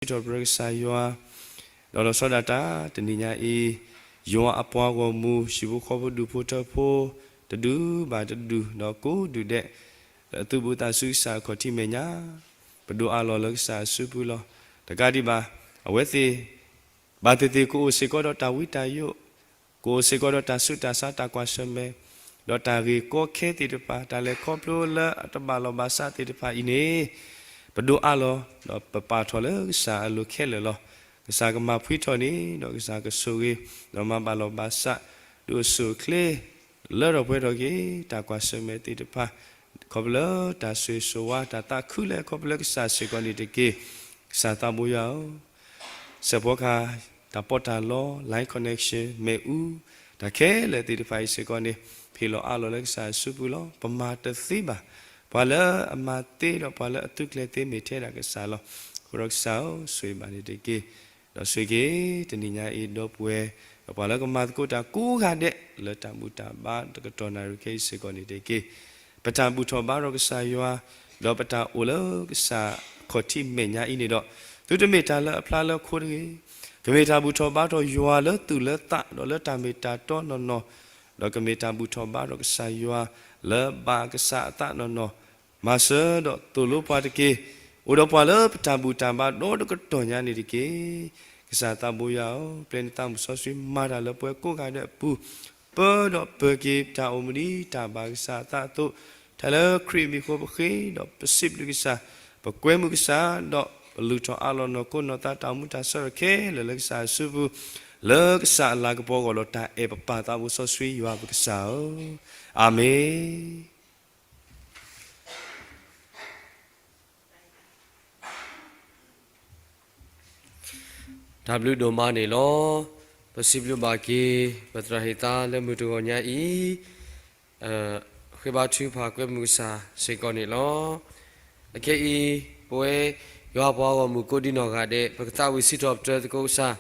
ပစံးထီၣ်ပတြၢၤကစၢ်ယွၤ, ဒီးလီၤဆီဒၣ်တၢ်တနံၤညါအံၤ, ယွၤအပှၤဂီၢ်မုၢ် ဟံၣ်ဖိဃီဖိဒူၣ်ဖိထၢဖိ, တဒူၣ်ဘၣ်တဒူၣ် ဒီးကိးဒူၣ်ဒဲး, လၢအသုးဘူးသးဆူကစၢ်အခီၣ်ထံးမဲာ်ညါ, ပဒိးအးလီၤလၢကစၢ်အစုပူၤလီၤ. တကးဒံးဘၣ်, အဝဲသ့ၣ် ဘၣ်သ့ၣ်သ့ၣ်ကအိၣ်စ့ၢ်ကီးဒီးတၢ်ဝံတၢ်ယိး, ကအိၣ်စ့ၢ်ကီးဒီးတၢ်ဆူးတၢ်ဆါ တၢ်ကွၢ်ဆၢၣ်မဲာ်, ဒီးတၢ်ဂ့ၢ်ကီခဲသ့ၣ်တဖၣ်, တၢ်လဲၤခီဖျိလၢအတဘၣ်လီၢ်ဘၣ်စးသ့ၣ်တဖၣ်အံၤန့ၣ်, ပဒိးအးလီၤ ဒီးပပာ်ထီၣ်လၢကစၢ်အလိၤခဲလၢာ်လီၤ. ကစၢ်ကမၤဖှံထီၣ်န့ၣ်, ဒီးကစၢ်ကဆိၣ်ဂ့ၤ, ဒီးမၤဘၣ်လီၢ်ဘၣ်စး, ဒုးအိၣ်ဆူၣ်အိၣ်ချ့ လၢထီၣ်ပှဲၤထီၣ်က့ၤ တၢ်ကွၢ်ဆၢၣ်မဲာ်သ့ၣ်တဖၣ်, ခီဖျိလၢတၢ်ဆိၣ်ဂ့ၤဆိၣ်ဝါ တၢ်သးခုလၢ ခီဖျိလၢကစၢ်စ့ၢ်ကီးန့ၣ်တက့ၢ်. ကစၢ်သးဘိယွၤဧၢ, စဲးဖီကဟၣ် တၢ်ပီးတၢ်လီ line connection မ့ၣ်အူ, တၢ်ခဲလၢာ်သ့ၣ်တဖၣ်အံၤစ့ၢ်ကီးန့ၣ်, ဟ့ၣ်လီၤအးလီၤလၢကစၢ်အစုပူၤလီၤ. ပမၤတသ့ဘၣ်. ပှၤလၢအမၤသ့ဒီးပှၤလၢအသုးကျဲၤသ့မ့ၢ်ထဲဒၣ်ကစၢ်လီၤ. အဃိဒီးကစၢ်ဧၢ, ဆိၣ်ဂ့ၤဘၣ်န့ၣ်တက့ၢ်. ဒီးဆိၣ်ဂ့ၤက့ၤ တနံၤညါအံၤ ဒီပုၢ်ဝဲၢ်, ဒီးပှၤလၢကမၤသကိးတၢ်ကိးဂၤဒဲး လၢတၢ်ဘူၣ်တၢ်ဘါတကတီၢ်နၣ်ရံၣ်ခဲအံၤစ့ၢ်ကီးန့ၣ်တက့ၢ်. ပတၢ်ဘူၣ်ထီၣ်ဘါထီၣ်ကစၢ်ယွၤ, ဒီးပတၢ်အိၣ်လၢကစၢ်အခီၣ်ထံးမဲာ်ညါအံၤန့ၣ်ဒီး, သုတမ့ၢ်တၢ်လၢအဖျါလၢခိတဂ့ၤ, ကမ့ၢ်တၢ်ဘူၣ်ထီၣ်ဘါထီၣ်ယွၤလၢသူၣ်လၢသး ဒီးလၢတၢ်မ့ၢ်တၢ်တီနီၢ်နီၢ်, ဒီးကမ့ၢ်တၢ်ဘူၣ်ထီၣ်ဘါထီၣ်ကစၢ်ယွၤ လၢဘၣ်ကစၢ်အသးနီၢ်နီၢ်, မၤစၢၤဒီးသိၣ်လိပှၤတက့ၢ်. အိၣ်ဒီးပှၤလၢပတၢ်ဘူၣ်တၢ်ဘါဒီတကတီၢ်ညါန့ၣ်တက့ၢ်. ကစၢ်သးဘိယွၤဧၢ, ပျဲနသးမုၣ်စီဆှံမၤတၢ်လၢပှၤကိးဂၤဒဲးအပူၤ, ပၢဒီးပၢၤက့ၤတၢ်အိၣ်မူဒ်တၢ်ဘၣ်ကစၢ်အသးအသိး, တၢ်လၢခရံာ်အမံၤအဃိပဃ့ဒီးပစံးဘျုးကစၢ်, ပကွဲမုာ်ကစၢ်, ဒီးပလုၢ်ထီၣ်အးလီၤနီၢ်ခိနီၢ်သးတၢ်အိၣ်မူတၢ်ဆၢထၢၣ်ခဲလၢာ်လၢကစၢ်အစုပူၤ, လၢကစၢ်အလၤကပီၤအဂီၢ်ဒီးတၢ်အဲၣ်ပပၢ်သးဘိစီဆှံယွၤပကစၢ်ဧၢ, အၤမ့ၣ်. တၢ်ဘျုးဒိၣ်မးန့ၣ်လီၤ. ပစံးဘျုးဘၣ်က့ၤ ပသရၣ်ဟ့ၣ်သါလၢမုၢ်တဂီၤညါအံၤ, ဃ့ဘါထုကဖၣ်ကွဲမုာ်ကစၢ်စ့ၢ်ကီးန့ၣ်လီၤ. အခဲအံၤ, ပဝဲယွၤပှၤဂီၢ်မုၢ်ကိးဒံနီၢ်ဂၤဒဲး ပကသးဝံၣ်စံးထီၣ်ပတြၢၤသကိးကစၢ်,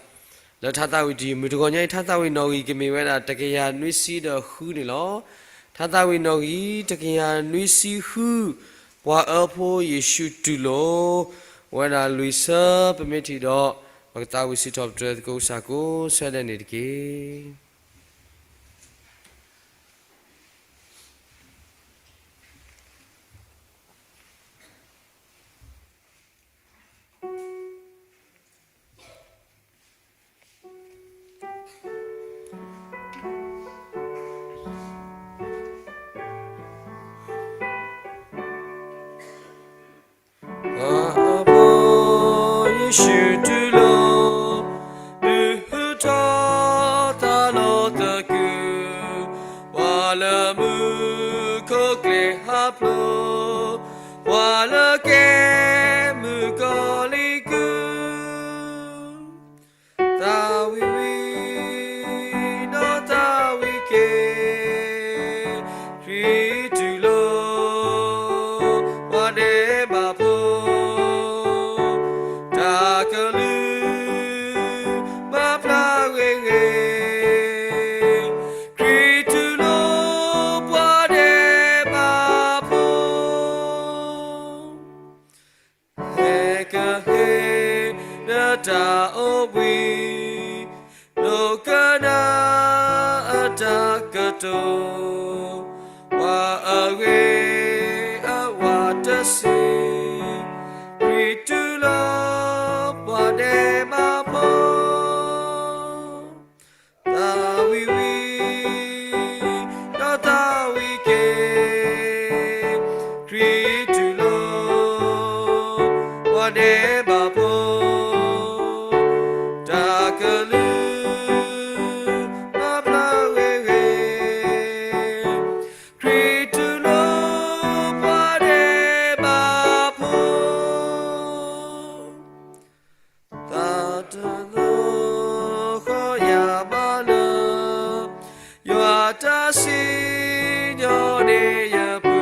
လၢထါသးဝံၣ်တယုၢ် မုၢ်တဂီၤညါအံၤ ထါသးဝံၣ်နီၣ်ဂံၢ်ကမ့ၢ်ဝဲဒၣ်တကယၤနွံဆံဒီးဃုန့ၣ်လီၤ. ထါသးဝံၣ်နီၣ်ဂံၢ်တကယၤနွံဆံဃု, ပှၤအၢဖိယ့ၣ်ၡူးတူၢ်လိာ်, ဝဲဒၣ်လွံၢ်ဆၢပမ့ၢ်ထံၣ်ဒီး, ပကသးဝံၣ်စံးထီၣ်ပတြၢၤသကိးကစၢ်ကိးဆၢဒဲးန့ၣ်တက့ၢ်. အဖိယ့ၣ်ၡူးတူၢ်လိာ်, ဒုးဟူထီၣ်သါလီၤသကုၤ, ပှၤလၢမူခိၣ်ကျဲဟးဖျိး, ပှၤလၢကဲမုၢ်ကီၤလံၤကုၢ် သးဝံၣ်ဝံၣ်, ဒီးသးဝံၣ်က့ၤ, ခရံာ်တူၢ်လိာ်, ပှၤဒဲးဘးဖိ, တၢ်ကလုၢ်, ဘၣ်ဖျါဂ့ၤဂ့ၤ, ခရံာ်တူၢ်လိာ်, ပှၤဒဲးဘးဖိ ဟဲကဟ့ၣ် နတၢ်အိၣ်ဘှံး, ဒိကနၣ်အတၢ်ကတိၤ, ပှၤအဂ့ၤအဝါတဆံး, ခရံာ်တူၢ်လိာ်, ပှၤဒဲးဘးဖိ သးဝံၣ်ဝံၣ်, ဒီးသးဝံၣ်က့ၤ, ခရံာ်တူၢ်လိာ်, ပှၤဒဲးဘးဖိ, တၢ်ကလုၢ်, ဘၣ်ဖျါဂ့ၤဂ့ၤ, ခရံာ်တူၢ်လိာ်, ပှၤဒဲးဘးဖိ သးတနီၤဃီယၤဘၣ်လၢ ယွၤတၢ်စံၣ်ညီၣ်န့ၢ်ယပူ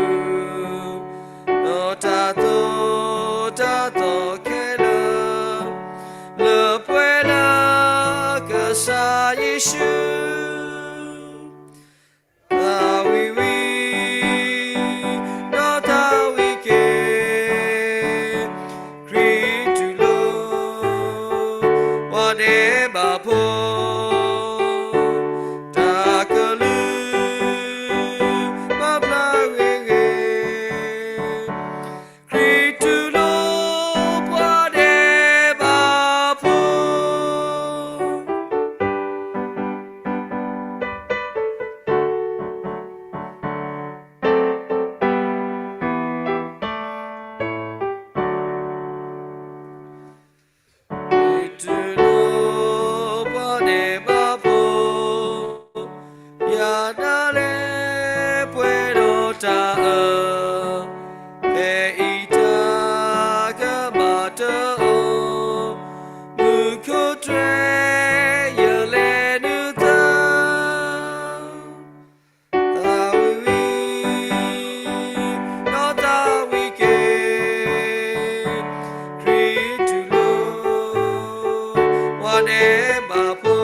ၤ, ဒီးတၢ်သိၣ်တၢ်သီခဲလၢာ် လၢပှဲၤလၢကစၢ်ယ့ၣ်ၡူး သးဝံၣ်ဝံၣ်, ဒီးသးဝံၣ်က့ၤ, ခရံာ်တူၢ်လိာ်, ပှၤဒဲးဘးဖိ, တၢ်ကလုၢ် ဘၣ်ဖျါဂ့ၤဂ့ၤ, ခရံာ်တူၢ်လိာ် ပှၤဒဲးဘးဖိ. ခရံာ်တူၢ်လိာ်ပှၤဒဲးဘးဖိ, ယၤဒၣ်လဲာ်ပှဲၤဒီးတၢ်အၢ, ဖဲအံၤတၢ်ကမၣ်တအိၣ်, မုၢ်ခိၣ်တြဲၤယလဲၤနုာ်သး သးဝံၣ်ဝံၣ် ဒီးသးဝံၣ်က့ၤ, ခရံာ်တူၢ်လိာ် ပှၤဒဲးဘးဖိ,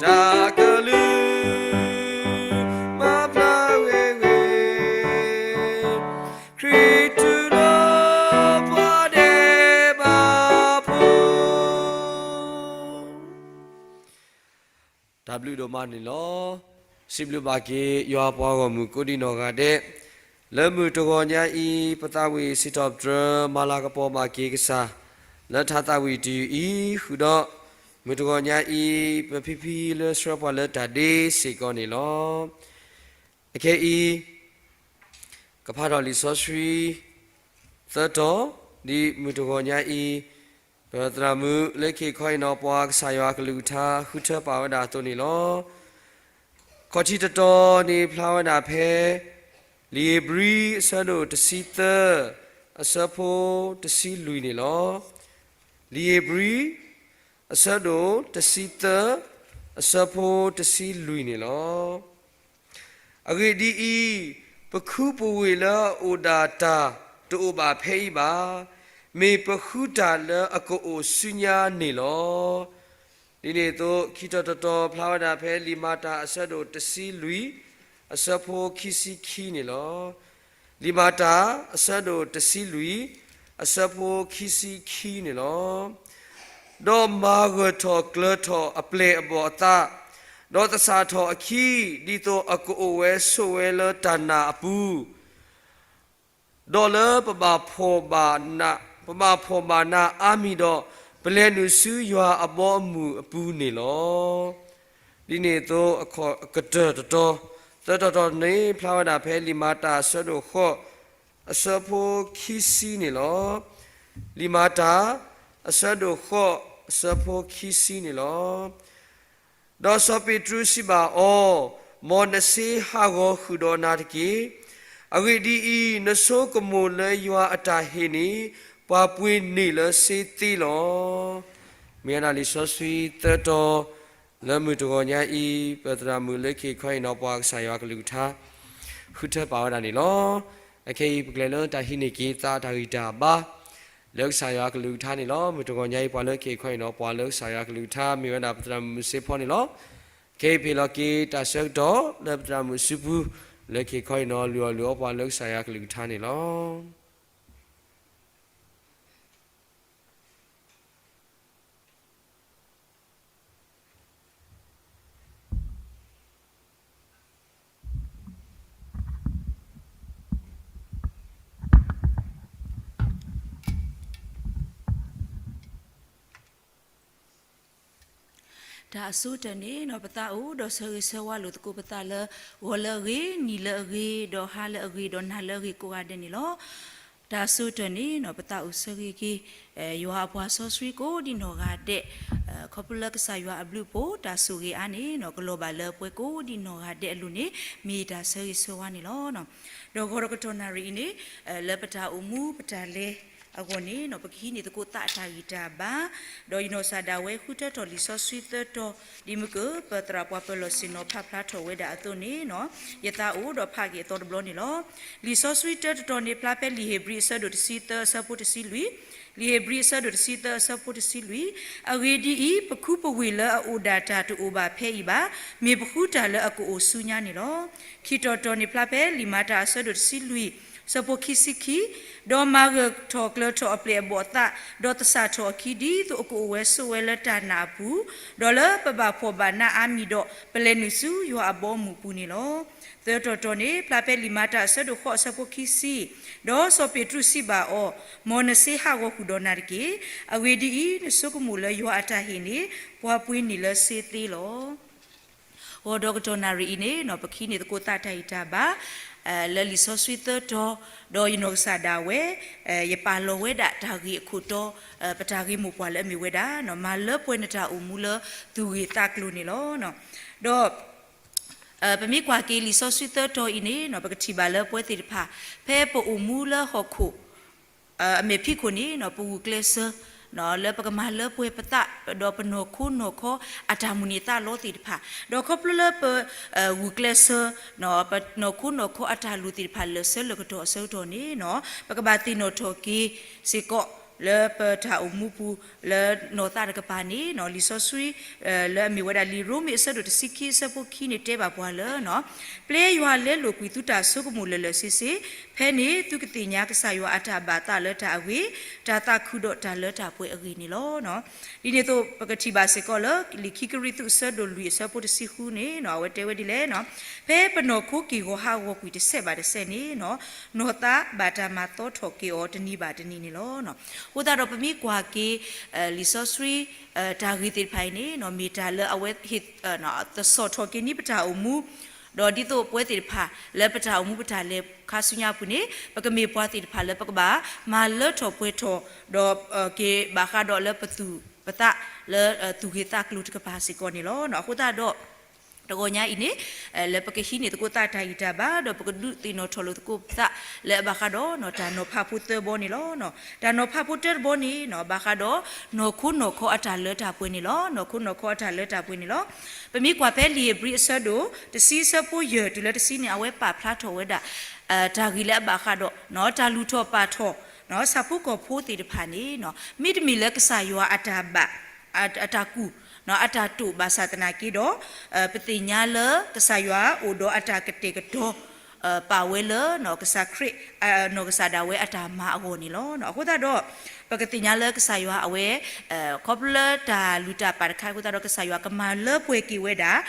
တၢ်ကလုၢ် ဘၣ်ဖျါဂ့ၤဂ့ၤ, ခရံာ်တူၢ်လိာ် ပှၤဒဲးဘးဖိ. တၢ်ဘျုးဒိၣ်မးန့ၣ်လီၤ. စံးဘျုးဘၣ်က့ၤ ယွၤပှၤဂီၢ်မုၢ်ကိးဒံနီၢ်ဂၤဒဲး, လၢမုၢ်တဂီၤညါအံၤ ပသးဝံၣ်စံးထီၣ်ပတြၢၤ မၤလၤကပီၤဘၣ်က့ၤကစၢ် လၢထါသးဝံၣ်တယုၢ်အံၤ ဃုာ်ဒီး မုၢ်တဂီၤညါအံၤ ပဖံဖံလၢဆှၢပှၤလၢတၢ်ဒ့စ့ၢ်ကီးန့ၣ်လီၤ. အခဲအံၤ ကဖးထီၣ်လံာ်စီဆှံ သၢတီၤ, ဒ်မုၢ်တဂီၤညါအံၤ ပသရၣ်မုၣ်လၢခံခီအံၤနီၤ ပှၤကစၢ်ယွၤကလုၢ်ကထါ ဃုထၢပာ်ဝဲဒၣ်အသိးန့ၣ်လီၤ. ခီၣ်ထံးတတီၤန့ၣ်ဖျါဝဲဒၣ်ဖဲ လံာ်ဧ့ၤဘြံၤအဆၢဒိၣ်တဆံသၢ အဆၢဖိတဆံလွံၢ်န့ၣ်လီၤ. လံာ်ဧ့ၤဘြံၤ အဆၢဒိၣ်တဆံသၢ အဆၢဖိတဆံလွံၢ်န့ၣ်လီၤ. အဂ့ၢ်ဒ်အံၤ, ပခူပဝ့ၢ်လၢအအိၣ်ဒၣ်တၢ်တအိၣ်ဘၣ်ဖဲအံၤဘၣ်, မ့ၢ်ပဃုတၢ်လၢအကအိၣ်ဆူညါန့ၣ်လီၤ. ဒ်န့ၣ်အသိး ခံတီၤတတီၤဖျါဝဲဒၣ်ဖဲလံာ်မၤတၢ်အဆၢဒိၣ်တဆံလွံၢ် အဆၢဖိခံဆံခံန့ၣ်လီၤ. လံာ်မၤတၢ်အဆၢဒိၣ်တဆံလွံၢ် အဆၢဖိခံဆံခံန့ၣ်လီၤ. ဒီးမၤဂၢၢ်ထီၣ်ကျၢၤထီၣ်အပျဲၢ်အဘီၣ်အသး, ဒီးသဆၣ်ထီၣ်အခံ, ဒ်သိးအကအိၣ်ဝဲဆိးဝဲလၢတၢ်နာ်အပူၤ, ဒီးလၢပဘၣ်ဖှီၣ်ဘၣ်နး, ပဘၣ်ဖှီၣ်ဘၣ်နးအါမံၤဒီး, ပလဲၤနုာ်ဆူယွၤအဘီအမုၢ်အပူၤန့ၣ်လီၤ. ဒ်န့ၣ်အသိး အခီၣ်အကတၢၢ်တတီၤ, သၢတီၤတတီၤန့ၣ် ဖျါဝဲဒၣ်ဖဲလံာ်မၤတၢ်အဆၢဒိၣ်ဃိး အဆၢဖိခံဆံန့ၣ်လီၤ. လံာ်မၤတၢ် အဆၢဒိၣ်ဃိး အဆၢဖိခံဆံန့ၣ်လီၤ. ဒီးစီၤပ့းတရူးစံးဘၣ်အီၤ, မ်နစ့ဟးဂီၤဃုာ်ဒီးနၤတက့ၢ်. အဂ့ၢ်ဒ်အံၤ, နဆိကမိၣ်လၢယွၤအတၢ်ဟ့ၣ်န့ၣ် ပှၤပှ့ၤန့ၢ်လၢစ့သ့လီၤ. မ့ၢ်ဝဲဒၣ်လံာ်စီဆှံသၢတီၤ လၢမုၢ်တဂီၤညါအံၤ ပသရၣ်မုၣ်လၢခံခီအံၤနီၤ ပှၤကစၢ်ယွၤကလုၢ်ကထါ ဃုထၢပာ်ဝဲဒၣ်န့ၣ်လီၤ. အခဲအံၤ ပကလဲၤလၢတၢ်ဟံးန့ၢ်က့ၤသးတၢ်ဂံၢ်တၢ်ဘါ လၢကစၢ်ယွၤကလုၢ်ကထါန့ၣ်လီၤ. မုၢ်တဂီၤညါအံၤ ပှၤလၢခံခီအံၤနီၤ ပှၤလၢကစၢ်ယွၤကလုၢ်ကထါ မ့ၢ်ဝဲဒၣ်ပသရၣ်မုၣ်စ့ဖီန့ၣ်လီၤ. ခဲအံၤပဟ့ၣ်လီၤက့ၤတၢ်ဆၢကတီၢ် လၢပသရၣ်မုၣ်စုပူၤ လၢခံခီအံၤနီၤ လုၢ်အီၣ်လုၢ်အီပှၤလၢကစၢ်ယွၤကလုၢ်ကထါန့ၣ်လီၤ. တၢ်အဆိကတၢၢ်န့ၣ်နီၤ ပသးအိၣ်ဒီးဆၢဂ့ၤဆၢဝါလိာ်သကိးပသးလၢ ဂီၤလၢအဂ့ၤ, နံၤလၢအဂ့ၤ, ဒီးဟါလၢအဂ့ၤ, ဒီးနၤလၢအဂ့ၤကိးဂၤဒဲးန့ၣ်လီၤ. တၢ်အဆိကတၢၢ်န့ၣ်နီၤ ပသးအိၣ်ဆၢဂ့ၤက့ၤ ယွၤအပှၤစီဆှံကိးဒံနီၢ်ဂၤဒဲး, ခီဖျိလၢကစၢ်ယွၤအဘျုးအဖှိၣ် တၢ်ဆိၣ်ဂ့ၤအါန့ၣ်နီၤ ကလီၤဘၣ်လၢပှၤကိးဒံနီၢ်ဂၤဒဲးအလိၤန့ၣ် မ့ၢ်တၢ်ဆၢဂ့ၤဆၢဝါန့ၣ်လီၤ. ဒီးဂီၤဒီးကတီၢ်နၣ်ရံၣ်အံၤန့ၣ် လၢပတၢ်အိၣ်မူပတၢ်လဲၤအဂီၢ်န့ၣ်နီၤ ပကဟံးန့ၢ်သကိးသးအတၢ်ဂံၢ်တၢ်ဘါ, ဒီးယနီၢ်ကစၢ်ဒၣ်ဝဲဃုထၢထီၣ်လံာ်စီဆှံသၢတီၤ ဒ်မုၢ်ကၢၢ်ပသရၣ်ပှၤပၢၤလီၢ်ဆ့ၣ်နီၤဖးဖျါထီၣ်ဝဲဒၣ်အသိးန့ၣ်နီၤ ယသးအိၣ်ဒီးဖးက့ၤအသီတဘျီန့ၣ်လီၤ. လံာ်စီဆှံတၢတတီၤန့ၣ်ဖျါဖဲလံာ်ဧ့ၤဘြံၤအဆၢဒိၣ်တဆံသၢအဆၢဖိတဆံလွံၢ်, လံာ်ဧ့ၤဘြံၤအဆၢဒိၣ်တဆံသၢအဆၢဖိတဆံလွံၢ်, အဂ့ၢ်ဒ်အံၤ, ပခူပဝ့ၢ်လၢအအိၣ်ဒၣ်တၢ်တအိၣ်ဘၣ်ဖဲအံၤဘၣ်, မ့ၢ်ပဃုတၢ်လၢအကအိၣ်ဆူညါန့ၣ်လီၤ. ခံတီၤတီၤန့ၣ်ဖျါဖဲလံာ်မၤတၢ်အဆၢဒိၣ်တဆံလွံၢ် ဆၢဖိခံဆံခံ, ဒီးမၤဂၢၢ်ထီၣ်ကျၢၤထီၣ်အပျဲၢ်အဘီၣ်အသး, ဒီးသဆၣ်ထီၣ်အခံ ဒ်သိးအကအိၣ်ဝဲဆိးဝဲလၢတၢ်နာ်အပူၤ, ဒီးလၢပဘၣ်ဖှီၣ်ဘၣ်နးအါမံၤဒီး ပလဲၤနုာ်ဆူယွၤအဘီအမုၢ်အပူၤန့ၣ်လီၤ. သၢတီၤတီၤန့ၣ် ဖျါဖဲလံာ်မၤတၢ်အဆၢဒိၣ်ဃိးအဆၢဖိခံဆံ, ဒီးစီၤပ့းတရူးစံးဘၣ်အီၤ, မ်နစ့ဟးဂီၤဃုာ်ဒီးနၤတက့ၢ်. အဂ့ၢ်ဒ်အံၤ, နဆိကမိၣ်လၢယွၤအတၢ်ဟ့ၣ်န့ၣ် ပှၤပှ့ၤန့ၢ်လၢစ့သ့လီၤ. ဂီၤဒီးကတီၢ်နၣ်ရံၣ်အံၤန့ၣ်နီၤ ပကဟံးန့ၢ်သကိးသးတၢ်ဂံၢ်တၢ်ဘါ လၢလံာ်စီဆှံသၢတီၤ, ဒီးယနီၢ်ကစၢ်ဒၣ်ဝဲ ယပာ်လီၤဝဲဒၣ်တၢ်ဂ့ၢ်အခိၣ်တီ, ပတၢ်ဂ့ၢ်မိၢ်ပှၢ်လၢအမ့ၢ်ဝဲဒၣ် မၤလၢပှဲၤနတၢ်အိၣ်မူလၢသူၣ်ဂ့ၤသးကျိၤန့ၣ်လီၤ. ဒီး ပမ့ၢ်ကွၢ်က့ၤလံာ်စီဆှံသၢတီၤအံၤန့ၣ်နီၤ ပကထံၣ်ဘၣ်လၢပဝဲသ့ၣ်တဖၣ် ဖဲပအိၣ်မူလၢဟီၣ်ခိၣ် အမဲာ်ဖံးခိၣ်န့ၣ်နီၤ ပဂုာ်ကျဲးစၢး လၢပကမၤလၢပှဲၤပသး ဒီးပနီၢ်ခိနီၢ်ခီအတၢ်မုၢ်န့ၢ်သးလီသ့ၣ်တဖၣ်, ဒီးခီဖျိလၢပ ဂုာ်ကျဲးစၢး ပနီၢ်ခိနီၢ်ခီအတၢ်လိၣ်သ့ၣ်တဖၣ် လၢာ်ဆၢလၢာ်ကတီၢ်အဆၢကတီၢ်န့ၣ်နီၤ ပကဘၣ်သ့ၣ်နီၣ်ထီၣ်က့ၤစ့ၢ်ကီး လၢပတၢ်အိၣ်မူပူၤ လၢနီၢ်သးတကပၤန့ၣ်နီၤ လံာ်စီဆှံ လၢအမ့ၢ်ဝဲဒၣ်လံာ်ရိမ့ၤအဆၢဒိၣ်တဆံခံအဆၢဖိခံန့ၣ်တဲဘၣ်ပှၤလၢ ပျဲယွၤလဲလိာ်ကွံာ်သုတၢ်ဆိကမိၣ်လၢာ်လၢာ်ဆ့ဆ့, ဖဲန့ၣ်သုကသ့ၣ်ညါကစၢ်ယွၤအတၢ်ဘၣ်သးလၢတၢ်အဂ့ၤ, တၢ်သးခုဒီးတၢ်လၢတၢ်ပှဲၤအဂ့ၢ်န့ၣ်လီၤ. ဒ်န့ၣ်အသိး ပကထံၣ်ဘၣ်စ့ၢ်ကီးလၢ လံာ်ခံကရံၣ်သူးအဆၢဒိၣ်လွံၢ်အဆၢဖိတဆံဃုန့ၣ်နီၤ အဝဲတဲဝဲဒ်လဲၣ်နီၤ, ဖဲပနီၢ်ခိက့ၢ်ဂီၤဟးဂီၤကွံာ်တစဲးဘၣ်တစဲးန့ၣ်နီၤ နီၢ်သးဘၣ်တၢ်မၤသီထီၣ်က့ၤအီၤတနံၤဘၣ်တနံၤန့ၣ်လီၤ. အဃိသတးဒီးပမ့ၢ်ကွၢ်က့ၤ လံာ်စီဆှံ တၢ်ဂ့ၢ်သ့ၣ်တဖၣ်အံၤန့ၣ်နီၤ မ့ၢ်တၢ်လၢအဝဲ သစိာ်ထီၣ်က့ၤန့ၢ်ပတၢ်အိၣ်မူ, ဒီးဒ်သိးပဝဲသ့ၣ်တဖၣ် လၢပတၢ်အိၣ်မူပတၢ်လဲၤခါဆူညါအပူၤန့ၣ် ပကမ့ၢ်ပှၤသ့ၣ်တဖၣ်လၢပကဘၣ်မၤလၢထီၣ်ပှဲၤထီၣ် ဒီးက့ၤဘၣ်ဃးဒီးလၢပသူၣ်ပသးလၢသူၣ်ဂ့ၤသးကျိၤတကပၤစ့ၢ်ကီးန့ၣ်လီၤ. အဃိသတးဒီး တဂီၤညါအံၤန့ၣ် လၢပကဟံးန့ၢ်သကိးသးတၢ်ဂံၢ်တၢ်ဘါ ဒီးပကဒုးသ့ၣ်နီၣ်ထီၣ်လိာ်သကိးပသး လၢအဘၣ်ဃးဒီးတၢ်နီၤဖးဖိသၢဘီန့ၣ်လီၤ. တၢ်နီၤဖးဖိတၢတဘီန့ၣ်နီၤ ဘၣ်ဃးဒီး နီၢ်ခိနီၢ်ခီအတၢ်လၢတၢ်ပှဲၤန့ၣ်လီၤ. နီၢ်ခိနီၢ်ခီအတၢ်လၢတၢ်ပှဲၤန့ၣ်လီၤ. ပမ့ၢ်ကွၢ်ဖဲလံာ်ဧ့ၤဘြံၤအဆၢဒိၣ်တဆံအဆၢဖိယဲၢ်တုၤလၢတဆံန့ၣ် အဝဲပာ်ဖျါထီၣ်ဝဲဒၣ် တၢ်ဂ့ၢ်လၢအဘၣ်ဃးဒီး တၢ်လူၤထီၣ်ပာ်ထီၣ် ဆၣ်ဖိကီၢ်ဖိသ့ၣ်တဖၣ်န့ၣ်နီၤ မ့တမ့ၢ်လၢကစၢ်ယွၤအတၢ်ဘၣ် အတၢ်ကူၣ် အတၢ်တိာ်ဘၣ်ဆၣ်သနာ်က့ဒီး ပသ့ၣ်ညါလၢကစၢ်ယွၤအိၣ်ဒီးအတၢ်ကတဲာ်ကတီၤ ပာ်ဝဲလၢ ကစၢ်ခရံာ် နီၢ်ကစၢ်ဒၣ်ဝဲအတၢ်မၤအဂီၢ်န့ၣ်လီၤ. အဃိသတးဒီး ပကသ့ၣ်ညါလၢကစၢ်ယွၤအဝဲ ခီဖျိလၢတၢ်လုၢ်တၢ်ပာ်တခါအဃိသတးဒီး ကစၢ်ယွၤကမၤလၢပှဲၤက့ၤဝဲဒၣ်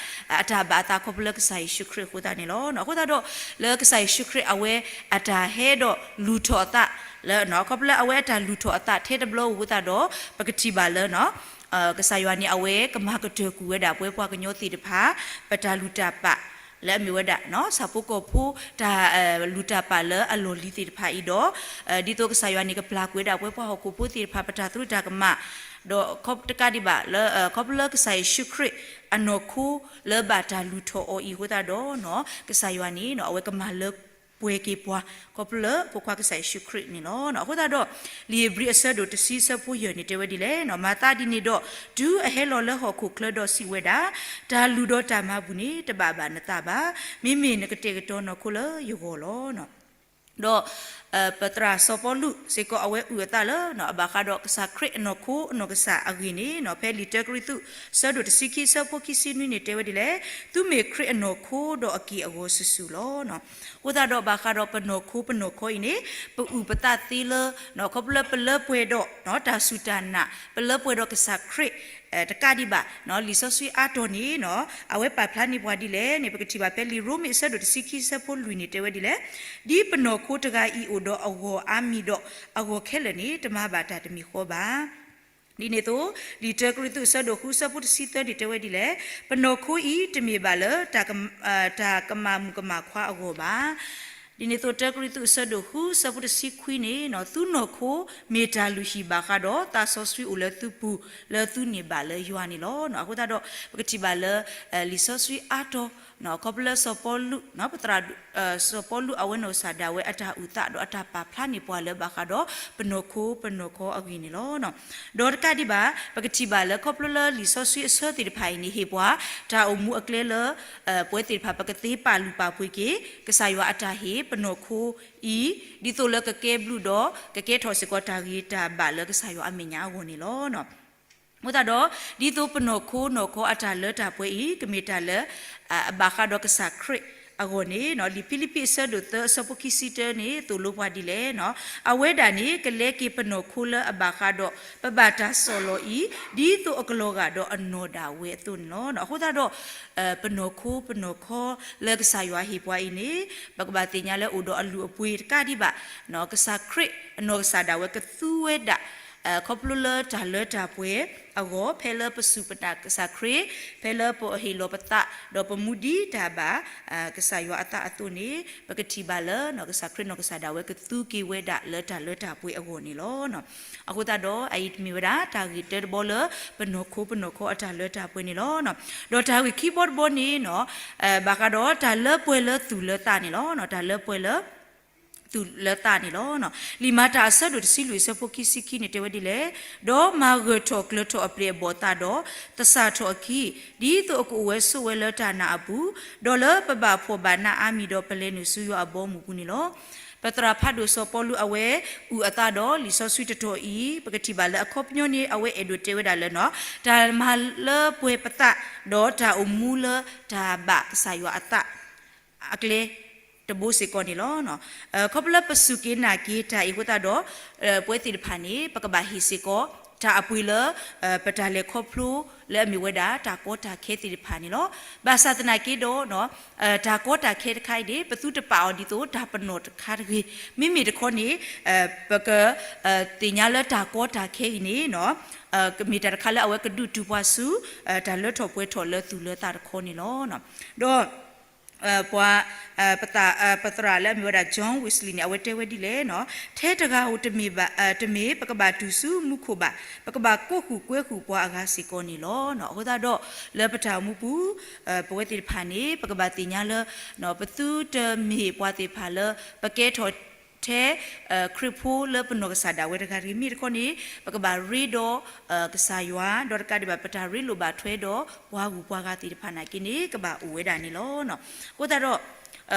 အတၢ်ဘၣ်အသးခီဖျိလၢကစၢ်ယ့ၣ်ၡူးခရံာ်အဃိသတးန့ၣ်လီၤ. အဃိသတးဒီး လၢကစၢ်ယ့ၣ်ၡူးခရံာ်အဝဲအတၢ်ဟဲဒီးလုၢ်ထီၣ်အသး လၢ ခီဖျိလၢအဝဲအတၢ်လုၢ်ထီၣ်အသးထဲတဘျီအဃိသတးဒီး ပကထံၣ်ဘၣ်လၢ ကစၢ်ယွၤန့ၣ် အဝဲကမၤကတၢၢ်ကွံာ်ဝဲဒၣ်ပဝဲပှၤကညီသ့ၣ်တဖၣ် ပတၢ်လုၢ်တၢ်ပာ် လၢအမ့ၢ်ဝဲဒၣ် ဆၣ်ဖိကီၢ်ဖိ တၢ်လုၢ်တၢ်ပာ်လၢအလီၢ်လံၤသ့ၣ်တဖၣ်အံၤဒီး ဒ်သိးကစၢ်ယွၤန့ၣ် ကပျၢ်ကွံာ်ဝဲဒၣ်ပဝဲပှၤဟီၣ်ခိၣ်ဖိသ့ၣ်တဖၣ် ပတၢ်သရူးတၢ်ကမၣ် ဒီးတကးဒံးဘၣ်လၢ ခီဖျိလၢကစၢ်ယ့ၣ်ၡူးခရံာ်အနီၢ်ခိလၢဘၣ်တၢ်လုၢ်ထီၣ်အီၤအံၤအဃိသတးဒီး ကစၢ်ယွၤန့ၣ် အဝဲကမၤလၢပှဲၤက့ၤပှၤ ခီဖျိလၢဖိခွါကစၢ်ယ့ၣ်ၡူးခရံာ်န့ၣ်လီၤ. အဃိသတးဒီး လံာ်ဧ့ၤဘြံၤအဆၢဒိၣ်တဆံအဆၢဖိယဲၢ်န့ၣ် တဲဝဲဒ်လဲၣ်, မၤသးဒ်န့ၣ်ဒီး တုၤအဟဲလီၤလၢဟီၣ်ခိၣ်ချၢဒီးစံးဝဲဒၣ်, တၢ်လုၢ်ဒီးတၢ်မၤပူၤန့ၣ် တဘၣ်ဘၣ်နသးဘၣ်. မ့မ့ၢ်နကတဲာ်ကတီၤနီၢ်ခိလၢယဂီၢ်လီၤ. ဒီး ပသရၣ်စီၤပီလူးစ့ၢ်ကီး အဝဲအုၣ်အသးလၢ အဘၣ်ဃးဒီးကစၢ်ခရံာ်အနီၢ်ခိအနီၢ်ကစၢ်အဂ့ၢ်န့ၣ် ဖဲလံာ်တၢကရံၣ်သူး ဆၢဒိၣ်တဆံခံ ဆၢဖိခံဆံနွံန့ၣ် တဲဝဲဒ်လဲၣ်, သုမ့ၢ်ခရံာ်အနီၢ်ခိဒီးအက့ၢ်အဂီၤစုာ်စုာ်လီၤ. အဃိသတးဒီးဘၣ်ဃးဒီးပနီၢ်ခိပနီၢ်ခီအံၤန့ၣ် ပအုၣ်ပသးသ့လၢ ခီဖျိလၢပလၢပှဲၤဒီး တၢ်စူၢ်တၢ်နာ် ပလၢပှဲၤဒီးကစၢ်ခရံာ် တကးဒံးဘၣ် လံာ်စီဆှံအါတီၤန့ၣ် အဝဲပာ်ဖျါန့ၢ်ပှၤဒ်လဲၣ်န့ၣ် ပကထံၣ်ဘၣ်ဖဲလံာ်ရိမ့ၤအဆၢဒိၣ်တဆံခံ ဆၢဖိလွံၢ်န့ၣ် တဲဝဲဒ်လဲၣ်, ဒ်ပနီၢ်ခိတဂၤအံၤအိၣ်ဒီးအဂီၢ်အါမံၤဒီး အဂီၢ်ခဲလၢာ်န့ၣ် တမၤဘၣ်တၢ်တမံၤဃီဘၣ်. ဒ်န့ၣ်အသိး လံာ်တၢကရံၣ်သူး အဆၢဒိၣ်ဃု ဆၢဖိတဆံသၢန့ၣ် တဲဝဲဒ်လဲၣ်, ပနီၢ်ခိအံၤ တမ့ၢ်ဘၣ်လၢ တၢ်ကမၣ်မုၣ်ကမၣ်ခွါအဂီၢ်ဘၣ်. ဒ်န့ၣ်အသိး တၢကရံၣ်သူး အဆၢဒိၣ်ဃု ဆၢဖိတဆံခွံန့ၣ် သုနီၢ်ခိမ့ၢ်တၢ်လုၢ်ဟံၣ်ဘၣ်ဃးဒီး သးစီဆှံအိၣ်လၢသုပူၤ လၢသုန့ၢ်ဘၣ်လၢယွၤန့ၣ်လီၤ. အဃိသတးဒီး ပကထံၣ်ဘၣ်လၢ လံာ်စီဆှံအါတီၤ ခီဖျိလၢစီၤပီလူး ပသရၣ် စီၤပီလူးအဝဲနီၢ်ကစၢ်ဒၣ်ဝဲအတၢ်အုၣ်သးဒီးအတၢ်ပာ်ဖျါန့ၢ်ပှၤလၢဘၣ်ဃးဒီး ပနီၢ်ခိပနီၢ်ခီအဂ့ၢ်န့ၣ်လီၤ. ဒီးတကးဒံးဘၣ် ပကထံၣ်ဘၣ်လၢခီဖျိလၢလံာ်စီဆှံအဆၢသ့ၣ်တဖၣ်အံၤန့ၣ် ဟ့ၣ်ပှၤ တၢ်အိၣ်မူအကျဲလၢ ပဝဲသ့ၣ်တဖၣ် ပကသ့ပာ်လုၢ်ပာ်ပှ့ၤက့ၤ ကစၢ်ယွၤအတၢ်ဟ့ၣ်ပနီၢ်ခိအံၤ ဒ်သိးလၢကကဲဘျုးဒီး ကကဲထီၣ်စ့ၢ်ကီးတၢ်ဂ့ၤတၢ်ဘၣ်လၢကစၢ်ယွၤအမဲာ်ညါအဂီၢ်န့ၣ်လီၤ. အဃိသတးဒီး ဒ်သိးပနီၢ်ခိနီၢ်ခီအတၢ်လၢတၢ်ပှဲၤအံၤ ကမ့ၢ်တၢ်လၢ အဘၣ်ဃးဒီးကစၢ်ခရံာ် အဂီၢ်န့ၣ် လံာ်ဖံလံးပံးအဆၢဒိၣ်သၢအဆၢဖိခံဆံတၢန့ၣ် သိၣ်လိပှၤဒ်လဲၣ်န့ၣ်, အဝဲဒၣ်န့ၣ် ကလဲက့ၤပနီၢ်ခိလၢအဘၣ်ဃးဒီး ပဘၣ်တၢ်ဆီၣ်လီၤအံၤ ဒ်သိးအကလီၤဂာ်ဒီးအနီၢ်ဒၣ်ဝဲအသိးန့ၣ်လီၤ. အဃိသတးဒီး ပနီၢ်ခိပနီၢ်ခီလၢကစၢ်ယွၤဟ့ၣ်ပှၤအံၤန့ၣ် ပကဘၣ်သ့ၣ်ညါလၢအိၣ်ဒီးအလုၢ်အပှ့ၤတကးဒံးဘၣ်, ကစၢ်ခရံာ်အနီၢ်ကစၢ်ဒၣ်ဝဲကသူဝဲဒၣ် ခီဖျိလၢတၢ်လၢတၢ်ပှဲၤအဂီၢ် ဖဲလၢပစူၢ်ပနာ်ကစၢ်ခရံာ်, ဖဲလၢပဟ့ၣ်လီၤပသး ဒီးပမူဒံးတၢ်ဘၣ် ကစၢ်ယွၤအသးအသိးန့ၣ် ပကထံၣ်ဘၣ်လၢ ကစၢ်ခရံာ်နီၢ်ကစၢ်ဒၣ်ဝဲကသူက့ၤဝဲဒၣ်လၢတၢ်လၢတၢ်ပှဲၤအဂီၢ်န့ၣ်လီၤ. အဃိသတးဒီး အအံၤမ့ၢ်ဝဲဒၣ်တၢ်ဂ့ၢ်တၢတဘီလၢ ပနီၢ်ခိပနီၢ်ခီအတၢ်လၢတၢ်ပှဲၤန့ၣ်လီၤ. ဒီးတၢ်ဂ့ၢ်ခံဘီတဘီန့ၣ် ဘၣ်ဃးဒီးတၢ်လၢပှဲၤလၢသူၣ်လၢသးန့ၣ်လီၤ. တၢ်လၢပှဲၤလၢ သူၣ်လၢသးန့ၣ်လီၤ. လံာ်မၤတၢ်အဆၢဒိၣ်တဆံလွံၢ်အဆၢဖိခံဆံခံန့ၣ်တဲဝဲဒ်လဲၣ်, ဒီးမၤဂၢၢ်ထီၣ်ကျၢၤထီၣ်အပျ့ၤအဘီၣ်သးဒီး သဆၣ်ထီၣ်အခံ, ဒ်သိးအကအိၣ်ဝဲဆိးဝဲလၢတၢ်နာ်အပူၤ, ဒီးလၢပဘၣ်ဖှီၣ်ဘၣ်နးအါမံၤဒီးပလဲၤနုာ်ဆူယွၤအဘီအမုၢ်ပူၤန့ၣ်လီၤ. ပသရၣ်ဖးဒိၣ်စီၤပီလူးအဝဲအုၣ်အသးဒီးလံာ်စီဆှံတတီၤအံၤ ပကထံၣ်ဘၣ်လၢအခီပညီန့ၣ် အဝဲအဲၣ်ဒိးတဲဝဲဒၣ်လၢ တၢ်မၤလၢပှဲၤပသး ဒီးတၢ်အိၣ်မူလၢတၢ်ဘၣ်ကစၢ်ယွၤအသး အကျဲတဘိစ့ၢ်ကီးန့ၣ်လီၤ. ခီဖျိလၢပစူၢ်က့ၤနာ်က့ၤတၢ်အံၤအဃိသတးဒီး ပဝဲသ့ၣ်တဖၣ်န့ၣ် ပကဘၣ်ဟ့ၣ်စ့ၢ်ကီး တၢ်အပှ့ၤလၢ ပတၢ်လဲၤခီဖျိလၢအမ့ၢ်ဝဲဒၣ်တၢ်ကီတၢ်ခဲသ့ၣ်တဖၣ်န့ၣ်လီၤ. ဘၣ်ဆၣ်သနာ်က့ဒီး တၢ်ကီတၢ်ခဲတခါအံၤန့ၣ် ပသုတပာ်အီၤဒ်သိးတၢ်ပနီၣ်တခါတဂ့ၤ. မ့မ့ၢ်တခီန့ၣ် ပက သ့ၣ်ညါလၢတၢ်ကီတၢ်ခဲအံၤန့ၣ် မ့ၢ်တၢ်တခါလၢအဝဲကဒုးတုၤပှၤဆူ တၢ်လၢထီၣ်ပှဲၤထီၣ်လၢသူၣ်လၢသးတခီန့ၣ်လီၤ. ဒီး ပှၤ ပသရၣ်လၢအမ့ၢ်ဝဲဒၣ် John Wesley န့ၣ် အဝဲတဲဝဲဒ်လဲၣ်, ထဲတဂၤဧိၤတမ့ၢ်ဘၣ် တမ့ၢ်ပကဘၣ်တုၤဆူမူခိၣ်ဘၣ်, ပကဘၣ်ကိးဃုာ်ကွဲဃုာ်ပှၤအဂၤစ့ၢ်ကီးန့ၣ်လီၤ. အဃိသတးဒီး လၢပတၢ်အိၣ်မူပူၤ ပဝဲသ့ၣ်တဖၣ်န့ၣ် ပကဘၣ်သ့ၣ်ညါလၢ ပသုတမ့ၢ်ပှၤသ့ၣ်တဖၣ်လၢ ပကဲထီၣ်ထဲ ခရံာ်ဖိလၢပနီၢ်ကစၢ်ဒၣ်ဝဲတဂၤတဂ့ၤ. မ့ၢ်တခီန့ၣ် ပကဘၣ်ရ့ဒီး ကစၢ်ယွၤ ဒီးတကးဒံးဘၣ် ပတၢ်ရ့လိာ်ဘၣ်ထွဲဒီးပှၤဂုၤပှၤဂၤသ့ၣ်တဖၣ်နာ်က့န့ၣ် ကဘၣ်အိၣ်ဝဲဒၣ်န့ၣ်လီၤ. အဃိသတး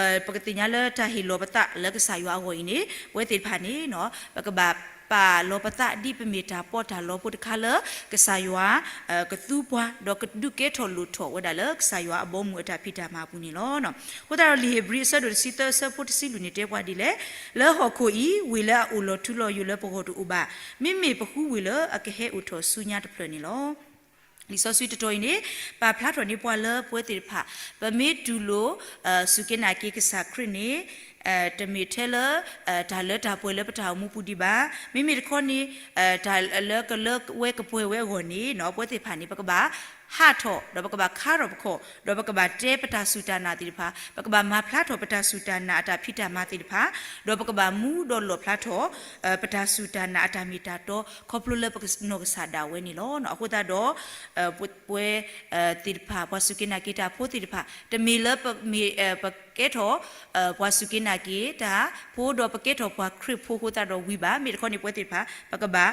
ဒီး ပကသ့ၣ်ညါလၢတၢ်ဟ့ၣ်လီၤပသးလၢကစၢ်ယွၤအဂီၢ်အံၤန့ၣ် ပဝဲသ့ၣ်တဖၣ်န့ၣ် ပကဘၣ်ပာ်လီၤပသးဒ်ပမ့ၢ်တၢ်ပီးတၢ်လီဖိတခါလၢ ကစၢ်ယွၤ ကသူပှၤ ဒီးကဒုးကဲထီၣ်လိၣ်ထီၣ်ဝဲဒၣ်လၢကစၢ်ယွၤအဘီအမုၢ်အတၢ်ဖံးတၢ်မၤအပူၤန့ၣ်လီၤ. အဃိသတးဒီးလံာ်ဧ့ၤဘြံၤအဆၢဒိၣ်တဆံသၢအဆၢဖိတဆံလွံၢ်န့ၣ်တဲပှၤဒ်လဲၣ်, လၢဟီၣ်ခိၣ်အံၤ ဝ့ၢ်လၢအအိၣ်လီၤထူလီၤယိာ်လၢပဂီၢ်တအိၣ်ဘၣ်, မ့မ့ၢ်ပဃုဝ့ၢ်လၢအကဟဲအိၣ်ထီၣ်ဆူညါတဖျၢၣ်န့ၣ်လီၤ. လံာ်စီဆှံတတီၤအံၤန့ၣ် ပာ်ဖျါထီၣ်န့ၢ်ပှၤလၢပဝဲသ့ၣ်တဖၣ် ပမ့ၢ်တူၢ်လိာ် စူၢ်က့ၤနာ်က့ၤကစၢ်ခရံာ်န့ၣ် တမ့ၢ်ထဲလၢ တၢ်လၢတၢ်ပှဲၤလၢပတၢ်အိၣ်မူပူၤဒံးဘၣ်. မ့မ့ၢ်တခီန့ၣ် တၢ်လၢကလၢဝဲကပှဲၤဝဲအဂီၢ်န့ၣ် ပဝဲသ့ၣ်တဖၣ်န့ၣ် ပကဘၣ်ဟးထီၣ် ဒီးပကဘၣ်ခါထီၣ်ပခီၣ် ဒီးပကဘၣ်တဲပတၢ်စူၢ်တၢ်နာ်သ့ၣ်တဖၣ် ပကဘၣ်မၤဖျါထီၣ်ပတၢ်စူၢ်တၢ်နာ်အတၢ်ဖံးတၢ်မၤသ့ၣ်တဖၣ် ဒီးပကဘၣ်မူဒီးလီၣ်ဖျါထီၣ် ပတၢ်စူၢ်တၢ်နာ်အတၢ်မ့ၢ်တၢ်တီ ခီဖျိလၢပနီၢ်ကစၢ်ဒၣ်ဝဲန့ၣ်လီၤ. အဃိသတးဒီး ပဝဲ သ့ၣ်တဖၣ် ပှၤစူၢ်က့ၤနာ်က့ၤတၢ်ဖိသ့ၣ်တဖၣ် တမ့ၢ်လၢပမ့ၢ် ပကဲထီၣ် ပှၤစူၢ်က့ၤနာ်က့ၤတၢ်ဖိဒီးပကဲထီၣ်ပှၤခရံာ်ဖိအဃိသတးဒီးဝံၤဘၣ်. မ့ၢ်တခီန့ၣ် ပဝဲသ့ၣ်တဖၣ် ပကဘၣ်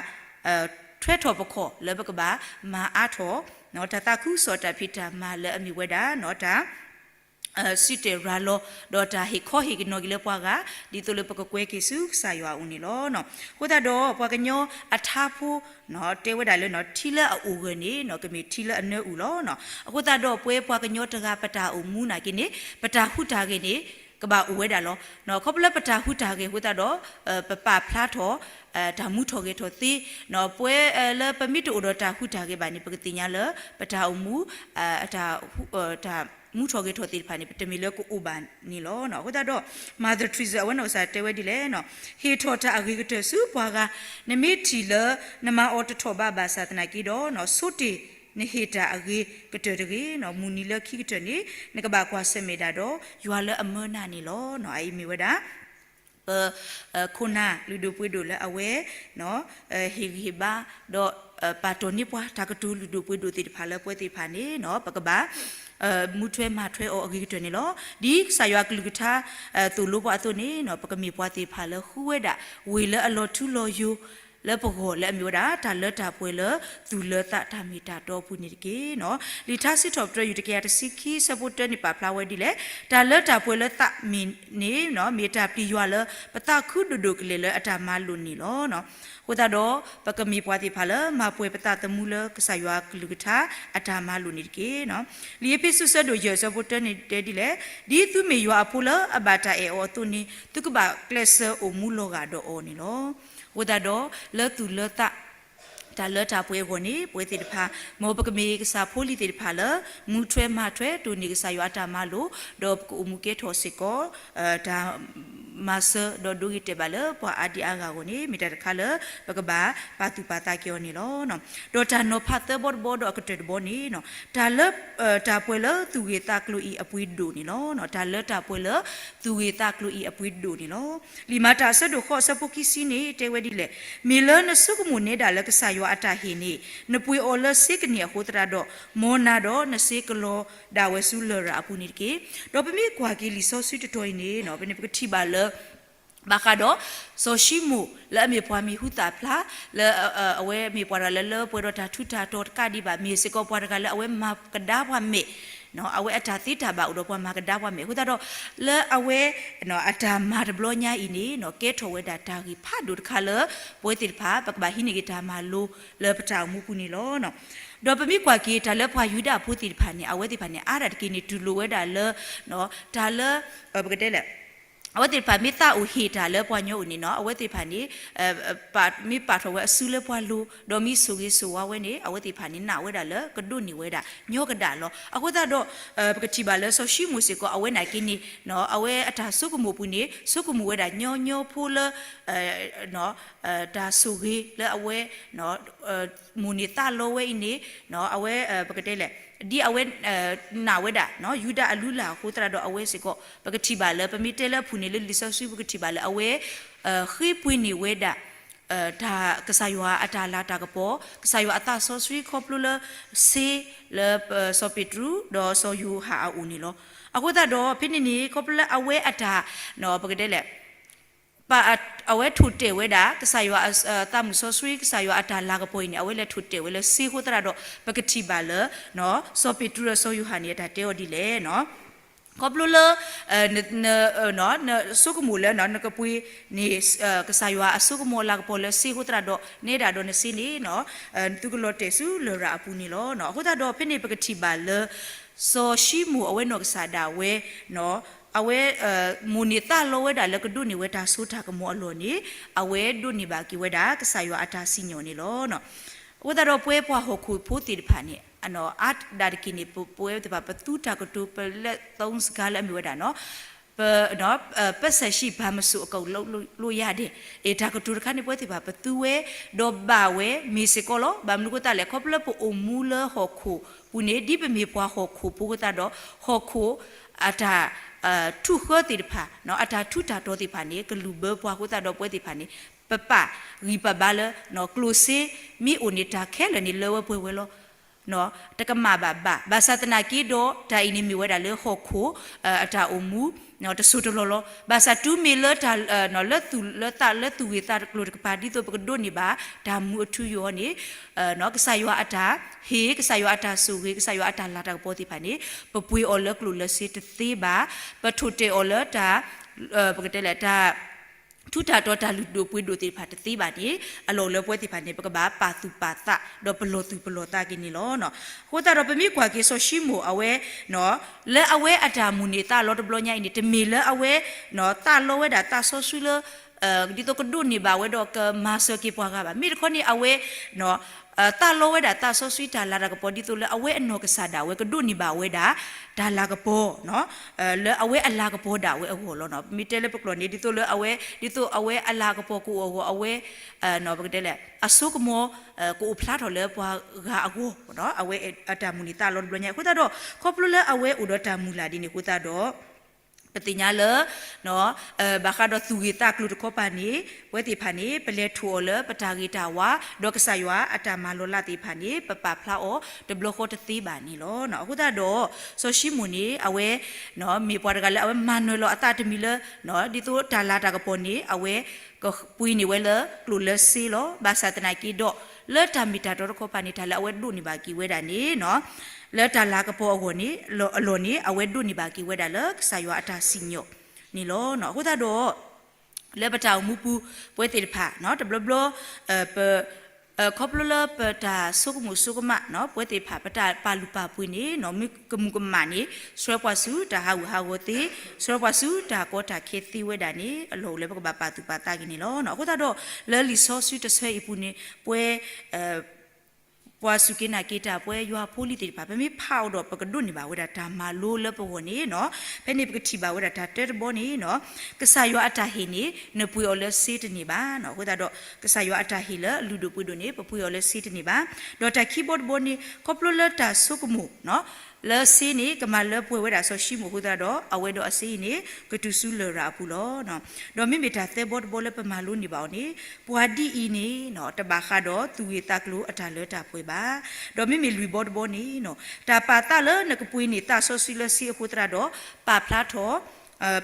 ထွဲထီၣ်ပခီၣ်လၢပကဘၣ်မၤအါထီၣ် တၢ်သးခုကစီၣ်တၢ်ဖံးတၢ်မၤလၢအမ့ၢ်ဝဲဒၣ် တၢ် စံၣ်တဲၤရၤလီၤ ဒီးတၢ်ဟ့ၣ်ခီဟ့ၣ်ကနီၤက့ၤလၢပှၤဂၤ ဒ်သိးလၢပကကွဲက့ၤဆူကစၢ်ယွၤအအိၣ်န့ၣ်လီၤ. အဃိသတးဒီး ပှၤကညီအထါဖိ တဲဝဲဒၣ်လၢ ထံလၢအအိၣ်ဂၢၢ်န့ၣ် ကမ့ၢ်ထံလၢအနၢအုၣ်လီၤ. အဃိသတးဒီး ပဝဲပှၤကညီတဂၤပတၢ်အိၣ်မူနာ်က့န့ၣ် ပတၢ်ဟူးတၢ်ဂဲၤန့ၣ် ကဘၣ်အိၣ်ဝဲဒၣ်လီၤ. ခီဖျိလၢပတၢ်ဟူးတၢ်ဂဲၤအဃိသတးဒီး ပပာ်ဖျါထီၣ် တၢ်မူထီၣ်ဂဲၤထီၣ်သ့ ပဝဲလၢပမ့ၢ်တအိၣ်ဒီးတၢ်ဟူးတၢ်ဂဲၤဘၣ်န့ၣ် ပကသ့ၣ်ညါလၢ ပတၢ်အိၣ်မူ တၢ် တၢ်မူထီၣ်ဂဲၤထီၣ်သ့ၣ်တဖၣ်န့ၣ် ပတမ့ၢ်လၢကအိၣ်ဘၣ်န့ၣ်လီၤ. အဃိသတးဒီး Mother Teresa အဝဲနီၢ်ကစၢ်တဲဝဲဒ်လဲၣ်, ဟ့ၣ်ထီၣ်တၢ်အဂ့ၤကတၢၢ်ဆူပှၤဂၤ, နမ့ၢ်ထံၣ်လၢ နမၤအီၤတထီၣ်ဘးဘၣ်ဆၣ်သနာ်က့ဒီး ဆိတ့ၢ်နဟ့ၣ်တၢ်အဂ့ၤကတၢၢ်တဂ့ၤ, မုၢ်နံၤလၢခံကတၢၢ်န့ၣ် နကဘၣ်ကွၢ်ဆၢၣ်မဲာ်ဒၣ်ဒီး ယွၤလၢအမၢနၤန့ၣ်လီၤ. အအံၤမ့ၢ်ဝဲဒၣ် ပ ခိၣ်နၢ်လုၢ်ဒိၣ်ပှ့ၤဒိၣ်လၢအဝဲ ဟ့ၣ်ဂံၢ်ဟ့ၣ်ဘါ ဒီး ပာ်တီၢ်န့ၢ်ပှၤတၢ်ကတိၤလုၢ်ဒိၣ်ပှ့ၤဒိၣ်သ့ၣ်တဖၣ်လၢပဝဲသ့ၣ်တဖၣ်န့ၣ် ပကဘၣ် မူထွဲမၤထွဲအီၤအဂ့ၤကတၢၢ်န့ၣ်လီၤ. ဒ်ကစၢ်ယွၤအကလုၢ်ကထါ သိၣ်လိပှၤအသိးန့ၣ် ပကမ့ၢ်ပှၤသ့ၣ်တဖၣ်လၢဃုဝဲဒၣ် ဝ့ၢ်လၢအလီၤထူလီၤယိာ် လၢပဂီၢ်လၢအမ့ၢ်ဝဲဒၣ် တၢ်လၢတၢ်ပှဲၤလၢသူၣ်လၢသးတၢ်မ့ၢ်တၢ်တီအပူၤန့ၣ်တက့ၢ်. လံာ်ထါစံးထီၣ်ပတြၢၤ ယူၢ်တကယၤတဆံခံ ဆၢဖိတၢန့ၣ် ပာ်ဖျါဝဲဒ်လဲၣ်, တၢ်လၢတၢ်ပှဲၤလၢသးမ့ၢ်န့ၣ် မ့ၢ်တၢ်ပျံၤယွၤလၢ ပသးခုဒိၣ်ဒိၣ်ကလဲာ်လၢအတၢ်မၤလိာ်န့ၣ်လီၤ. အဃိသတးဒီး ပကမ့ၢ်ပှၤသ့ၣ်တဖၣ်လၢ မၤပှဲၤပသးသမူလၢကစၢ်ယွၤအကလုၢ်ကထါအတၢ်မၤလိာ်န့ၣ်တက့ၢ်. လံာ်အ့းဖ့းစူး ဆၢဒိၣ်ယဲၢ် ဆၢဖိတၢန့ၣ်တဲဒ်လဲၣ်, ဒ်သုမ့ၢ်ယွၤအဖိလၢအဘၣ်တၢ်အဲၣ်အီၤအသိးန့ၣ် သုကဘၣ်ကျဲးစၢးအိၣ်မူလီၤဂာ်ဒီးအီၤန့ၣ်လီၤ. အဃိသတးဒီး လၢသူၣ်လၢသး တၢ်လၢတၢ်ပှဲၤအဂီၢ်န့ၣ် ပဝဲသ့ၣ်တဖၣ် မ်ပကမ့ၢ်ကစၢ်ဖိလံၤသ့ၣ်တဖၣ်လၢ မူထွဲမၤထွဲတိၢ်န့ၢ်ကစၢ်ယွၤအတၢ်မၤလိာ်, ဒီးပကအိၣ်မူကဲထီၣ်စ့ၢ်ကီး တၢ်မၤစၢၤဒီးဒိဂ့ၤတဲာ်ဘၣ်လၢပှၤအါဒံအါဂၤအဂီၢ်န့ၣ် မ့ၢ်တၢ်တခါလၢ ပကဘၣ်ပာ်သူၣ်ပာ်သးက့ၤအီၤန့ၣ်လီၤ. ဒီးတၢ်နီၤဖးသၢဘီတဘီဒီးအကတၢၢ်တဘီန့ၣ် တၢ်လၢ တၢ်ပှဲၤလၢသူၣ်ဂ့ၤသးကျိၤအံၤအပှ့ၤဒိၣ်န့ၣ်လီၤ. တၢ်လၢတၢ်ပှဲၤလၢသူၣ်ဂ့ၤသးကျိၤအံၤအပှ့ၤဒိၣ်န့ၣ်လီၤ. လံာ်မၤတၢ်အဆၢဒိၣ်ဃိး အဆၢဖိခံဆံန့ၣ် တဲဝဲဒ်လဲၣ်, မ့ၢ်လၢနဆိကမိၣ်နဲဒၣ်လၢကစၢ်ယွၤအတၢ်ဟ့ၣ်န့ၣ် နပှ့ၤအီၤလၢစ့ကန့ၢ်အဃိသတးဒီး မ်နၤဒီးနစ့ကလီၤဒၣ်ဝဲဆူလရာ်အပူၤန့ၣ်တက့ၢ်. ဒီးပမ့ၢ်ကွၢ်က့ၤလံာ်စီဆှံတတီၤအံၤန့ၣ် ပန့ၣ်ပကထံၣ်ဘၣ်လၢ ဘၣ်ဃးဒီး စီၤၡံမိၣ်လၢအမ့ၢ်ပှၤမံၤဟူသၣ်ဖျါ လၢ အဝဲမ့ၢ်ပှၤတဂၤလၢလၢပှဲၤဒီးတၢ်ထူးတၢ်တီၤတကးဒံးဘၣ် မ့ၢ်စ့ၢ်ကီးပှၤတဂၤလၢအဝဲမၤကဒါပှၤမဲာ် အဝဲအတၢ်သ့တၢ်ဘၣ်အိၣ်ဒီးပှၤမၤကဒါပှၤမဲာ်အဃိသတးဒီး လၢအဝဲ အတၢ်မၤတဘျီညါအံၤန့ၣ် ကဲထီၣ်ဝဲဒၣ်တၢ်ဂ့ၢ်ဖးဒိၣ်တခါလၢ ပဝဲသ့ၣ်တဖၣ် ပကဘၣ်ဟံးန့ၢ်က့ၤတၢ်မၤလိလၢပတၢ်အိၣ်မူပူၤန့ၣ်လီၤ. ဒီးပမ့ၢ်ကွၢ်က့ၤတၢ်လၢပှၤယူဒၤဖိသ့ၣ်တဖၣ်န့ၣ် အဝဲသ့ၣ်တဖၣ်န့ၣ် အါဒၣ်တက့ၢ်န့ၣ် တူၢ်လိာ်ဝဲဒၣ်လၢ တၢ်လၢ ပကတဲလဲၣ် အဝဲသ့ၣ်တဖၣ်မ့ၢ်သးအိၣ်ဟ့ၣ်တၢ်လၢပှၤညီအိၣ်န့ၣ်နီၤ အဝဲသ့ၣ်တဖၣ်န့ၣ် မ့ၢ်ပာ်ထီၣ်ဝဲအစုလၢပှၤလိၤ ဒီးမ့ၢ်ဆိၣ်ဂ့ၤဆိၣ်ဝါဝဲန့ၣ် အဝဲသ့ၣ်တဖၣ်န့ၣ် နာ်ဝဲဒၣ်လၢကဒိးန့ၢ်ဝဲဒၣ် ညီကဒၣ်လီၤ. အဃိသတးဒီး ပကထံၣ်ဘၣ်လၢစီၤၡံမိၣ်စ့ၢ်ကီး အဝဲနာ်က့န့ၣ် အဝဲအတၢ်ဆိကမိၣ်ပူၤန့ၣ် ဆိကမိၣ်ဝဲဒၣ်ညီညီဖိလၢ တၢ်ဆိၣ်ဂ့ၤလၢအဝဲ မိၣ်န့ၢ်သးလီဝဲအံၤန့ၣ် အဝဲ ပကတဲလဲၣ် ဒ်အဝဲ နာ်ဝဲဒၣ် ယူဒၤအလုၢ်အလၢ်အဃိသတးဒီးအဝဲစ့ၢ်ကီး ပကထံၣ်ဘၣ်လၢ ပမ့ၢ်တဲလၢအပူၤန့ၣ်လၢလံာ်စီဆှံ ပကထံၣ်ဘၣ်လၢအဝဲ ဃ့ပှ့ၤန့ၢ်ဝဲဒၣ် တၢ်ကစၢ်ယွၤအတၢ်လၤတၢ်ကပီၤ ကစၢ်ယွၤအသးစီဆှံခီဖျိလၢ စ့လၢ စီၤပ့းတရူး ဒီးစီၤယိၤဟၣ်အအိၣ်န့ၣ်လီၤ. အဃိသတးဒီး ဖဲန့ၣ်န့ၣ် ခီဖျိလၢအဝဲအတၢ် ပကတဲလဲၣ် အဝဲထိၣ်တဲာ်ဝဲဒၣ် ကစၢ်ယွၤအသးမုၣ်စီဆှံ ကစၢ်ယွၤအတၢ်လၤကပီၤအံၤန့ၣ် အဝဲလဲၤထိၣ်တဲာ်ဝဲလၢစ့အဃိသတးဒီး ပကထံၣ်ဘၣ်လၢ စီၤပ့းတရူးဒီးစီၤယိၤဟၣ်န့ၣ် အတၢ်တဲအီၤဒ်လဲၣ် ခီဖျိလၢ နဆိကမိၣ်လၢ နကပှ့ၤန့ၣ် ကစၢ်ယွၤအစိကမီၤအလၤကပီၤလၢစ့အဃိသတးဒီး နဲဒၣ်ဒီးနစ့န့ၣ် သုကလီၤတဲာ်ဆူလရာ်အပူၤန့ၣ်လီၤ. အဃိသတးဒီး ဖဲန့ၣ်ပကထံၣ်ဘၣ်လၢ စီၤၡံမိၣ်အဝဲနီၢ်ကစၢ်ဒၣ်ဝဲ အဝဲ မိၣ်န့ၢ်သးလီဝဲဒၣ်လၢကဒိးန့ၢ်ဝဲတၢ်စိတၢ်ကမီၤအလီၢ်န့ၣ် အဝဲဒိးန့ၢ်ဘၣ်က့ၤဝဲဒၣ် ကစၢ်ယွၤအတၢ်စံၣ်ညီၣ်န့ၣ်လီၤ. အဃိသတးဒီးပဝဲပှၤဟီၣ်ခိၣ်ဖိသ့ၣ်တဖၣ်န့ၣ် အါဒၣ်တက့ၢ်န့ၣ် ပဝဲသ့ၣ်တဖၣ် ပသူတၢ်ကတိၤ ပလဲၤ သုံးစကား လၢအမ့ၢ်ဝဲဒၣ် ပ ပစံးရှိ ဘာမဆို အကုန်လုပ်လို့ရတယ် တၢ်ကတိၤတခါန့ၣ် ပဝဲသ့ၣ်တဖၣ် ပသူဝဲ ဒီးဘၣ်ဝဲ မ့ၢ်စ့ၢ်ကီးလီၤ. ဘၣ်မနုၤအဃိသတးလဲၣ် ခီဖျိလၢပအိၣ်မူလၢဟီၣ်ခိၣ်ပူၤန့ၣ် ဒ်ပမ့ၢ်ပှၤဟီၣ်ခိၣ်ဖိအဃိသတးဒီး ဟီၣ်ခိၣ် အတၢ် ထူၣ်ဃၢသ့ၣ်တဖၣ် အတၢ်ထူးတၢ်တီၤသ့ၣ်တဖၣ်န့ၣ် ကလုၢ်ဘၢပှၤအဃိသတးဒီး ပဝဲသ့ၣ်တဖၣ်န့ၣ် ပပာ်ဂံၢ်ပာ်ဘါလၢ ကျိၣ်စ့မ့ၢ်အိၣ်န့ၣ် တၢ်ခဲလၢာ်န့ၣ်လၢဝဲပှဲၤဝဲလီၤ. တကမၣ်ဘၣ်ဘၣ်. ဘၣ်ဆၣ်သနာ်က့ဒီး တၢ်အံၤန့ၣ်မ့ၢ်ဝဲဒၣ်လၢဟီၣ်ခိၣ် အတၢ်အိၣ်မူ တစိၢ်တလီၢ်လီၤ. ဘၣ်ဆၣ်တုၤမ့ၢ်လၢ လၢသူၣ်လၢသးလၢသူၣ်ဂ့ၤသးကျိၤတကပၤ ဒ်သိးပကဒိးန့ၢ်ဘၣ် တၢ်မူအထူအယိာ်န့ၣ် ကစၢ်ယွၤအတၢ်ဟ့ၣ် ကစၢ်ယွၤအတၢ်ဆိၣ်ဂ့ၤ ကစၢ်ယွၤအတၢ်လၤတၢ်ကပီၤသ့ၣ်တဖၣ်န့ၣ် ပပှ့ၤအီၤလၢကျိၣ်လၢစ့တသ့ဘၣ်. ပထိၣ်တဲာ်အီၤလၢတၢ် ပကတဲလဲၣ် တၢ် ထူးတၢ်တီၤ တၢ်လုၢ်ဒိၣ်ပှ့ၤဒိၣ်သ့ၣ်တဖၣ်တသ့ဘၣ်န့ၣ် အလီၢ်အိၣ်လၢပဝဲသ့ၣ်တဖၣ်န့ၣ် ပကဘၣ်ပာ်သူၣ်ပာ်သး ဒီးပလီၢ်သူၣ်ပလီၢ်သးက့ၤန့ၣ်လီၤ. အဃိသတးဒီး ပမ့ၢ်ကွၢ်က့ၤစီၤၡံမိၣ်အဝဲ လၢအဝဲအတၢ်မိၣ်န့ၢ်သးလီတဘျီညါအံၤန့ၣ် တမ့ၢ်လၢအဝဲ သးလီဝဲဒၣ်သးစီဆှံလၢ ဒ်သိးကဒိးန့ၢ်ဘၣ်ဝဲဒီးကမၤစၢၤက့ၤပှၤဂၤဘၣ်. မ့ၢ်တခီန့ၣ် အဝဲ သးလီဝဲဒၣ်သးစီဆှံတၢ်လၤတၢ်ကပီၤ ဒ်သိးလၢအဝဲအနီၢ်ကစၢ်ဒၣ်ဝဲ ကဒိးန့ၢ်ဘၣ်ဝဲဒၣ် တၢ်လၤကပီၤ လၢအဝဲအလၤကပီၤဒၣ်ဝဲအဂီၢ်လီၤ. မ့ၢ်တဲလၢပကျိာ်န့ၣ် ဒ်သိးလၢအဝဲ ဒ်သိးအဝဲအလၤကပီၤကအိၣ်အဂီၢ် အဝဲ ပကတဲလဲၣ် အစိကမီၤ ကအိၣ်ဖျါထီၣ်လၢပှၤဂၤအဂီၢ် အဝဲအတၢ်မိၣ်န့ၢ်သးလီတဘျီညါ အဃိသတးဒီး ခီဖျိလၢအဝဲအိၣ်ဒီးတၢ်မုၢ်လၢ်ဒ်န့ၣ်အဃိသတးဒီး ပသ့ၣ်ညါလၢ ဘၣ်ဃးဒီးသူၣ်ဂ့ၢ်သးကျိၤတခီပၤန့ၣ် ပဝဲသ့ၣ်တဖၣ်န့ၣ် ပလဲၤထီၣ်အီၤလၢပတၢ်ဂ့ၤတၢ်ဝါ ဒီးကစၢ်ယွၤအတၢ်မၤလီၤလးသ့ၣ်တဖၣ်န့ၣ် ပပာ်ဖျါအီၤတဘျီဃီတသ့ဘၣ်န့ၣ်လီၤ. အဃိသတးဒီး စီၤၡံမိၣ်န့ၣ် အဝဲ မ့ၢ်ပှၤတဂၤလၢအဝဲမၤနၢၤလီၤအသးတမံၤလၢ ဒ်သိးတၢ်လၤတၢ်ကပီၤန့ၣ် အဝဲကပှ့ၤန့ၢ်ဝဲလၢကျိၣ်လၢစ့လီၤ. ဘၣ်ဆၣ်သနာ်က့ဒီး လၢတၢ်မ့ၢ်တၢ်တီတခီပၤန့ၣ် တၢ်လၢအဝဲဒိးန့ၢ်ဘၣ်က့ၤဝဲဒၣ်န့ၣ် လၢတၢ်လၤကပီၤအဂီၢ်န့ၣ် အလီၢ်န့ၣ် အဝဲဒိးန့ၢ်ဘၣ်က့ၤဝဲဒၣ်လၢကစၢ်ယွၤအတၢ်စံၣ်ညီၣ်န့ၣ်လီၤ. အဃိသတးဒီး လၢပတၢ်အိၣ်မူပူၤ ပဝဲသ့ၣ်တဖၣ် တဘျီဘျီ ပ ခီဖျိလၢပတၢ်ဆိကမိၣ်ဆိကမး ပဝဲသ့ၣ်တဖၣ် ပတၢ်ပာ်လုၢ်ပာ်ပှ့ၤန့ၣ် မ့ၢ်ကမူၤကမၣ်န့ၣ် ဆှၢပှၤဆူတၢ်ဟးဂူာ်ဟးဂီၤသ့, ဆှၢပှၤဆူတၢ်ကီတၢ်ခဲသ့ဝဲဒၣ်န့ၣ် အလီၢ်အိၣ်လၢပကဘၣ်ပာ်သူၣ်ပာ်သးက့ၤန့ၣ်လီၤ. အဃိသတးဒီး လၢလံာ်စီဆှံတဆၢအံၤပူၤန့ၣ် ပဝဲ ပှၤစူၢ်က့ၤနာ်က့ၤတၢ် ပဝဲယွၤဖိလံၤသ့ၣ်တဖၣ် ပမ့ၢ်ဖးအီၤဒီး ပကဒိးန့ၢ်ဘၣ်ဝဲဒၣ်တၢ်မၤလိလၢပဂီၢ်န့ၣ် ဖဲန့ၣ်ပကထံၣ်ဘၣ်ဝဲဒၣ်တၢ်တၢတဘီန့ၣ် ကစၢ်ယွၤအတၢ်ဟ့ၣ်န့ၣ် နပှ့ၤအီၤလၢစ့တန့ၢ်ဘၣ်. အဃိသတးဒီး ကစၢ်ယွၤအတၢ်ဟ့ၣ်လၢအလုၢ်ဒိၣ်ပှ့ၤဒိၣ်န့ၣ် ပပှ့ၤအီၤလၢစ့တန့ၢ်ဘၣ်. ဒီးတၢ်ခံဘီတဘီန့ၣ် ခီဖျိလၢတၢ်ဆိကမိၣ် လၢစ့န့ၣ် ကမၤလၢပှဲၤဝဲဒၣ်စီၤၡံမိၣ်အဃိသတးဒီး အဝဲဒီးအစ့အံၤန့ၣ် ကတုၤဆူလရာ်အပူၤလီၤ. ဒီးမ့မ့ၢ်တၢ်သၢဘီတဘီလၢပမၤလိန့ၢ်ဘၣ်အီၤန့ၣ် ပှၤဒ်အံၤန့ၣ် တဘၣ်ဃးဒီးသူၣ်ဂ့ၢ်သးကျိၤအတၢ်လၢတၢ်ပှဲၤဘၣ်. ဒီးမ့မ့ၢ်လွံၢ်ဘီတဘီန့ၣ် တၢ်ပာ်သးလၢနကပှ့ၤန့ၢ်သးစီဆှံလၢစ့အဃိသတးဒီး ပာ်ဖျါထီၣ်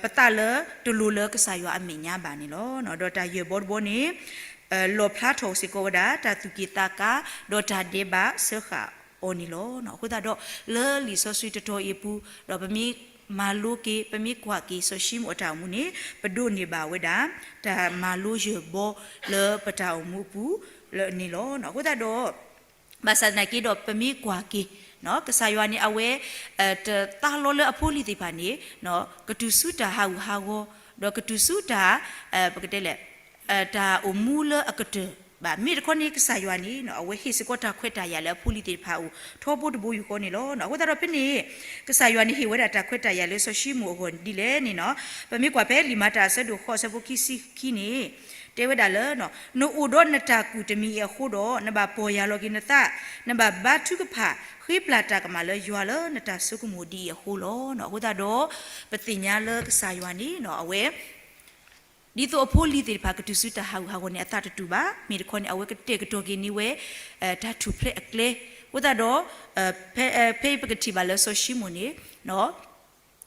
ပသးလၢတလိၤလၢကစၢ်ယွၤအမဲာ်ညါဘၣ်န့ၣ်လီၤ. ဒီးတၢ်ယဲၢ်ဘီတဘီန့ၣ် လီၣ်ဖျါထီၣ်စ့ၢ်ကီးဝဲဒၣ် တၢ်သူၣ်က့ၣ်သးကါ ဒီးတၢ်ဒဲးဘးစၢဃာ်အီၤန့ၣ်လီၤ. အဃိသတးဒီး လၢလံာ်စီဆှံတတီၤအံၤအပူၤ ဒီးပမ့ၢ်မၤလိက့ၤ ပမ့ၢ်ကွၢ်က့ၤစီၤၡံမိၣ်အတၢ်အိၣ်မူန့ၣ် ပဒိးန့ၢ်ဘၣ်ဝဲဒၣ် တၢ်မၤလိယဲၢ်ဘီလၢပတၢ်အိၣ်မူအပူၤန့ၣ်လီၤ. အဃိသတးဒီး ဘၣ်ဆၣ်သနာ်က့ဒီး ပမ့ၢ်ကွၢ်က့ၤ ကစၢ်ယွၤန့ၣ် အဝဲ တသးလီလၢအဖိအလံၤသ့ၣ်တဖၣ်န့ၣ် ကတုၤဆူတၢ်ဟးဂူာ်ဟးဂီၤ ဒီးကတုၤဆူတၢ် ပကတဲလဲၣ် တၢ်အိၣ်မူလၢအကတၢၢ်ဘၣ်. မ့ၢ်တခီန့ၣ် ကစၢ်ယွၤန့ၣ် အဝဲဟ့ၣ်စ့ၢ်ကီးတၢ်ခွဲးတၢ်ယာ်လၢအဖိအလံၤသ့ၣ်တဖၣ်အအိၣ် ထီဘိတဘိယူၢ်ဃီန့ၣ်လီၤ. အဃိသတးဒီးဖဲန့ၣ် ကစၢ်ယွၤန့ၣ်ဟ့ၣ်ဝဲဒၣ်တၢ်ခွဲးတၢ်ယာ်လၢစီၤၡံမိၣ်အဂီၢ်ဒ်လဲၣ်န့ၣ် ပမ့ၢ်ကွၢ်ဖဲလံာ်မၤတၢ်အဆၢဒိၣ်ဃိးအဆၢဖိခံဆံခံန့ၣ် တဲဝဲဒၣ်လၢ နအိၣ်ဒီးနတၢ်ကူၣ်တမံၤအံၤအဃိဒီး နဘၣ်ပီၢ်ယၢ်လီၤက့ၤနသး, နဘၣ်ဘါထုကဖၣ် ဃ့ပျၢ်တၢ်ကမၣ်လၢယွၤလၢနတၢ်ဆိကမိၣ်ဒ်အံၤအဃိလီၤ. အဃိသတးဒီး ပသ့ၣ်ညါလၢကစၢ်ယွၤန့ၣ် အဝဲ ဒ်သိးအဖိအလံၤသ့ၣ်တဖၣ်ကတုၤဆူတၢ်ဟးဂူာ်ဟးဂီၤန့ၣ် အသးတတူာ်ဘၣ်. မ့ၢ်တခီန့ၣ် အဝဲကတဲာ်ကတီၤက့ၤန့ၢ်ဝဲ တၢ်ထူၣ်ဖျဲးအကျဲ. အဃိသတးဒီး ဖဲ ဖဲပကထံၣ်ဘၣ်လၢစီၤၡံမိၣ်န့ၣ်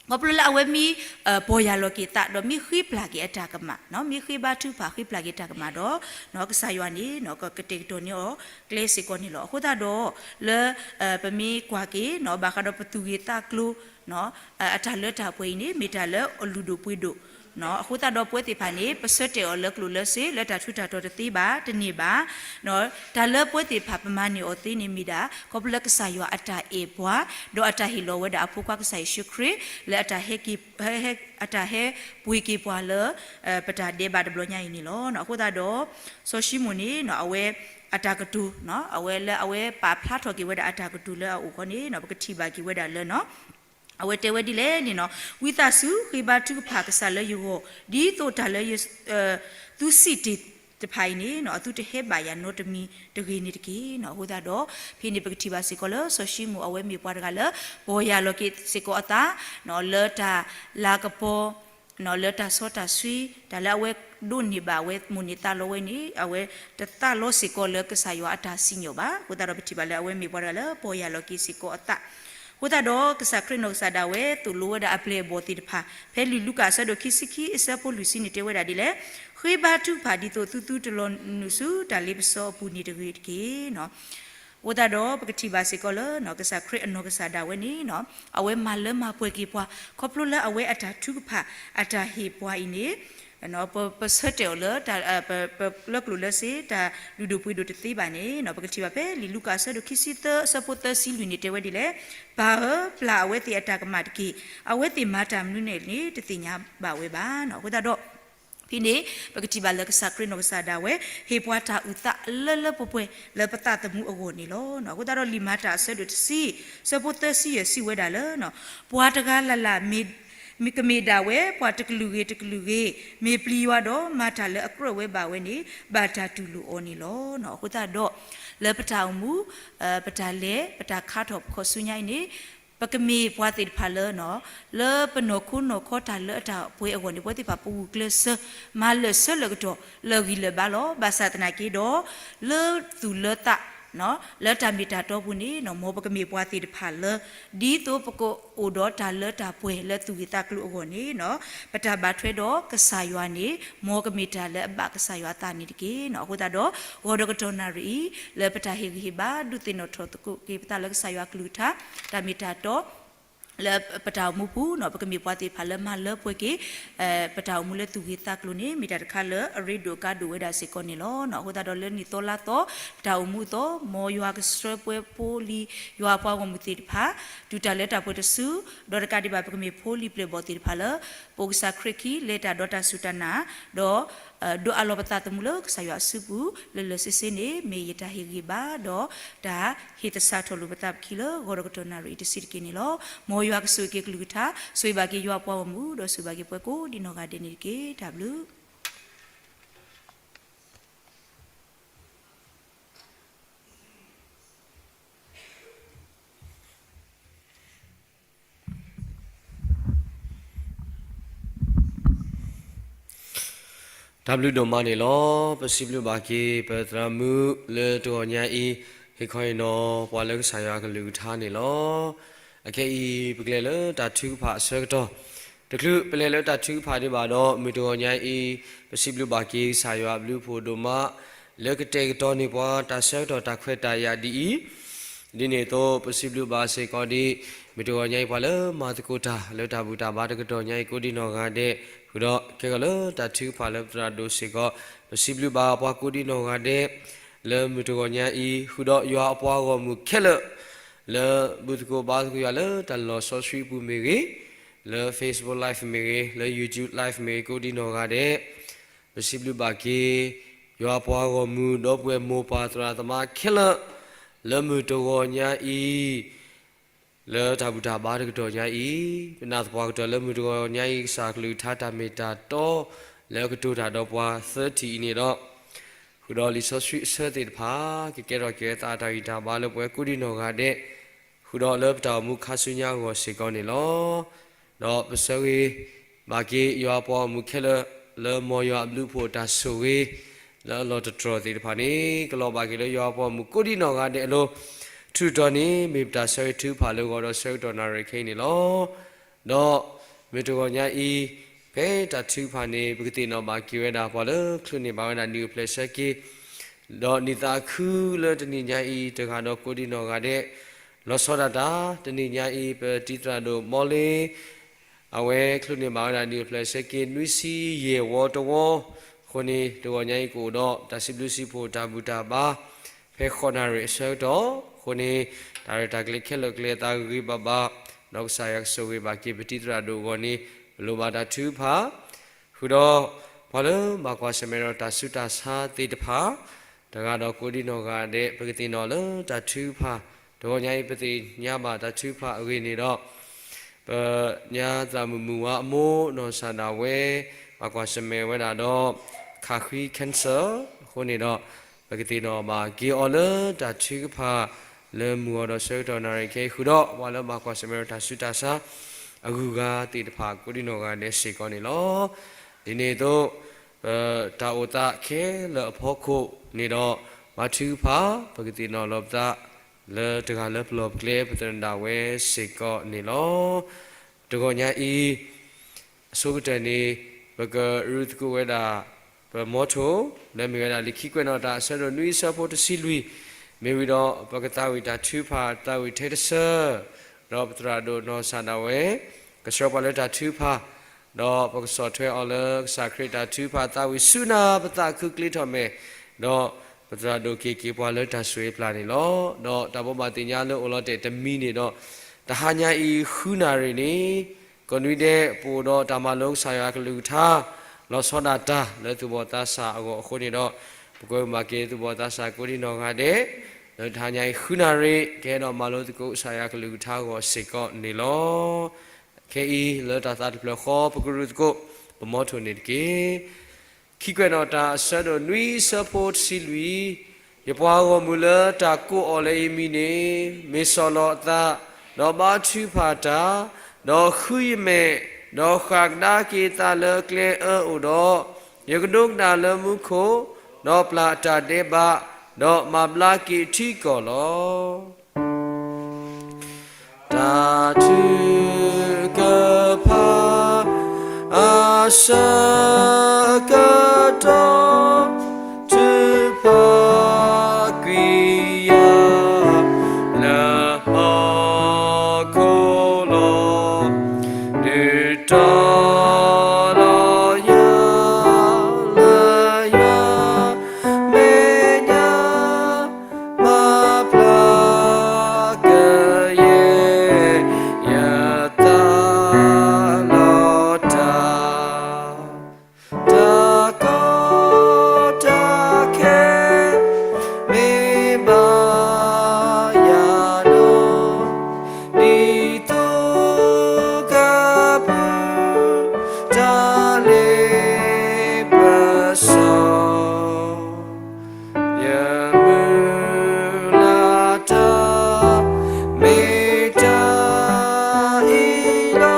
ခီဖျိလၢအဝဲမ့ၢ် ပီၢ်ယၢ်လီၤက့ၤအသး ဒီးမ့ၢ်ဃ့ပျၢ်က့ၤအတၢ်ကမၣ်, မ့ၢ်ဃ့ဘါထုကဖၣ်ဃ့ပျၢ်က့ၤတၢ်ကမၣ်ဒီး ကစၢ်ယွၤန့ၣ် ကကတဲာ်ကတီၤန့ၢ်အီၤကျဲစ့ၢ်ကီးန့ၣ်လီၤ. အဃိသတးဒီး လၢ ပမ့ၢ်ကွၢ်က့ၤ ဘၣ်ဃးဒီးပသူၣ်ဂ့ၤသးကျိၤ အတၢ်လၢတၢ်ပှဲၤအံၤန့ၣ် မ့ၢ်တၢ်လၢအလုၢ်ဒိၣ်ပှ့ၤဒိၣ် အဃိသတးဒီးပဝဲသ့ၣ်တဖၣ်န့ၣ် ပဆၢတဲာ်အီၤလၢကျိၣ်လၢစ့ လၢတၢ်ထူးတၢ်တီၤတသ့ဘၣ် တန့ၢ်ဘၣ်. တၢ်လၢပဝဲသ့ၣ်တဖၣ်ပမၤန့ၢ်အီၤသ့န့ၣ်မ့ၢ်ဒၣ် ခီဖျိလၢကစၢ်ယွၤအတၢ်အဲၣ်ပှၤ ဒီးအတၢ်ဟ့ၣ်လီၤဝဲဒၣ်အဖိခွါကစၢ်ယ့ၣ်ၡူးခရံာ် လၢအတၢ်ဟဲက့ၤ အတၢ်ဟဲပှ့ၤက့ၤပှၤလၢ ပတၢ်ဒဲးဘးတဘျီညါအံၤန့ၣ်လီၤ. အဃိသတးဒီး စီၤၡံမိၣ်န့ၣ် အဝဲအတၢ်ကတိၤ အဝဲလၢအဝဲပာ်ဖျါထီၣ်က့ၤဝဲဒၣ်အတၢ်ကတိၤလၢအအိၣ်ဃီန့ၣ် ပကထံၣ်ဘၣ်က့ၤဝဲဒၣ်လၢ အဝဲတဲဝဲဒ်လဲၣ်န့ၣ် ဝံသးစူၤဃ့ဘါထုကဖၣ်ကစၢ်လၢယဂီၢ် ဒ်သိးတၢ်လၢ သုစံးတ့ၢ်တဖၣ်အံၤန့ၣ် အသုတဟဲဘၣ်ယၤနီတမံၤတဂ့ၤန့ၣ်တက့ၢ်. အဃိသတးဒီး ဖဲန့ၣ်ပကထံၣ်ဘၣ်စ့ၢ်ကီးလၢစီၤၡံမိၣ်အဝဲမ့ၢ်ပှၤတဂၤလၢ ပီၢ်ယၢ်လီၤက့ၤစ့ၢ်ကီးအသး လၢတၢ်လၤကပီၤ လၢတၢ်စီတၢ်ဆှံ တၢ်လၢအဝဲဒိးန့ၢ်ဘၣ်ဝဲမိၣ်န့ၢ်သးလီဝဲန့ၣ် အဝဲတသးလီစ့ၢ်ကီးလၢကစၢ်ယွၤအတၢ်စံၣ်ညီၣ်ဘၣ်. အဃိသတးဒီးပထံၣ်ဘၣ်လၢအဝဲမ့ၢ်ပှၤတဂၤလၢပီၢ်ယၢ်လီၤက့ၤစ့ၢ်ကီးအသး အဃိသတးဒီးကစၢ်ခရံာ်နီၢ်ကစၢ်ဒၣ်ဝဲသိၣ်လိဝဲဒၣ်အပျဲၢ်အဘီၣ်သ့ၣ်တဖၣ် ဖဲလံာ်လူၤကၣ်အဆၢဒိၣ်ခံဆံခံအဆၢဖိလွံၢ်ဆံန့ၣ်တဲဝဲဒၣ်ဒ်လဲၣ်, ဃ့ဘါထုကဖၣ်ဒ်သိးသုသုတလီၤနုာ်ဆူတၢ်လ့ပစီအပူၤန့ၣ်တဂ့ၤတက့ၢ်. အဃိသတးဒီးပကထံၣ်ဘၣ်စ့ၢ်ကီးလၢ ကစၢ်ခရံာ်အနီၢ်ကစၢ်ဒၣ်ဝဲန့ၣ် အဝဲမၤလၢမၤပှဲၤက့ၤပှၤ ခီဖျိလၢအဝဲအတၢ်ထုကဖၣ် အတၢ်ဟ့ၣ်ပှၤအံၤန့ၣ် ပဆၢတဲာ်အီၤလၢ လၢကျိၣ်လၢစ့ တၢ်လုၢ်ဒိၣ်ပှ့ၤဒိၣ်တသ့ဘၣ်န့ၣ် ပကထံၣ်ဘၣ်ဖဲလံာ်လူၤကၣ်အဆၢဒိၣ်ခံဆံသၢအဆၢဖိသၢဆံလွံၢ်န့ၣ်တဲဝဲဒ်လဲၣ်, ပၢ်ဧၢ, ပျၢ်အဝဲသ့ၣ်အတၢ်ကမၣ်တက့ၢ်. အဝဲသ့ၣ်မၤတၢ်မနုၤန့ၣ်န့ၣ် တသ့ၣ်ညါဘၣ်ဝဲဘၣ်. အဃိသတးဒီး ဖဲန့ၣ် ပကထံၣ်ဘၣ်လၢကစၢ်ခရံာ်နီၢ်ကစၢ်ဒၣ်ဝဲ ဟ့ၣ်ပှၤတၢ်အုၣ်သးလၢလၢပှဲၤပှဲၤလၢပသးသမူအဂီၢ်န့ၣ်လီၤ. အဃိသတးဒီးလံာ်မၤတၢ်အဆၢဒိၣ်တဆံ ဆၢဖိသၢဆံယဲၢ်စံးဝဲဒၣ်လၢ ပှၤတဂၤလၢ်လၢ် မ့ၢ်ကမ့ၢ်ဒၣ်ဝဲ ပှၤတကလုာ်ဂ့ၤတကလုာ်ဂ့ၤ မ့ၢ်ပျံၤယွၤဒီးမၤတၢ်လၢအကြၢးဝဲဘၣ်ဝဲန့ၣ် ဘၣ်တၢ်တူၢ်လိာ်အီၤန့ၣ်လီၤ. အဃိသတးဒီး လၢပတၢ်အိၣ်မူ ပတၢ်လဲၤ ပတၢ်ခါထီၣ်ပခီၣ်ဆူညါအံၤန့ၣ် ပကမ့ၢ်ပှၤသ့ၣ်တဖၣ်လၢ လၢပနီၢ်ခိနီၢ်ခီတၢ်လၢအတၢ်ပှဲၤအဂီၢ်န့ၣ် ပဝဲသ့ၣ်တဖၣ်ပဂုာ်ကျဲးစၢး မၤလၢာ်ဆၢလၢာ်ကတီၢ်လၢအဂံၢ်လၢာ်ဘါလီၤ. ဘၣ်ဆၣ်သနာ်က့ဒီး လၢသူၣ်လၢသး လၢတၢ်မ့ၢ်တၢ်တီပူၤန့ၣ် မ်ပကမ့ၢ်ပှၤသ့ၣ်တဖၣ်လၢ ဒ်သိးပကအိၣ်ဒီးတၢ်လၢတၢ်ပှဲၤလၢသူၣ်ဂ့ၢ်သးကျိၤအဂီၢ်န့ၣ် ပတၢ်ဘၣ်ထွဲဒီးကစၢ်ယွၤန့ၣ် မ်ကမ့ၢ်တၢ်လၢအဘၣ်ကစၢ်ယွၤအသးန့ၣ်တက့ၢ်. အဃိသတးဒီး ဂီၤဒီးကတီၢ်နၣ်ရံၣ်အံၤ လၢပတၢ်ဟ့ၣ်ဂံၢ်ဟ့ၣ်ဘါ ဒုးသ့ၣ်နီၣ်ထီၣ်သကိးက့ၤပသးလၢကစၢ်ယွၤကလုၢ်ကထါ တၢ်မ့ၢ်တၢ်တီ လၢပတၢ်အိၣ်မူပူၤ ပကမ့ၢ်ပှၤသ့ၣ်တဖၣ်လၢမၤလၢပှဲၤက့ၤ ပတၢ်အိၣ်မူလၢသူၣ်ဂ့ၢ်သးကျိၤန့ၣ် မ့ၢ်တၢ်တခါလၢအရ့ဒိၣ်အကါဒိၣ်ဝဲဒၣ်စ့ၢ်ကီးန့ၣ်လီၤ. အဃိသတးဒီးလၢနံၣ်သီလါသီ ပတၢ်အိၣ်မူအသိး မ်ယွၤကဆှၢပှဲၤဖိလံၤ ယွၤအပှၤဂီၢ်မုၢ်သ့ၣ်တဖၣ် တုၤတၢ်လၢတၢ်ပှဲၤတစု ဒီးတကးဒံးဘၣ် ပကမ့ၢ်ဖိလံၤပျဲၢ်ဘီၣ်သ့ၣ်တဖၣ်လၢ ပအိၣ်ကစၢ်ခရံာ်ခံ လဲၤတၢ်ဒီးတၢ်စူၢ်တၢ်နာ် ဒီး ဒိးအးလီၤပသးသမူလၢကစၢ်ယွၤအစုပူၤ လၢလၢာ်ဆ့ဆ့န့ၣ် မ့ၢ်ယတၢ်ဟ့ၣ်ဂံၢ်ဘါ ဒီးတၢ်ဟ့ၣ်သဆၣ်ထီၣ်လိာ်ပသးပခံလၢ ဂီၤဒီးကတီၢ်နၣ်ရံၣ်အံၤတဆံးတက့ၢ်န့ၣ်လီၤ. မ်ယွၤကဆိၣ်ဂ့ၤက့ၤကလုၢ်ကထါ ဆိၣ်ဂ့ၤဘၣ်က့ၤယွၤအပှၤဂီၢ်မုၢ် ဒီးဆိၣ်ဂ့ၤဘၣ်က့ၤပှၤကိးဒံနီၢ်ဂၤဒဲးန့ၣ်တက့ၢ်. တၢ်ဘျုး တၢ်ဘျုးဒိၣ်မးန့ၣ်လီၤ. ပစံးဘျုးဘၣ်က့ၤ ပသရၣ်မုၣ်လၢတဂီၤညါအံၤ ဟ့ၣ်ခီဟ့ၣ်နီၤပှၤလၢကစၢ်ယွၤကလုၢ်ကထါန့ၣ်လီၤ. အခဲအံၤ ပကလဲၤလၢတၢ်ထုကဖၣ်အဆၢကတီၢ်, တချုးပလဲၤလၢတၢ်ထုကဖၣ်ဒံးဘၣ်ဒီး မုၢ်တဂီၤညါအံၤ ပစံးဘျုးဘၣ်က့ၤကစၢ်ယွၤအဘျုးအဖှိၣ်ဒိၣ်မး လၢကတဲာ်ကတီၤန့ၢ်ပှၤတၢ်ဆၢကတီၢ်တၢ်ခွဲးတၢ်ယာ်ဒ်အံၤ, ဒ်န့ၣ်အသိး ပစံးဘျုးဘၣ်စ့ၢ်ကီးဒံး မုၢ်တဂီၤညါအံၤ ပှၤလၢမၤသကိးတၢ်လၢတၢ်ဘူၣ်တၢ်ဘါတကတီၢ်ညါအံၤ ကိးဒံနီၢ်ဂၤဒဲး, ဃုာ်ဒီးကဲထီၣ်လၢတၢ်ထုကဖၣ်လၢပသရၣ်ဒိၣ်စ့ၢ်ကီး, ပစံးဘျုးဘၣ်ပှၤကိးဒံနီၢ်ဂၤဒဲး လၢမုၢ်တဂီၤညါအံၤ, ဃုာ်ဒီးယွၤအပှၤဂီၢ်မုၢ်ခဲလၢာ် လၢဘူၣ်သကိးဘါသကိးယွၤလၢတၢ်လီၤဆီဆှံအပူၤမ့ၢ်ဂ့ၤ, လၢ Facebook Live မ့ၢ်ဂ့ၤ, လၢ YouTube Live မ့ၢ်ဂ့ၤ ကိးဒံနီၢ်ဂၤဒဲး, ပစံးဘျုးဘၣ်က့ၤ ယွၤအပှၤဂီၢ်မုၢ် ဒီပုၢ်ဝဲၢ်မိၢ်ပၢ်သရၣ်သမါခဲလၢာ် လၢမုၢ်တဂီၤညါအံၤ လၢတၢ်ဘူၣ်တၢ်ဘါတကတီၢ်ညါအံၤ, ပနာ်သပှၢ်ကတၢၢ်လၢမုၢ်တဂီၤညါအံၤ ကစၢ်ကလုၢ်ကထါတၢ်မ့ၢ်တၢ်တီ လၢအကတိၤတၢ်ဒီးပှၤသၢထံၣ်အံၤန့ၣ်ဒီး, ဃုာ်ဒီးလံာ်စီဆှံအဆၢသ့ၣ်တဖၣ် ကကဲထီၣ်က့ၤအသးတၢ်ဂံၢ်တၢ်ဘါလၢပဝဲကိးဒံနီၢ်ဂၤဒဲး, ဃုာ်ဒီးလၢပတၢ်အိၣ်မူခါဆူညါအဂီၢ်စ့ၢ်ကီးန့ၣ်လီၤ. ဒီးပဆၢဂ့ၤဘၣ်က့ၤယွၤအပှၤဂီၢ်မုၢ်ခဲလၢာ် လၢမ်ယွၤအဘျုးအဖှိၣ်အတၢ်ဆိၣ်ဂ့ၤ လၢအလီၢ်တတြီၢ်သ့ၣ်တဖၣ်န့ၣ် ကလီၤဘၣ်က့ၤလၢယွၤအပှၤဂီၢ်မုၢ်ကိးဒံနီၢ်ဂၤဒဲးအလိၤ, ထုးထီၣ်န့ၣ် မ့ၢ်ပတၢ်ဆၢဂ့ၤထုကဖၣ်လၢဂီၤဒီးဆၢကတီၢ်နၣ်ရံၣ်ခဲအံၤန့ၣ်လီၤ. ဒီးမုၢ်တဂီၤညါအံၤ ဖဲတၢ်ထုကဖၣ်န့ၣ် ပကသ့ၣ်နီၣ်ဘၣ်က့ၤဝဲဒၣ် ပှၤလၢချုးန့ၢ်ဘၣ်ဝဲဒၣ်နံၣ်အိၣ်ဖျဲၣ်ဆၢက့ၤ ဒီးနံၣ်သးခုလၢတနံၤညါအံၤ တဂၤဒီးကိးဒံနီၢ်ဂၤဒဲး, လီၤဆီဒၣ်တၢ် တနံၤညါအံၤ ပတံၤသရၣ်ဒိၣ်မီလ့ အဝဲချုးန့ၢ်ဘၣ်ဝဲဒၣ်နံၣ်အိၣ်ဖျဲၣ်ဆၢက့ၤ နွံဆံယဲၢ်ဝီတဝီ, အဃိန့ၣ် တဂီၤညါအံၤကအိၣ်ဒီး တၢ်စံးဘျုးစံးဖှိၣ်တၢ်ဘူၣ်တၢ်ဘါ ဖဲဃိးနၣ်ရံၣ်အဆၢကတီၢ်, အဃိန့ၣ် တၢ်ရဲၣ်တၢ်ကျဲၤခဲလၢာ်ကျဲၤအသးဂ့ၤဂ့ၤဘၣ်ဘၣ်, ဒီးကစၢ်ယွၤကဆိၣ်ဂ့ၤဘၣ်က့ၤပတံၤသရၣ်ဒိၣ်အဂီၢ်န့ၣ် ပလိၣ်ဘၣ်တၢ်ထုကဖၣ် ဃုာ်ဒီး ပှၤလၢဘၣ်ကွၢ်ဆၢၣ်မဲာ်ဒီးတၢ်ဆူးတၢ်ဆါသ့ၣ်တဖၣ်, တဂၤဒီးကိးဒံနီၢ်ဂၤဒဲး ပကသ့ၣ်နီၣ်လၢတၢ်ထုကဖၣ်, တဂီၤညါအံၤ ပသ့ၣ်ညါဘၣ်တၢ်ထုကဖၣ်အဂ့ၢ်န့ၣ်ဒီး ပညါသရၣ်မုၣ်မုၢ်ဝါအမိၢ်နီၢ်စၢ်ဒၣ်ဝဲ ဘၣ်ကွၢ်ဆၢၣ်မဲာ်ဝဲဒၣ်ဒီး ခးဃံ cancer အဃိန့ၣ်ဒီး ပကသ့ၣ်နီၣ်ဘၣ်က့ၤအီၤလၢတၢ်ထုကဖၣ် လၢမုၢ်ဂီၤဒီးဆၢကတီၢ်နၣ်ရံၣ်ခဲအံၤဃုာ်ဒီး ပှၤလၢဘၣ်ကွၢ်ဆၢၣ်မဲာ်ဒီးတၢ်ဆူးတၢ်ဆါ အဂုၤအဂၤသ့ၣ်တဖၣ်ကိးဒံနီၢ်ဂၤဒဲးစ့ၢ်ကီးန့ၣ်လီၤ. ဒ်န့ၣ်အသိး ပတၢ်အိၣ်သးခဲလၢာ်အဖီခိၣ်န့ၣ်ဒီး ဘါထုကဖၣ် ပကသ့ၣ်နီၣ်လီၤပသး လၢတဂၤလၢပလီၢ်ပကျဲပသရၣ်ဒၣ်ဝဲစ့ၢ်ကီးန့ၣ်လီၤ. တဂီၤညါအံၤ အဆိကတၢၢ်န့ၣ် ပကရုၢ်သကိးဝဲဒၣ် ပမီထိၣ် လၢမ့ၢ်ဝဲဒၣ်လံာ်ခံကွဲးနီၣ်တၢ် အဆၢဒိၣ်နွံအဆၢဖိတဆံလွံၢ်, မ့ၢ်ဝံၤဒီး ပကသးဝံၣ်တၢ်ထုကဖၣ် သးဝံၣ်ထဲတဆၢ, ဒီးပသရၣ်ဒိၣ်နီၢ်စၢ်ဒၣ်ဝဲ ကဆှၢပှၤလၢတၢ်ထုကဖၣ်, ဒီးပကဆီၣ်ထွဲအီၤလၢကစၢ်ခရံာ်တၢ်ထုကဖၣ် သးဝံၣ်ဆူနၢ်ပသးခုကျ့ထီၣ်မဲာ်, ဒီးပသရၣ်ဒိၣ်က့ၤက့ၤပှၤလၢတၢ်ဆိၣ်ဂ့ၤပျၢ်န့ၣ်လီၤ. ဒီးတၢ်ဘိးဘၣ်သ့ၣ်ညါလၢအိၣ်လီၤတဲာ်တမံၤန့ၣ်ဒီး တဟါညါအံၤဃုနၣ်ရံၣ်န့ၣ် ကိးနွံဒဲး ပအိၣ်ဒီးတၢ်မၤလိကစၢ်ယွၤကလုၢ်ကထါ လီၤဆီဒၣ်တၢ်လၢသူၣ်ဘီၣ်သးစၢ်အဂီၢ်အဃိန့ၣ်ဒီး ပကွဲမုာ်ဘၣ်က့ၤသူၣ်ဘီၣ်သးစၢ်ကိးဒံနီၢ်ဂၤဒဲး လၢတဟါညါအံၤဃုနၣ်ရံၣ် ကဟဲဒီးမၤလိသကိးကစၢ်ယွၤကလုၢ်ကထါအဂီၢ်စ့ၢ်ကီးန့ၣ်လီၤ. ခဲအံၤလၢတၢ်သးတဖျၢၣ်ဃီ ပကရုၢ်သကိး ပမီထိၣ်န့ၣ်တက့ၢ်. ခံကွဲးနီၣ်တၢ်အဆၢဒိၣ်နွံအဆၢဖိတဆံလွံၢ်, ယပှၤဂီၢ်မုၢ်လၢတၢ်ကိးအီၤလၢအမံၤန့ၣ် မ့ၢ်စီၢ်လီၤအသး ဒီးဘါထုကဖၣ်တၢ်, ဒီးဃုယမဲာ်, ဒီးဃၣ်ကဒါက့ၤသးလၢကျဲအၢအိၣ်ဒီး, ယကဒိကနၣ်လၢမူခိၣ်, ဒီးပျၢ်အတၢ်ဒဲးဘး, ဒီးမၤဘျါက့ၤထံကီၢ်လီၤ. တၢ်ထုကဖၣ် အဆၢကတီၢ် ထုကဖၣ်ကွံာ်ယၤ လၢဟီၣ်ခိၣ်လီၤ. ဒုးတီၤလီၤယၤ လၢယွၤ မဲာ်ညါ မၤဖျါကယဲၢ် ယသးလီၤတၢ်. တၢ်ကီတၢ်ခဲ မ့ၢ်ဘၣ်ယၤဒီး ဒ်သိးကပူၤ တၢ်လ့ပစီ ယမုၢ်လၢ်တၢ် မ့ၢ်တၢ်အံၤလီၤ.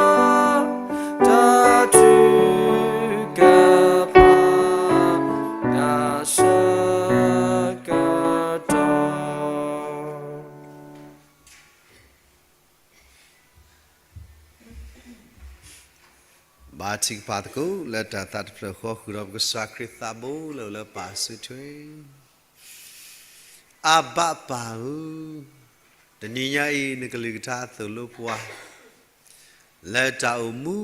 တၢ်ထုကဖၣ် တၢ်ဆၢကတီၢ် ဘါထုကဖၣ်သကိး လၢတၢ်သးတဖျၢၣ်ဃီ ဃုာ်ဒီးပကစၢ်ခရံာ်သးဘိလၢအိၣ်လၢပၢ်စုထွဲ. အဘၣ်ပၢ်ဧၢ, တနံၤညါအံၤ နကလုၢ်ကထါသိၣ်လိပှၤ လၢတၢ်အိၣ်မူ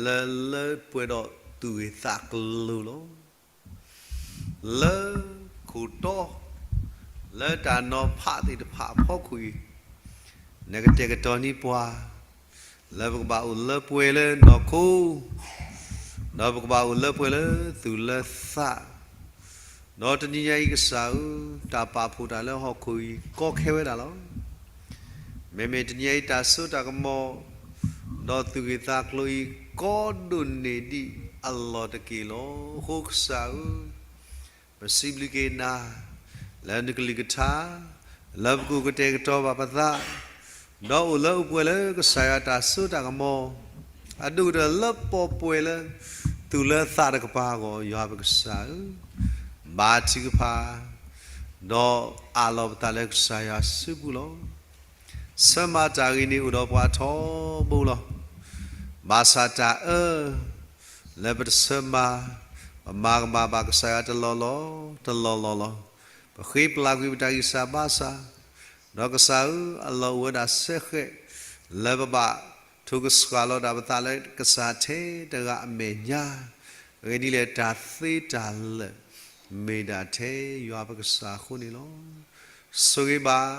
လၢလၢပှဲၤဒီးသူၣ်ဂ့ၤသးကျိၤလီၤ. လၢခိၣ်တီ လၢတၢ်နီၤဖးသ့ၣ်တဖၣ်အဖီခိၣ်အံၤ နကတဲာ်ကတီၤန့ၢ်ပှၤ လၢပကဘၣ်အိၣ်လၢပှဲၤလၢနီၢ်ခိ ဒီးပကဘၣ်အိၣ်လၢပှဲၤလၢသူၣ်လၢသး ဒီးတနံၤညါအံၤကစၢ်ဧၢ, တၢ်ပာ်ဖှိၣ်တၢ်လၢဟီၣ်ခိၣ်အံၤ ကီခဲဝဲဒၣ်လီၤ. မ့မ့ၢ်တနံၤညါအံၤတၢ်စိတၢ်ကမီၤ ဒီးသူၣ်ဂ့ၤသးကျိၤအံၤ ကီဒိၣ်န့ၢ်ဒံးအလီၢ်တက့ၢ်လီၤ. အဃိကစၢ်ဧၢ, ပစံးဘျုးက့ၤနၤ လၢနကလုၢ်ကထါ လၢပကအိၣ်ကတဲာ်ကတီၤဘၣ်ပသး ဒီးအိၣ်လၢအိၣ်ပှဲၤလၢကစၢ်ယွၤတၢ်စိတၢ်ကမီၤ အဒိၣ်ကတၢၢ်လၢပီၤပှဲၤလၢ သူၣ်လၢသးတကပၤအဂီၢ် ယွၤပကစၢ်ဧၢ, ဘါထုကဖၣ် ဒီးအးလီၤပသးလၢကစၢ်ယွၤစုပူၤလီၤ. ဆၢမၤတၢ်ဂ့ၤန့ၣ်အိၣ်ဒီးပှၤထီဘိလီၤ. ဘၣ်ဆၣ်တၢ်အၢ လၢပတဆၢမၤ ပမၤကမၣ်ဘၣ်ကစၢ်ယွၤတလီၢ်လီၢ် တလီၢ်လီၢ်လီၤ. ပဃ့ပလၢ်ကွံာ်ပတၢ်ဂံၢ်စၢ်ဘါစၢ်, ဒီးကစၢ်ဧၢ, အလီၢ်အိၣ်ဝဲဒၣ်စဲဃဲး လၢပဘၣ်ထိၣ်ကစှၤလီၤဒၣ်ပသးလၢကစၢ်ထဲတဂၤအမဲာ်ညါ, အဂ့ၢ်ဒ်လဲၣ် တၢ်သ့တၢ်လၢာ် မ့ၢ်ဒၣ်ထဲယွၤပကစၢ်အဃိန့ၣ်လီၤ. ဆိၣ်ဂ့ၤဘၣ်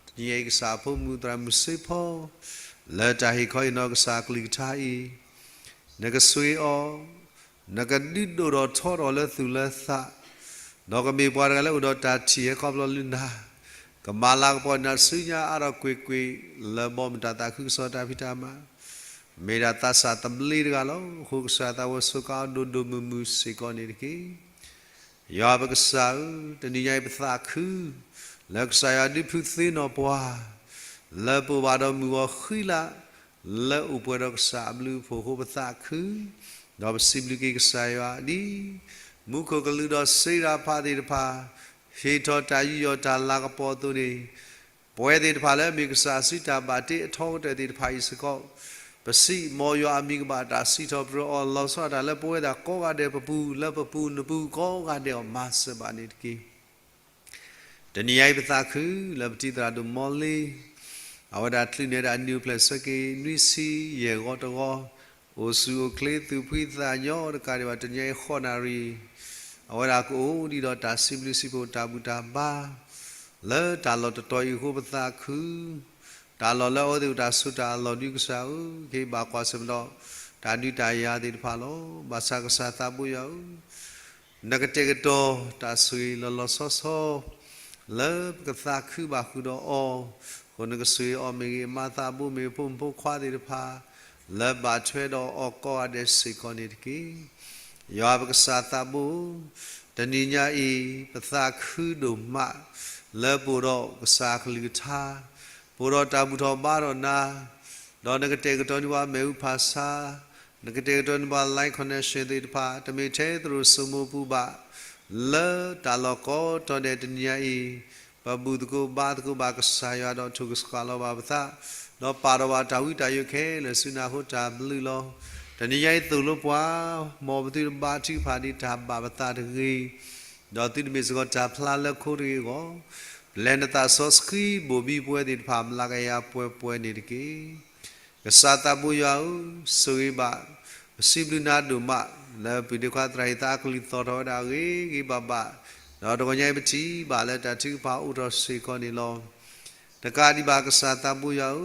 တနံၤညါအံၤကစၢ်အဖိမုၣ်သရၣ်မုၣ်စ့ဖီ လၢတၢ်ဟ့ၣ်ခီဟ့ၣ်နီၤကစၢ်အကလုၢ်ကထါအံၤ, နကဆိၣ်ဂ့ၤအီၤ, နကဒုးဒိၣ်ထီၣ်ထီထီၣ်လၢသူၣ်လၢသး, ဒီးကမ့ၢ်ပှၤတဂၤလၢအိၣ်ဒီးတၢ်ထံၣ်ဟဲခီဖျိလၢနၤ, ကမၤလၤကပီၤနၤဆူညါအါထီၣ်ကွ့ၢ်ကွ့ၢ် လၢဘီမုၢ်တၢ်သးခုကစီၣ်တၢ်ဖံးတၢ်မၤ, မ့ၢ်ဒၣ်သးစၢ်သဘျ့တဂၤလီၤ. အဃိကစၢ်သးဝဲစူးကါအီၤဒိၣ်ဒိၣ်မုၢ်မုၢ်စ့ၢ်ကီးန့ၣ်တက့ၢ်. ယွၤပကစၢ်ဧၢ, တနံၤညါအံၤပသးခု လၢကစၢ်ယွၤဒုးဖုသ့နီၢ်ပှၤ လၢပအိၣ်ဘၣ်ဒီးမုၢ်ဂီၤဃံလၤ လၢအိၣ်ပှဲၤဒီးကစၢ်အဘျုးအဖှိၣ်အဃိပသးခု, ဒီးပစံးဘျုးက့ၤကစၢ်ယွၤဒ် မူခိၣ်ကလူးဒီးစ့ရၤဖးသ့ၣ်တဖၣ် ဟ့ၣ်ထီၣ်တၢ်ယူးယီၣ်တၢ်လၤကပီၤအသိးန့ၣ်, ပဝဲသ့ၣ်တဖၣ်လၢအမ့ၢ်ကစၢ်အစုတၢ်ဘၣ်တ့အထီကတၢၢ်သ့ၣ်တဖၣ်အံၤစ့ၢ်ကီး, ပစံး မ်ယွၤအမံၤကဘၣ်တၢ်စံးထီၣ်ပတြၢၤအီၤ လီၤဆီဒၣ်တၢ်လၢပဝဲဒၣ်ကိးဂၤဒဲးပပူၤ လၢပပူၤနပူၤကိးဂၤဒဲးအီၤ မၤစၢၤဘၣ်န့ၣ်တက့ၢ်. တနံၤညါအံၤပသးခု လၢပတံၤသရၣ်ဒိၣ်မီလ့ အဝဲဒၣ်ချုးန့ၢ်ဒၣ်နံၣ်အိၣ်ဖျဲၣ်ဆၢက့ၤနွံဆံယဲၢ်ဂီၤတဂီၤ, အိၣ်ဆူၣ်အိၣ်ချ့သူၣ်ဖှံသးညီတကးဒံးဘၣ် တနံၤညါအံၤဃိးနၣ်ရံၣ်, အဝဲဒၣ်ကအိၣ်ဒံးဒီးတၢ်စံးဘျုးစံးဖှိၣ်တၢ်ဘူၣ်တၢ်ဘါ လၢတၢ်လီၢ်တတီၤအံၤအဃိပသးခု, တၢ်လီၢ်လၢအဝဲသ့ၣ်အိၣ်တၢ်ဆိးတၢ်အလီၢ်ဒုးကစၢ်ဧၢ, ကဟ့ၣ်ဘၣ်ကွၢ်ဆၢၣ်မဲာ်ဒီး တၢ်ဒုးတၢ်ယၤသ့ၣ်တဖၣ်လီၤ. ဘၣ်ဆၣ်ကစၢ်သးဘိယွၤဧၢ, နကတဲာ်ကတီၤတၢ်ဆိၣ်ဂ့ၤလီၤလီၤဆီဆီ လၢပကသးခုဘၣ်ဃုာ်ဒီးအီၤ, အဃိနကဆိၣ်ဂ့ၤအီၤမ့ၢ်ဂ့ၤ မၤသးဘိမ့ၢ်ဂ့ၤ ဖိမုၣ်ဖိခွါသ့ၣ်တဖၣ် လၢဘၣ်ထွဲဒီးအီၤကိးဂၤဒဲးစ့ၢ်ကီးန့ၣ်တက့ၢ်. ယွၤပကစၢ်သးဘိဧၢ, တနံၤညါအံၤ ပသးခုဒိၣ်မး လၢပအိၣ်ဒီးကစၢ်အကလုၢ်ကထါ, အိၣ်ဒီးတၢ်ဘူၣ်ထီၣ်ဘါထီၣ်နၤ, ဒီးနကတဲာ်ကတီၤန့ၢ်ပှၤမ့ၣ်အူဖးဆါ, နကတဲာ်ကတီၤန့ၢ်ပှၤ line connection သ့ၣ်တဖၣ် တမ့ၢ်ထဲသရိာ်စိမိပူၤဘၣ်, လၢတၢ်လီၢ်ကိးတီၤဒဲးတနံၤညါအံၤ, ပဘူၣ်သကိးဘါသကိးဘၣ်ကစၢ်ယွၤဒီးထိၣ်ကစှၤလီၤဘၣ်ပသး, ဒီးပာ်ထီၣ်ဘၣ်တၢ်ဝံတၢ်ယိးခဲလၢာ်ဆူနၢ်ဟူတၢ်ဘျုးလီၤ. တနံၤညါအံၤသိၣ်လိပှၤ, မ်ပသုတဘါထုကဖၣ်ဒ်တၢ်ဘၣ်ပသးတဂ့ၤ ဒီးသုတမ့ၢ်စ့ၢ်ကီးတၢ်ဖျါလၢခိတဂ့ၤအဂီၢ်, လဲၤနသးစီဆှံဘိၣ်ဘံပဝဲသ့ၣ်တဖၣ် မျးကယၤပှဲၤပှဲၤန့ၣ်တက့ၢ်. ကစၢ်သးဘိယွၤဧၢ, ဆိၣ်ဂ့ၤဘၣ်, ပစံးဘျုးနၤဒိၣ်မး, လၢပှၤဒ့ခွါသရၣ်ဟံသးအကလုၢ်သီၣ်ထီၣ်ဝဲဒၣ်အဂ့ၤဂ့ၤဘၣ်ဘၣ်, ဒီးတဂီၤညါအံၤပထံၣ်ဘၣ်လၢတၢ်ထုကဖၣ်အိၣ်ထီၣ်စ့ၢ်ကီးန့ၣ်လီၤ. တကးဒံးဘၣ်ကစၢ်သးဘိယွၤဧၢ,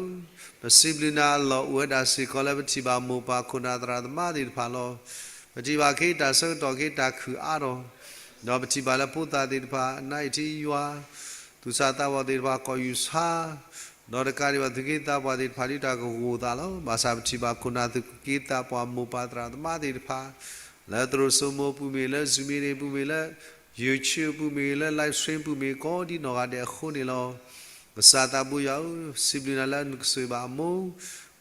ပစံးဘျုးနၤအလီၢ်အိၣ်ဝဲဒၣ်စ့ၢ်ကီးလၢပထံၣ်ဘၣ်မိၢ်ပၢ်ခိၣ်နၢ်သရၣ်သမါသ့ၣ်တဖၣ်လီၤ. ပထံၣ်ဘၣ်က့ၤတၢ်ဆၢကတီၢ်က့ၤတၢ်ခုၣ်အါထီၣ်, ဒီးပထံၣ်ဘၣ်လၢဖိသၣ်သ့ၣ်တဖၣ် နါအ့ၣ်ထံယွၤ, သူၣ်စၢ်သးဘီၣ်သ့ၣ်တဖၣ် ကိးယူၤဆါ, ဒီးတကးဒံးဘၣ်သူၣ်က့သးပှၢ်သ့ၣ်တဖၣ်ဒ်တၢ်ကဂီၤသးလီၤ. ဘၣ်ဆၣ်ပထံၣ်ဘၣ်ခိၣ်နၢ်သူၣ်က့သးပှၢ်မိၢ်ပၢ်သရၣ်သမါသ့ၣ်တဖၣ် လၢသရိာ်စိမိပူၤမ့ၢ်လၢ Zoom meeting ပူၤမ့ၢ်လၢ YouTube ပူၤမ့ၢ်ဂ့ၤလၢ live stream ပူၤမ့ၢ်ဂ့ၤ ကိးဒံနီၢ်ဂၤဒဲးအဃိန့ၣ်လီၤ. ကစၢ်သးဘိယွၤဧၢ, စံးဘျုးနၤလၢနကဆိၣ်ဂ့ၤဘၣ်အမိၢ်,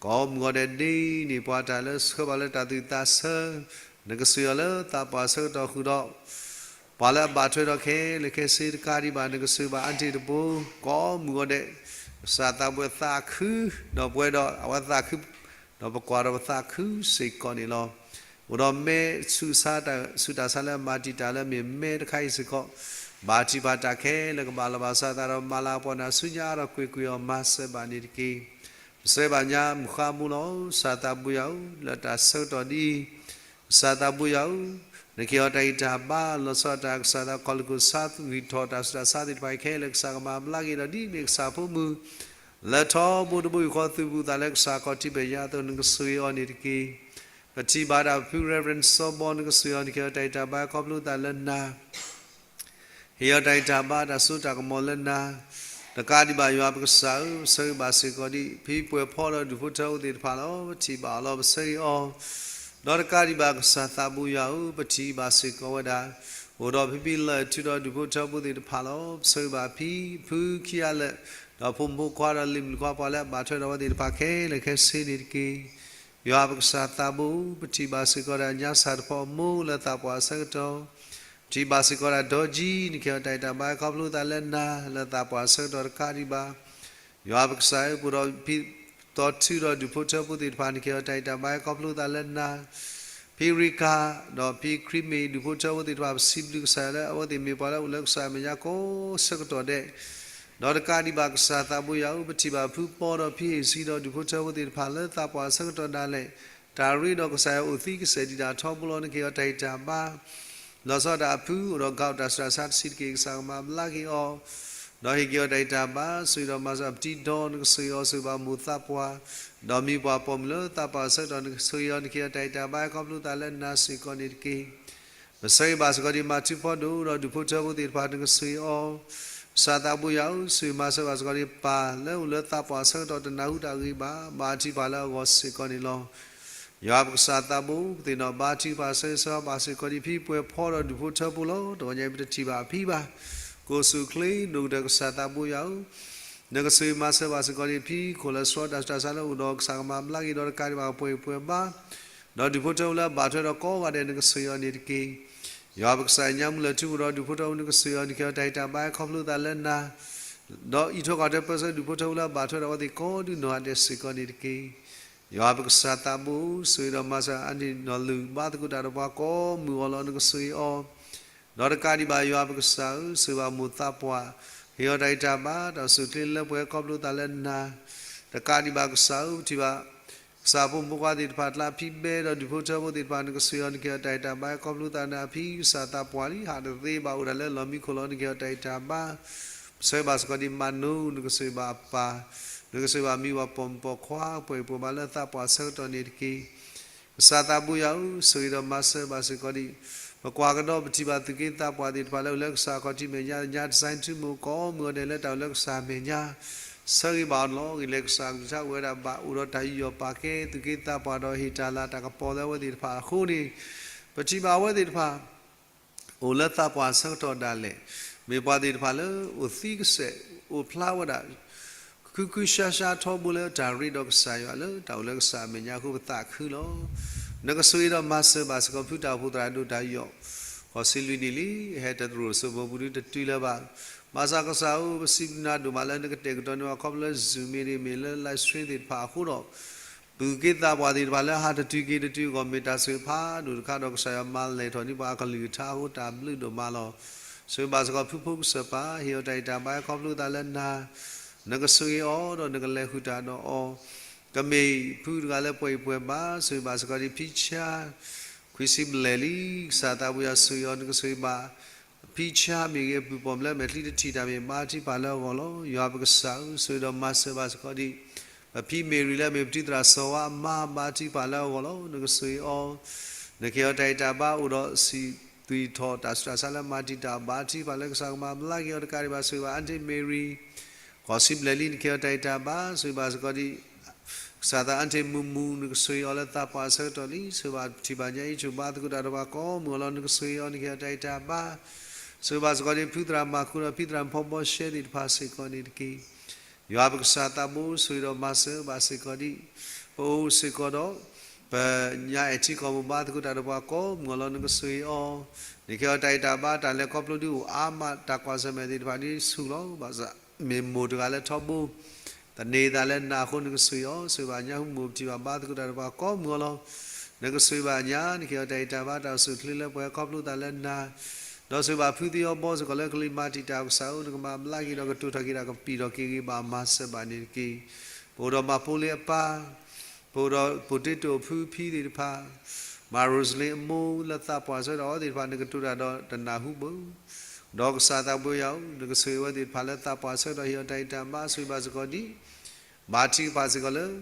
ကိးမုၢ်ဂီၤဒဲးဒ်န့ၣ် ပှၤတၢ်လၢဆှၢဘၣ်လၢတၢ်သူၣ်သးဆၢ, နကဆိၣ်ဂ့ၤအီၤလၢသးပှၢ်ဆၢကတီၢ်ဃုာ်ဒီး ပှၤလၢအဘၣ်ထွဲဒီးခဲလၢာ်ခဲဆ့တကးဒံးဘၣ် နကဆိၣ်ဂ့ၤဘၣ်အါတ့ၢ်တဘိ, ကိးမုၢ်ဂီၤဒဲး, ကစၢ်သးဘိယွၤသးခု, ဒီးပဝဲဒီးအဝဲသးခု ဒီးပကွၢ်ဒီးပသးခုစ့ၢ်ကီးန့ၣ်လီၤ. အိၣ်ဒီးမဲဆူၣ်ဆါတၢ်ဆူးတၢ်ဆါလၢအမၤတံာ်တာ်လၢ မ့ၢ်မဲတခါအံၤစ့ၢ်ကီး, ဘၣ်ထံၣ်ဘၣ်တၢ်ခဲလၢာ်ကဘၣ်လီၤဘၣ်စးသးဒီး မၤလၤကပီၤနၤဆူညါဒီးကွ့ၢ်ကွ့ၢ်အီၤ မၤစၢၤဘၣ်န့ၣ်တက့ၢ်. ပဆၢဘၣ်ညါမုၢ်ဃါမူလီၤ. ကစၢ်သးဘိယွၤဧၢ, လၢတၢ်ဆၢကတီၢ်ဒ်အံၤ, ကစၢ်သးဘိယွၤဧၢ, နကဟ့ၣ်အီၤတၢ်ဂံၢ်တၢ်ဘါ လီၤဆီဒၣ်တၢ်ကစၢ်သး ကီၢ်လူၢ်ခိၣ်ဆါဂံၢ်ထီၣ်တၢ်ဆူးတၢ်ဆါသ့ၣ်တဖၣ်အံၤခဲလၢာ် ကစၢ်ကမၤဘျါက့ၤဒီး ဒ်အမ့ၢ်ကစၢ်ဖိမုၣ် လၢထီဘိတဘိယူၢ်ဃီ သုးဘူးသးလၢကစၢ်ခီၣ်ထံးမဲာ်ညါအသိး နကဆိၣ်ဂ့ၤအီၤန့ၣ်တက့ၢ်. ပထံၣ်ဘၣ်ဒၣ်ဖု Reverend စီၤဘီ နကဆိၣ်ဂ့ၤအီၤ နကဟ့ၣ်အီၤတၢ်ဂံၢ်တၢ်ဘါ ခီဖျိသးလၢနၤ ဟ့ၣ်အီၤတၢ်ဂံၢ်တၢ်ဘါ တၢ်စိတၢ်ကမီၤလၢနၤ, တကးဒံးဘၣ်ယွၤပကစၢ်ဧၢ, ပဆၢဂ့ၤဘၣ်စ့ၢ်ကီးဒ် ဖံပှဲၤဖီဒီးဒူၣ်ဖိထၢဖိသ့ၣ်တဖၣ်လီၤ. ပထံၣ်ဘၣ်အီၤလီၤ ပဆၢဂ့ၤအီၤ, ဒီးတကးဒံးဘၣ်ကစၢ်သးဘိယွၤဧၢ, ပထံၣ်ဘၣ်စ့ၢ်ကီးဝဲဒၣ် အိၣ်ဒီးဖံဖံလၢၢ်ထုဒီးဒူၣ်ဖိထၢဖိသ့ၣ်တဖၣ်လီၤ. ပဆၢဂ့ၤဘၣ်ဖံဖုခံဂၤလၢာ်, ဒီးဖိမုၣ်ဖိခွါဒီးလံၤမုၣ်ခွါပှၤလၢအဘၣ်ထွဲဒီးအဝဲသ့ၣ်တဖၣ်ခဲလၢာ်ခဲဆ့န့ၣ်တက့ၢ်. ယွၤပကစၢ်သးဘိ, ပထံၣ်ဘၣ်စ့ၢ်ကီးဒၣ်ညါစၢ်တဖီအမိၢ်လၢသးပှၢ်အဆၢကတီၢ်, ပထံၣ်ဘၣ်စ့ၢ်ကီးဒၣ်ဒီကံ, နကဟ့ၣ်အီၤတၢ်ဂံၢ်တၢ်ဘါခီဖျိသးလၢနၤ လၢသးပှၢ်အဆၢကတီၢ်တကးဒံးဘၣ်. ယွၤပကစၢ်ဧၢ, ပအိၣ်ဒီးဖံသီထုဒီးဒူၣ်ဖိထၢဖိသ့ၣ်တဖၣ် နကဟ့ၣ်အီၤတၢ်ဂံၢ်တၢ်ဘါခီဖျိသးလၢနၤ ဖံရံကၤ, ဒီးဖံခရံမ့ၢ်ဒူၣ်ဖိထၢဖိသ့ၣ်တဖၣ် ပစံးဘျုးကစၢ်ယွၤလၢအဝဲသ့ၣ်မ့ၢ်ပှၤလၢအအိၣ်လၢကစၢ်အမဲာ်ညါကိးဆၢကတီၢ်ဒဲး, ဒီးတကးဒံးဘၣ်ကစၢ်သးဘိယွၤဧၢ, ပထံၣ်ဘၣ်ဖုပီဒီးဖံအ့ၣ်စံဒီးဒူၣ်ဖိထၢဖိသ့ၣ်တဖၣ်လၢသးပှၢ်ဆၢကတီၢ်ဒၣ်လဲာ်, တၢ်ရ့ဒီးကစၢ်ယွၤအိၣ်သံကစဲာ်ဒံးဒၣ်ထီဘိလီၤ. နကဟ့ၣ်အီၤတၢ်ဂံၢ်တၢ်ဘါ လီၤဆီဒၣ်တၢ်အဖုအိၣ်ဒီးဂၤအိၣ်တၢ်ဆူးတၢ်ဆါတဆံးတက့ၢ်, ကစၢ်ကမၤဘျါက့ၤအီၤ, ဒီးဟ့ၣ်က့ၤအီၤတၢ်ဂံၢ်တၢ်ဘါ, ဆိၣ်ဂ့ၤဒီးမၤစၢၤပတံၤဒီး နကဆိၣ်ဂ့ၤအီၤဆိၣ်ဂ့ၤဘၣ်မိၢ်သးပှၢ်, ဒီးမံၤပှၢ်ပိာ်မုၣ်လၢသးပှၢ်ဆၢကတီၢ် နကဆိၣ်ဂ့ၤအီၤ နကဟ့ၣ်အီၤတၢ်ဂံၢ်တၢ်ဘါခီဖျိသးလၢနၤစ့ၢ်ကီးန့ၣ်တက့ၢ်. ပဆၢဂ့ၤဘၣ်စ့ၢ်ကီးဒ်မၤထူဖီဒိၣ်ဒီးဒူၣ်ဖိထၢဖိသ့ၣ်တဖၣ် နကဆိၣ်ဂ့ၤအီၤ, ကစၢ်သးဘိယွၤဧၢ, ဆိၣ်ဂ့ၤမၤစၢၤဘၣ်စ့ၢ်ကီးဒ်ပၢ်လၢအိၣ်လၢသးပှၢ်ဆၢကတီၢ်တနၢ်ဟူတၢ်ဂ့ၤဘၣ်, ဘၣ်ထံၣ်ပၢ်လၢအဂီၢ်စ့ၢ်ကီးန့ၣ်လီၤ. ယွၤပကစၢ်သးဘိ, ပသ့ၣ်နီၣ်ဘါထုကဖၣ်ဆၢဂ့ၤဆၢဝါဘၣ်စ့ၢ်ကီးဒ်ဖံပှဲၤဖီဒီးဒူၣ်ဖိထၢဖိလီၤ. တဂီၤညါအံၤပတထံၣ်ဘၣ်အဖံဘၣ်. ကိးဆူၣ်ချ့ဒိၣ်ကတၢၢ်ကစၢ်သးဘိယွၤဧၢ, နကဆိၣ်ဂ့ၤမၤစၢၤဘၣ်စ့ၢ်ကီးဒ်ဖံခိၣ်လၢဆှၢတၢ်ဆူးတၢ်ဆါလၢအိၣ်ဒီး ကစၢ်ကမၤဘျါက့ၤဒီးတကးဒံးဘၣ်ပှဲၤပှဲၤဘါ, ဒီးဒူၣ်ဖိထၢဖိလၢအဘၣ်ထွဲဒီးကိးဂၤဒဲး နကဆိၣ်ဂ့ၤအီၤန့ၣ်တက့ၢ်. ယွၤပကစၢ်ညါမုၢ်လၢထူအိၣ်ဒီးဒူၣ်ဖိထၢဖိ နကဆိၣ်ဂ့ၤအီၤ နကဟ့ၣ်အီၤတၢ်ဂံၢ်တၢ်ဘါခီဖျိသးလၢနၤ, ဒီးအံးထွဲကွၢ်ထွဲပၢဆှၢဒူၣ်ဖိထၢဖိလၢအဘၣ်ထွဲဒီးအဝဲသ့ၣ်ကိးဒူၣ်နီၢ်ဂၤဒဲးစ့ၢ်ကီးန့ၣ်တက့ၢ်. ယွၤပကစၢ်သးဘိ, ဆိၣ်ဂ့ၤဒီးမၤစၢၤအါန့ၢ်နီၢ်လုၢ်ဘါသကိးတၢ်ဒီးပှၤကိးမုၢ်အီၤလီၤ. နကဆိၣ်ဂ့ၤအီၤ, ဒီးတကးဒံးဘၣ်ယွၤပကစၢ်ဧၢ, ဆိၣ်ဂ့ၤဘၣ်မိၢ်သးပှၢ်, ဟ့ၣ်အီၤတၢ်ဂံၢ်တၢ်ဘါ တၢ်အိၣ်ဆူၣ်ချ့လၢပှဲၤခီဖျိသးလၢနၤ, တကးဒံးဘၣ်ကစၢ်ဧၢ, ပထံၣ်ဘၣ် ကစၢ်ဖိမုၣ်ဖိခွါသ့ၣ်တဖၣ် ကျါဖံဘဲဒီးဒူၣ်ဖိထၢဖိသ့ၣ်တဖၣ် နကဆိၣ်ဂ့ၤအီၤ နကဟ့ၣ်အီၤတၢ်ဂံၢ်တၢ်ဘါခီဖျိသးလၢနၤ, ဖံကစၢ်သးပှၢ်လံ ဟးတသ့ဘၣ်အိၣ်ဒၣ်လၢလီၢ်မံခိၣ်လီၤ. နကဟ့ၣ်အီၤတၢ်ဂံၢ်တၢ်ဘါ, ပဆၢဂ့ၤဘၣ်စ့ၢ်ကီးဒ်မၤနိ, နကဆိၣ်ဂ့ၤဘၣ်အပၢ်, နကဆိၣ်ဂ့ၤဘၣ်မံၤပှၢ်ပိာ်မုၣ်ပိာ်ခွါ ပှဲၤပှဲၤဘၣ်လၢသးပှၢ်ဆၢကတီၢ်န့ၣ်တက့ၢ်. ကစၢ်သးဘိယွၤဧၢ, ဆိၣ်ဂ့ၤဒီးမၤစၢၤဘၣ်စ့ၢ်ကီးဒ် ပကွၢ်ကဒီးပထံၣ်ဘၣ်သုးက့သးပှၢ်သ့ၣ်တဖၣ်လၢအိၣ်လၢကစၢ်ခီၣ်ထံးမဲာ်ညါ ညါတစဲးထူမိၢ်ကိးမုၢ်အီၤဒဲးလၢတၢ်အိၣ်လၢကစၢ်မဲာ်ညါ, ဆၢဂ့ၤဘၣ်အီၤန့ၣ်လီၤ. ဂ့ၤလၢကစၢ်ကလုၢ်ကထါအိၣ်ဝဲဒၣ်ဘၣ်အိၣ်ဒီးတၢ်ယူးယီၣ်ပာ်ကဲသုးက့သးပှၢ်ဒီး ဟ့ၣ်တၢ်လၤတၢ်ကပီၤလၢအဝဲသ့ၣ်တဖၣ်အဃိန့ၣ်, ပထံၣ်ဘၣ်အဝဲသ့ၣ်တဖၣ် အိၣ်လၢသးပှၢ်ဆၢကတီၢ်ဒၣ်လဲာ်, မ့ၢ်ပှၤသ့ၣ်တဖၣ်လၢအိၣ်သံကစဲာ် အိၣ်ဖျါဝဲဒၣ် ခုခုရှါရှါထီဘိလၢတၢ်ရ့ဒီးကစၢ်ယွၤလၢတၢ်အိၣ်လၢကစၢ်အမဲာ်ညါအဃိပသးခုလီၤ. နကဆိၣ်ဂ့ၤဒီးမၤစၢၤဘၣ်စ့ၢ်ကီးဖုတၢ်အိၣ်ဖှိၣ်သရၣ်ဒိၣ်တၢ်ယီၣ် ဃိးဆံလွံၢ်နံၣ်လံ, ဟဲတသရိာ်စိမိပူၤဒုတတုၤလၢၤဘၣ်. ဘၣ်ဆၣ်ကစၢ်ဧၢ ပစံးဘျုးနၤဒိၣ်မးလၢနကတဲာ်ကတီၤန့ၢ်ပှၤခီဖျိလၢ Zoom မ့ၢ်ဂ့ၤမ့ၢ်လၢ live stream သ့ၣ်တဖၣ်အဃိဒီး ပူၤက့သးပှၢ်သ့ၣ်တဖၣ်လၢအဟးတတုၤက့ၤတတုၤအဂီၢ် မ့ၢ်တၢ်ဆိၣ်ဂ့ၤဖးဒိၣ်တခါဒီး ကစၢ်ယွၤမၤလဲၢ်ထီၣ်န့ၢ်ပှၤအကလုၢ်ကထါအဃိ တၢ်ဘျုးဒိၣ်မးလီၤ. ဆိၣ်ဂ့ၤဘၣ်စ့ၢ်ကီးဖုဖိကစၢၢ်ပၢ် ဟ့ၣ်အီၤတၢ်ဂံၢ်တၢ်ဘါခီဖျိသးလၢနၤ, နကဆိၣ်ဂ့ၤအီၤဒီးနကလဲၤဃုာ်တၢ်ဒီးအီၤ, ကမ့ၢ်ဖုတဂၤလၢပှဲၤဂံၢ်ပှဲၤဘါ, ဆိၣ်ဂ့ၤဘၣ်စ့ၢ်ကီးဒ်ဖံဆါ ခွံဆံဘျဲၣ်လံ, ကစၢ်သးပှၢ်ယွၤဆိၣ်ဂ့ၤအီၤ နကဆိၣ်ဂ့ၤဘၣ် ဖံဆါမ့ၢ်ဂ့ၤ အပုၢ်ပိာ်မုၣ်လၢအမဲာ်ချံတထံၣ်တၢ်မ့ၢ် ဘါထုကဖၣ်လၢအဂီၢ်လီၤ. ယွၤပကစၢ်ဧၢ ဆိၣ်ဂ့ၤဒီးမၤစၢၤဘၣ်စ့ၢ်ကီးဒ် ပဖံမ့ၢ်ရံလၢအမ့ၢ်ပတံၤသရၣ်စီၤဝါအမါ ဘါထုကဖၣ်လၢအဂီၢ်လီၤ. နကဆိၣ်ဂ့ၤအီၤ, နကဟ့ၣ်အီၤတၢ်ဂံၢ်တၢ်ဘါ အိၣ်ဒီးစံးသွံၣ်ထီၣ်တၢ်ဆူးတၢ်ဆါလၢမၤတံာ်တာ် ဘါထုကဖၣ်လၢကစၢ်ကမၤဘျါက့ၤအီၤတကးဒံးဘၣ် ဆိၣ်ဂ့ၤဘၣ် Aunty Mary ဃိးဆံဘျဲၣ်လံ နကဟ့ၣ်အီၤတၢ်ဂံၢ်တၢ်ဘါ, ဆိၣ်ဂ့ၤဘၣ်စ့ၢ်ကီးဒ် ကစၢ်သး Aunty မူမူ နကဆိၣ်ဂ့ၤအီၤလၢသးပှၢ်အဆၢကတီၢ်လံ, ဆိၣ်ဂ့ၤဘၣ်ထံၣ်ဘၣ်ညါအံၤ ဆိၣ်ဘါသကိးတၢ်ဒီးပှၤကိးမုၢ်အလီၢ် နကဆိၣ်ဂ့ၤအီၤ နကဟ့ၣ်အီၤတၢ်ဂံၢ်တၢ်ဘါ, ဆိၣ်ဂ့ၤဘၣ်စ့ၢ်ကီးဒ် ဖုသရၣ်မၤခိၣ်ဒီးဖံသရၣ်ဖီဘီရှဲသ့ၣ်တဖၣ်စ့ၢ်ကီးန့ၣ်တက့ၢ်. ယွၤပကစၢ်သးဘိ ဆိၣ်ဂ့ၤဒီးမၤစၢၤဘၣ်စ့ၢ်ကီးဒ် ပအိၣ်စ့ၢ်ကီးဒီး ပညါအဲၣ်ထံကီၢ်မိၢ် ဘါသကိးတၢ်ဒီးပှၤကိးမုၢ်အလီၢ် နကဆိၣ်ဂ့ၤအီၤ, နကဟ့ၣ်အီၤတၢ်ဂံၢ်တၢ်ဘါ တၢ်လဲၤခီဖျိဒုအိၣ်အါမး တၢ်ကွၢ်ဆၢၣ်မဲာ်သ့ၣ်တဖၣ်ဒ်ဆူၣ်လီၤ. ဘၣ်ဆၣ်မ့ၢ်မိၢ်တဂၤလၢထီဘိ သန့ၤသးလၢနၤအဃိ နကဆိၣ်ဂ့ၤအီၤ, ဆိၣ်ဂ့ၤဘၣ်ညါ ဟူမိၢ်ပထံၣ်ဘၣ် ဘါသကိးတၢ်ဒီးပှၤကိးမုၢ်အလီၢ်, နကဆိၣ်ဂ့ၤဘၣ်ညါ နကဟ့ၣ်အီၤတၢ်ဂံၢ်တၢ်ဘါ တၢ်အိၣ်ဆူၣ်အိၣ်ချ့လၢပှဲၤခီဖျိသးလၢနၤ, ဒီးဆိၣ်ဂ့ၤဘၣ်ဖုသ့အီၤဘီစ့ၢ်ကီးလၢကလံၤမၤတံာ်တာ် ကစၢ်ဧၢ နကမၤဘျါက့ၤဒီးကတိၤထီၣ်က့ၤတၢ် ကပံာ်ထီၣ်က့ၤဂ့ၤဘၣ်မၤစၢၤဘၣ်န့ၣ်တက့ၢ်. ပအိၣ်ဒီးမၤဖိလ့အပၢ် ပအိၣ်ဒီးပိာ်တ့တိာ်အဖုဖံသ့ၣ်တဖၣ်, မၤရိစလ့အမိၢ်လၢသးပှၢ်ဆၢကတီၢ်အီၤသ့ၣ်တဖၣ် နကတိၤတၢ်ဒီးတနၢ်ဟူဘၣ်, ဒီးကစၢ်သးပှၢ်ယွၤဧၢ နကဆိၣ်ဂ့ၤအဝဲသ့ၣ်တဖၣ်လၢသးပှၢ်ဆၢကတီၢ် ဟ့ၣ်အီၤတၢ်ဂံၢ်တၢ်ဘါ ဆိၣ်ဂ့ၤဘၣ်စ့ၢ်ကီးဒ် ဘါထုကဖၣ်စ့ၢ်ကီးလၢ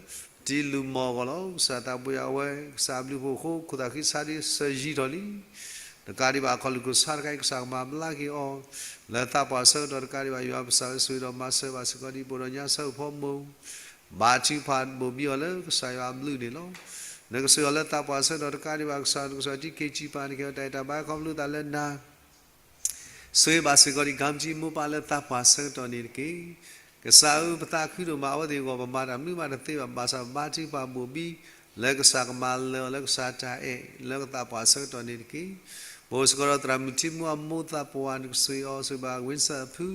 တံၤလုၢ်မီၢ်အဂီၢ်လီၤ. ကစၢ်သးပှၢ်ယွၤဧၢ အဝဲကစၢ်အဘျုးအဖှိၣ်အဃိ ခိၣ်သးဃံဆါဒ်စၢၤယံၤထီၣ်လံ, တကးဒံးဘၣ်အခီၣ်လိာ်ခိၣ်ဆါတခါအံၤ ကစၢ်ကမၤဘျါက့ၤအီၤ လၢသးပှၢ်ဆၢကတီၢ်တကးဒံးဘၣ် ယွၤပကစၢ်ဧၢ ဆိၣ်ဂ့ၤဒီးမၤစၢၤဘၣ်စ့ၢ်ကီးဒ် ပအိၣ်ဒီးညါဆၢဖိမိၢ် ဘါထုကဖၣ်ဘိၣ်ဘံအီၤလၢကစၢ်ယွၤအဘျုးန့ၣ်လီၤ. နကဆိၣ်ဂ့ၤအီၤလၢသးပှၢ်ဆၢကတီၢ်တကးဒံးဘၣ် ကစၢ် နကစၢ်တံၤက့ၤကံၢ်ပၢ် နကဟ့ၣ်အီၤတၢ်ဂံၢ်တၢ်ဘါခီဖျိသးလၢနၤ ဆိၣ်ဂ့ၤဘၣ်စ့ၢ်ကီးဒ် ကၢ်မၠံမိၢ်ပၢ်လၢသးပှၢ်ဆၢကတီၢ်န့ၣ်တက့ၢ်. ကစၢ်ဧၢ ပသးခုဒိၣ်မး အဝဲသ့ၣ်အဂီၢ် ပမၤတၢ်မနုၤမးတသ့ဘၣ် ဘၣ်ဆၣ်ဘါထုကဖၣ်ဘိၣ်ဘံ လၢကစၢ်ကမၤလၢာ်အီၤလၢကစၢ်တၢ်အဲၣ် လၢကသးပှၢ်ဆၢကတီၢ်န့ၣ်တက့ၢ်. ပအိၣ်စ့ၢ်ကီးဒီးသရၣ်မုၣ်ထံမူအမိၢ်သးပှၢ် နကဆိၣ်ဂ့ၤအီၤ ဆိၣ်ဂ့ၤဘၣ် ဝ့စၢၣ်အဖု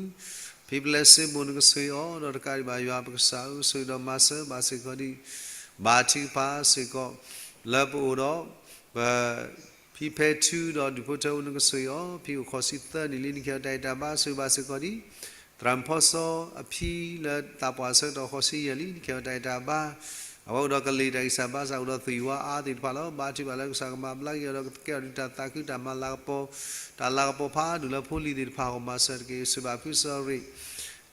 ဖံပျဲစ့မိၢ် နကဆိၣ်ဂ့ၤအီၤ ဒီးတကးဒံးဘၣ် ယွၤပကစၢ်ဧၢ ဆိၣ်ဂ့ၤဒီးမၤစၢၤဘၣ်စ့ၢ်ကီးဒ် ဘါထုကဖၣ်စ့ၢ်ကီး လၢပအိၣ်ဒီး ပ ဖံဖဲထူဒီးဒုးဖိထၢအိၣ် နကဆိၣ်ဂ့ၤအီၤ ဖံအိၣ်ဃိးဆံသၢနံၣ်လံ နကဟ့ၣ်အီၤတၢ်ဂံၢ်တၢ်ဘါ ဆိၣ်ဂ့ၤဘၣ်စ့ၢ်ကီးဒ် သရၣ်မုၣ်ဖီစီအဖံလၢသးပှၢ်ဆၢကတီၢ်ဃိးဆံယဲၢ်လံ နကဟ့ၣ်အီၤတၢ်ဂံၢ်တၢ်ဘါ, အဝဲအိၣ်ဒီးကလံၤတၢ်ဂံၢ်စၢ်ဘါစၢ် အိၣ်ဒီးသွံၣ်ဝါအါသ့ၣ်တဖၣ်လီၤ. ဘါထုကဖၣ်လၢကစၢ်ကမၤဘျါက့ၤအီၤဒီးကကဲထီၣ်ဒုးတၢ်သးခုတၢ်မၤလၤကပီၤ, တၢ်လၤကပီၤဖးဒိၣ်လၢဖိလံၤသ့ၣ်တဖၣ်အဂီၢ်မၤစၢၤတက့ၢ်. ဆိၣ်ဂ့ၤဘၣ်ဖုစီၤရ့ၣ်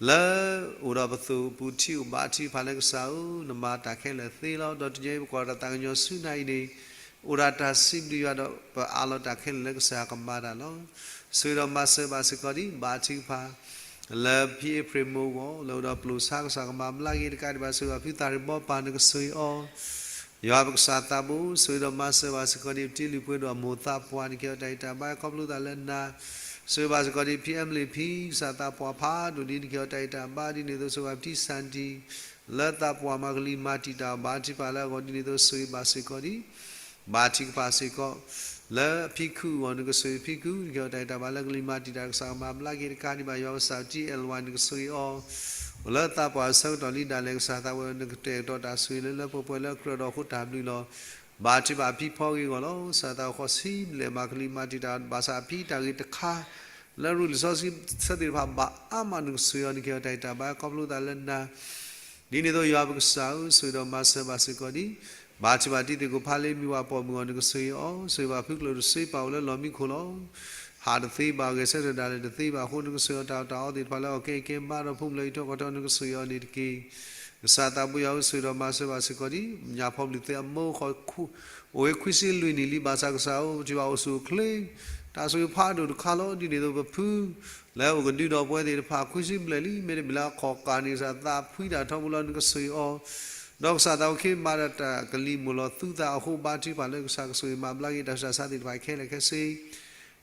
လၢအိၣ်ဒီးပသိၣ်ပူၤထံအိၣ် ဘါထုကဖၣ်လၢကစၢ်ဧၢ နမၤတၢ်ခဲလၢာ်သ့လီၤ. ဒီးတနံၤအံၤပကွၢ်တၢ်သးကညီၤဆူညါအံၤန့ၣ် အိၣ်ဒၣ်တၢ်စံးဘျုးယွၤဒီး ပအးလီၤတၢ်ခဲလၢာ်လၢကစၢ်ကမၤတၢ်လီၤ. ဆိၣ်ဂ့ၤဒီးမၤစၢၤဘၣ်စ့ၢ်ကီးဒ် ဘါထုကဖၣ် လၢဖံအ့ဖြ့ၣ်မိၢ်အဂီၢ် လၢအိၣ်ဒီးပျိာ်ဆါ ကစၢ်ကမၤဘျါက့ၤတကးဒံးဘၣ် ဆိၣ်ဂ့ၤဘၣ်ဖုသးရ့ၣ်ဘီပၢ် နကဆိၣ်ဂ့ၤအီၤ ယွၤပကစၢ်သးဘိ ဆိၣ်ဂ့ၤဒီးမၤစၢၤဘၣ်စ့ၢ်ကီးဒ် ပတံၤလုၢ်ပှဲၤဒိၣ်အမိၢ်သးပှၢ် နကဟ့ၣ်အီၤတၢ်ဂံၢ်တၢ်ဘါခီဖျိသးလၢနၤ, ဆိၣ်ဂ့ၤဘၣ်စ့ၢ်ကီးဒ် ဖံအဲမလ့ၣ်ဖံ ကစၢ်သးပှၢ်ဖးဒိၣ်ဒ် နကဟ့ၣ်အီၤတၢ်ဂံၢ်တၢ်ဘါ ဒ်န့ၣ်အသိး ဆိၣ်ဂ့ၤဘၣ်ပတံၤစၣ်တံၤ လၢသးပှၢ်မၤကလံၤမၤတံာ်တာ် ဘါထုကဖၣ်လၢအဂီၢ် ဒ်န့ၣ်အသိး ဆိၣ်ဂ့ၤဘၣ်စ့ၢ်ကီးဒ် ဘါထုကဖၣ်စ့ၢ်ကီး လၢအဖံခူအဂီၢ် နကဆိၣ်ဂ့ၤဖံခူ နကဟ့ၣ်အီၤတၢ်ဂံၢ်တၢ်ဘါလၢကလံၤမၤတံာ်တာ် ကစၢ်ကမၤဘျါက့ၤတကးဒံးဘၣ် ယွၤပကစၢ် တံၤအဲၣ်လဝါ နကဆိၣ်ဂ့ၤအီၤ လၢသးပှၢ်ဆၢကတီၢ်လံဒၣ်လဲာ် ကစၢ်သးဝဲ နကတဲာ်ကတီၤတၢ်ဆိၣ်ဂ့ၤလၢလၢပှဲၤပှဲၤလၢအကြၢးဒီးအဃိတၢ်ဘျုးလီၤ. ဘါထုကဖၣ်ဖံဖီဂ့ၢ်အဂီၢ်လီၤ. ကစၢ်သးအိၣ်ဃိးဆံဘျဲၣ်မၤကလံၤမၤတံာ်တာ် ဘၣ်ဆၣ်အဖံတၢ်ဂ့ၤတခါ လၢရူၢ်လံာ်စီဆှံသ့ၣ်တဖၣ်ဘၣ်အါမး နကဆိၣ်ဂ့ၤအီၤ နကဟ့ၣ်အီၤတၢ်ဂံၢ်တၢ်ဘါခီဖျိသးလၢနၤ ဒ်န့ၣ်အသိး ယွၤပကစၢ်ဧၢ ဆိၣ်ဂ့ၤဒီးမၤစၢၤဘၣ်စ့ၢ်ကီးဒ် ဘါထုကဖၣ်တံၤသကိးဖးလ့မံဝၤပိာ်မုၣ်အဂီၢ် နကဆိၣ်ဂ့ၤအီၤ, ဆိၣ်ဂ့ၤဘၣ်ဖုကျိၣ်တစ့ပာ်အိၣ်လၢလီၢ်မံခိၣ်လီၤ. ဟးတသ့ဘၣ် ဂဲၤဆၢထၢၣ်ဒၣ်လဲာ်တသ့ဘၣ်အဃိ နကဆိၣ်ဂ့ၤအီၤတၢ်အီၣ်တၢ်အီသ့ၣ်တဖၣ်လၢအီၣ်ကဲအံၤကဲမးဒီး ဖိမုၣ်လၢအံးထွဲကွၢ်ထွဲ နကဆိၣ်ဂ့ၤအီၤန့ၣ်တက့ၢ်. ကစၢ်သးပှၢ်ယွၤဧၢ ဆိၣ်ဂ့ၤဒီးမၤစၢၤဘၣ်စ့ၢ်ကီးဒ် ညၣ်ဖီဘျံးသဲအမိၢ် အိၣ်ဝဲခွံဆံလွံၢ်နံၣ်လံ ဘၣ်ဆၣ်ကစၢ်ဧၢ ပထံၣ်ဘၣ်အိၣ်ဆူၣ်အိၣ်ချ့ တၢ်ဆိၣ်ဂ့ၤဖးဒိၣ်တခါလီၤ. ဒ်န့ၣ်အသိးပဖု လၢအအိၣ်ကဒုဒီးပဝဲသ့ၣ်တဖၣ် ခွံဆံဘျဲၣ်လံ မ့တမ့ၢ်လၢအခီၣ်ကၢ်န့ၣ် ကစၢ်သးဖှံတၢ်ထီဘိလီၤ နကဆိၣ်ဂ့ၤအီၤ, ဒီးကစၢ်သးအိၣ်ခ့မၤဒီးတၢ်ကလံၤမိၢ်လီၤသူသးအဃိ ဘါထုကဖၣ်လၢကစၢ်ကဆိၣ်ဂ့ၤမၤဘျါက့ၤတၢ်ဆူးတၢ်ဆါသ့ၣ်တဖၣ်ခဲလၢာ်ခဲဆ့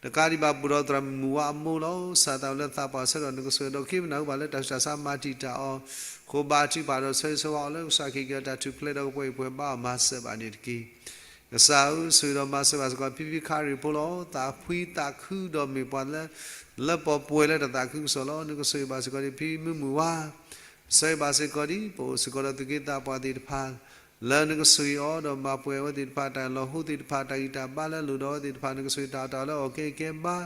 တကးဒံးဘၣ် ပူၤဒီးသရၣ်မုၣ်မုၢ်ဝါအမိၢ်လီၤ. ကစၢ်သးဝံၣ်လၢသးပှၢ်ဆၢကတီၢ် နကစၢ်ဒီးက့ၤပနၢ်ဟူဘၣ်လၢတၢ်ဆူးတၢ်ဆါမၤတံာ်တာ်အီၤ, အဃိဘါထုကဖၣ်ဒီးဆၢဂ့ၤဆၢဝါအီၤလၢကစၢ်ခ့က့ၤအီၤ တၢ်ထူၣ်ဖျဲးဒီးကပှဲၤအံၤပှဲၤဘါအီၤ မၤစၢၤဘၣ်န့ၣ်တက့ၢ်. ကစၢ်ဧၢ, ဆိၣ်ဂ့ၤဒီးမၤစၢၤဘၣ်စ့ၢ်ကီး ဖံဖံခရံာ်ဖိလီၤ. သးဖှံသးခုဒီးမ့ၢ်ပှၤလၢ လၢပှဲၤလၢတၢ်သးခုကစီၣ်လီၤ. နကဆိၣ်ဂ့ၤဘၣ်စ့ၢ်ကီးန့ၣ် ဖံမုၢ်မုၢ်ဝါ ဆၢဂ့ၤဘၣ်စ့ၢ်ကီးဒ် ပအိၣ်စ့ၢ်ကီးဒီးသူၣ်က့သးပှၢ်သ့ၣ်တဖၣ် လၢနကဆိၣ်ဂ့ၤအီၤဒီးမၤပှဲၤအဝဲသ့ၣ်တဖၣ် တၢ်လီၤဟိသ့ၣ်တဖၣ် တၢ်ဂံၢ်တၢ်ဘါလၢအလိၣ်ဒီးအဝဲသ့ၣ်တဖၣ် နကဆိၣ်ဂ့ၤတၢ်အီၣ်တၢ်အီလၢအီၣ်ကဲကဲဘါ,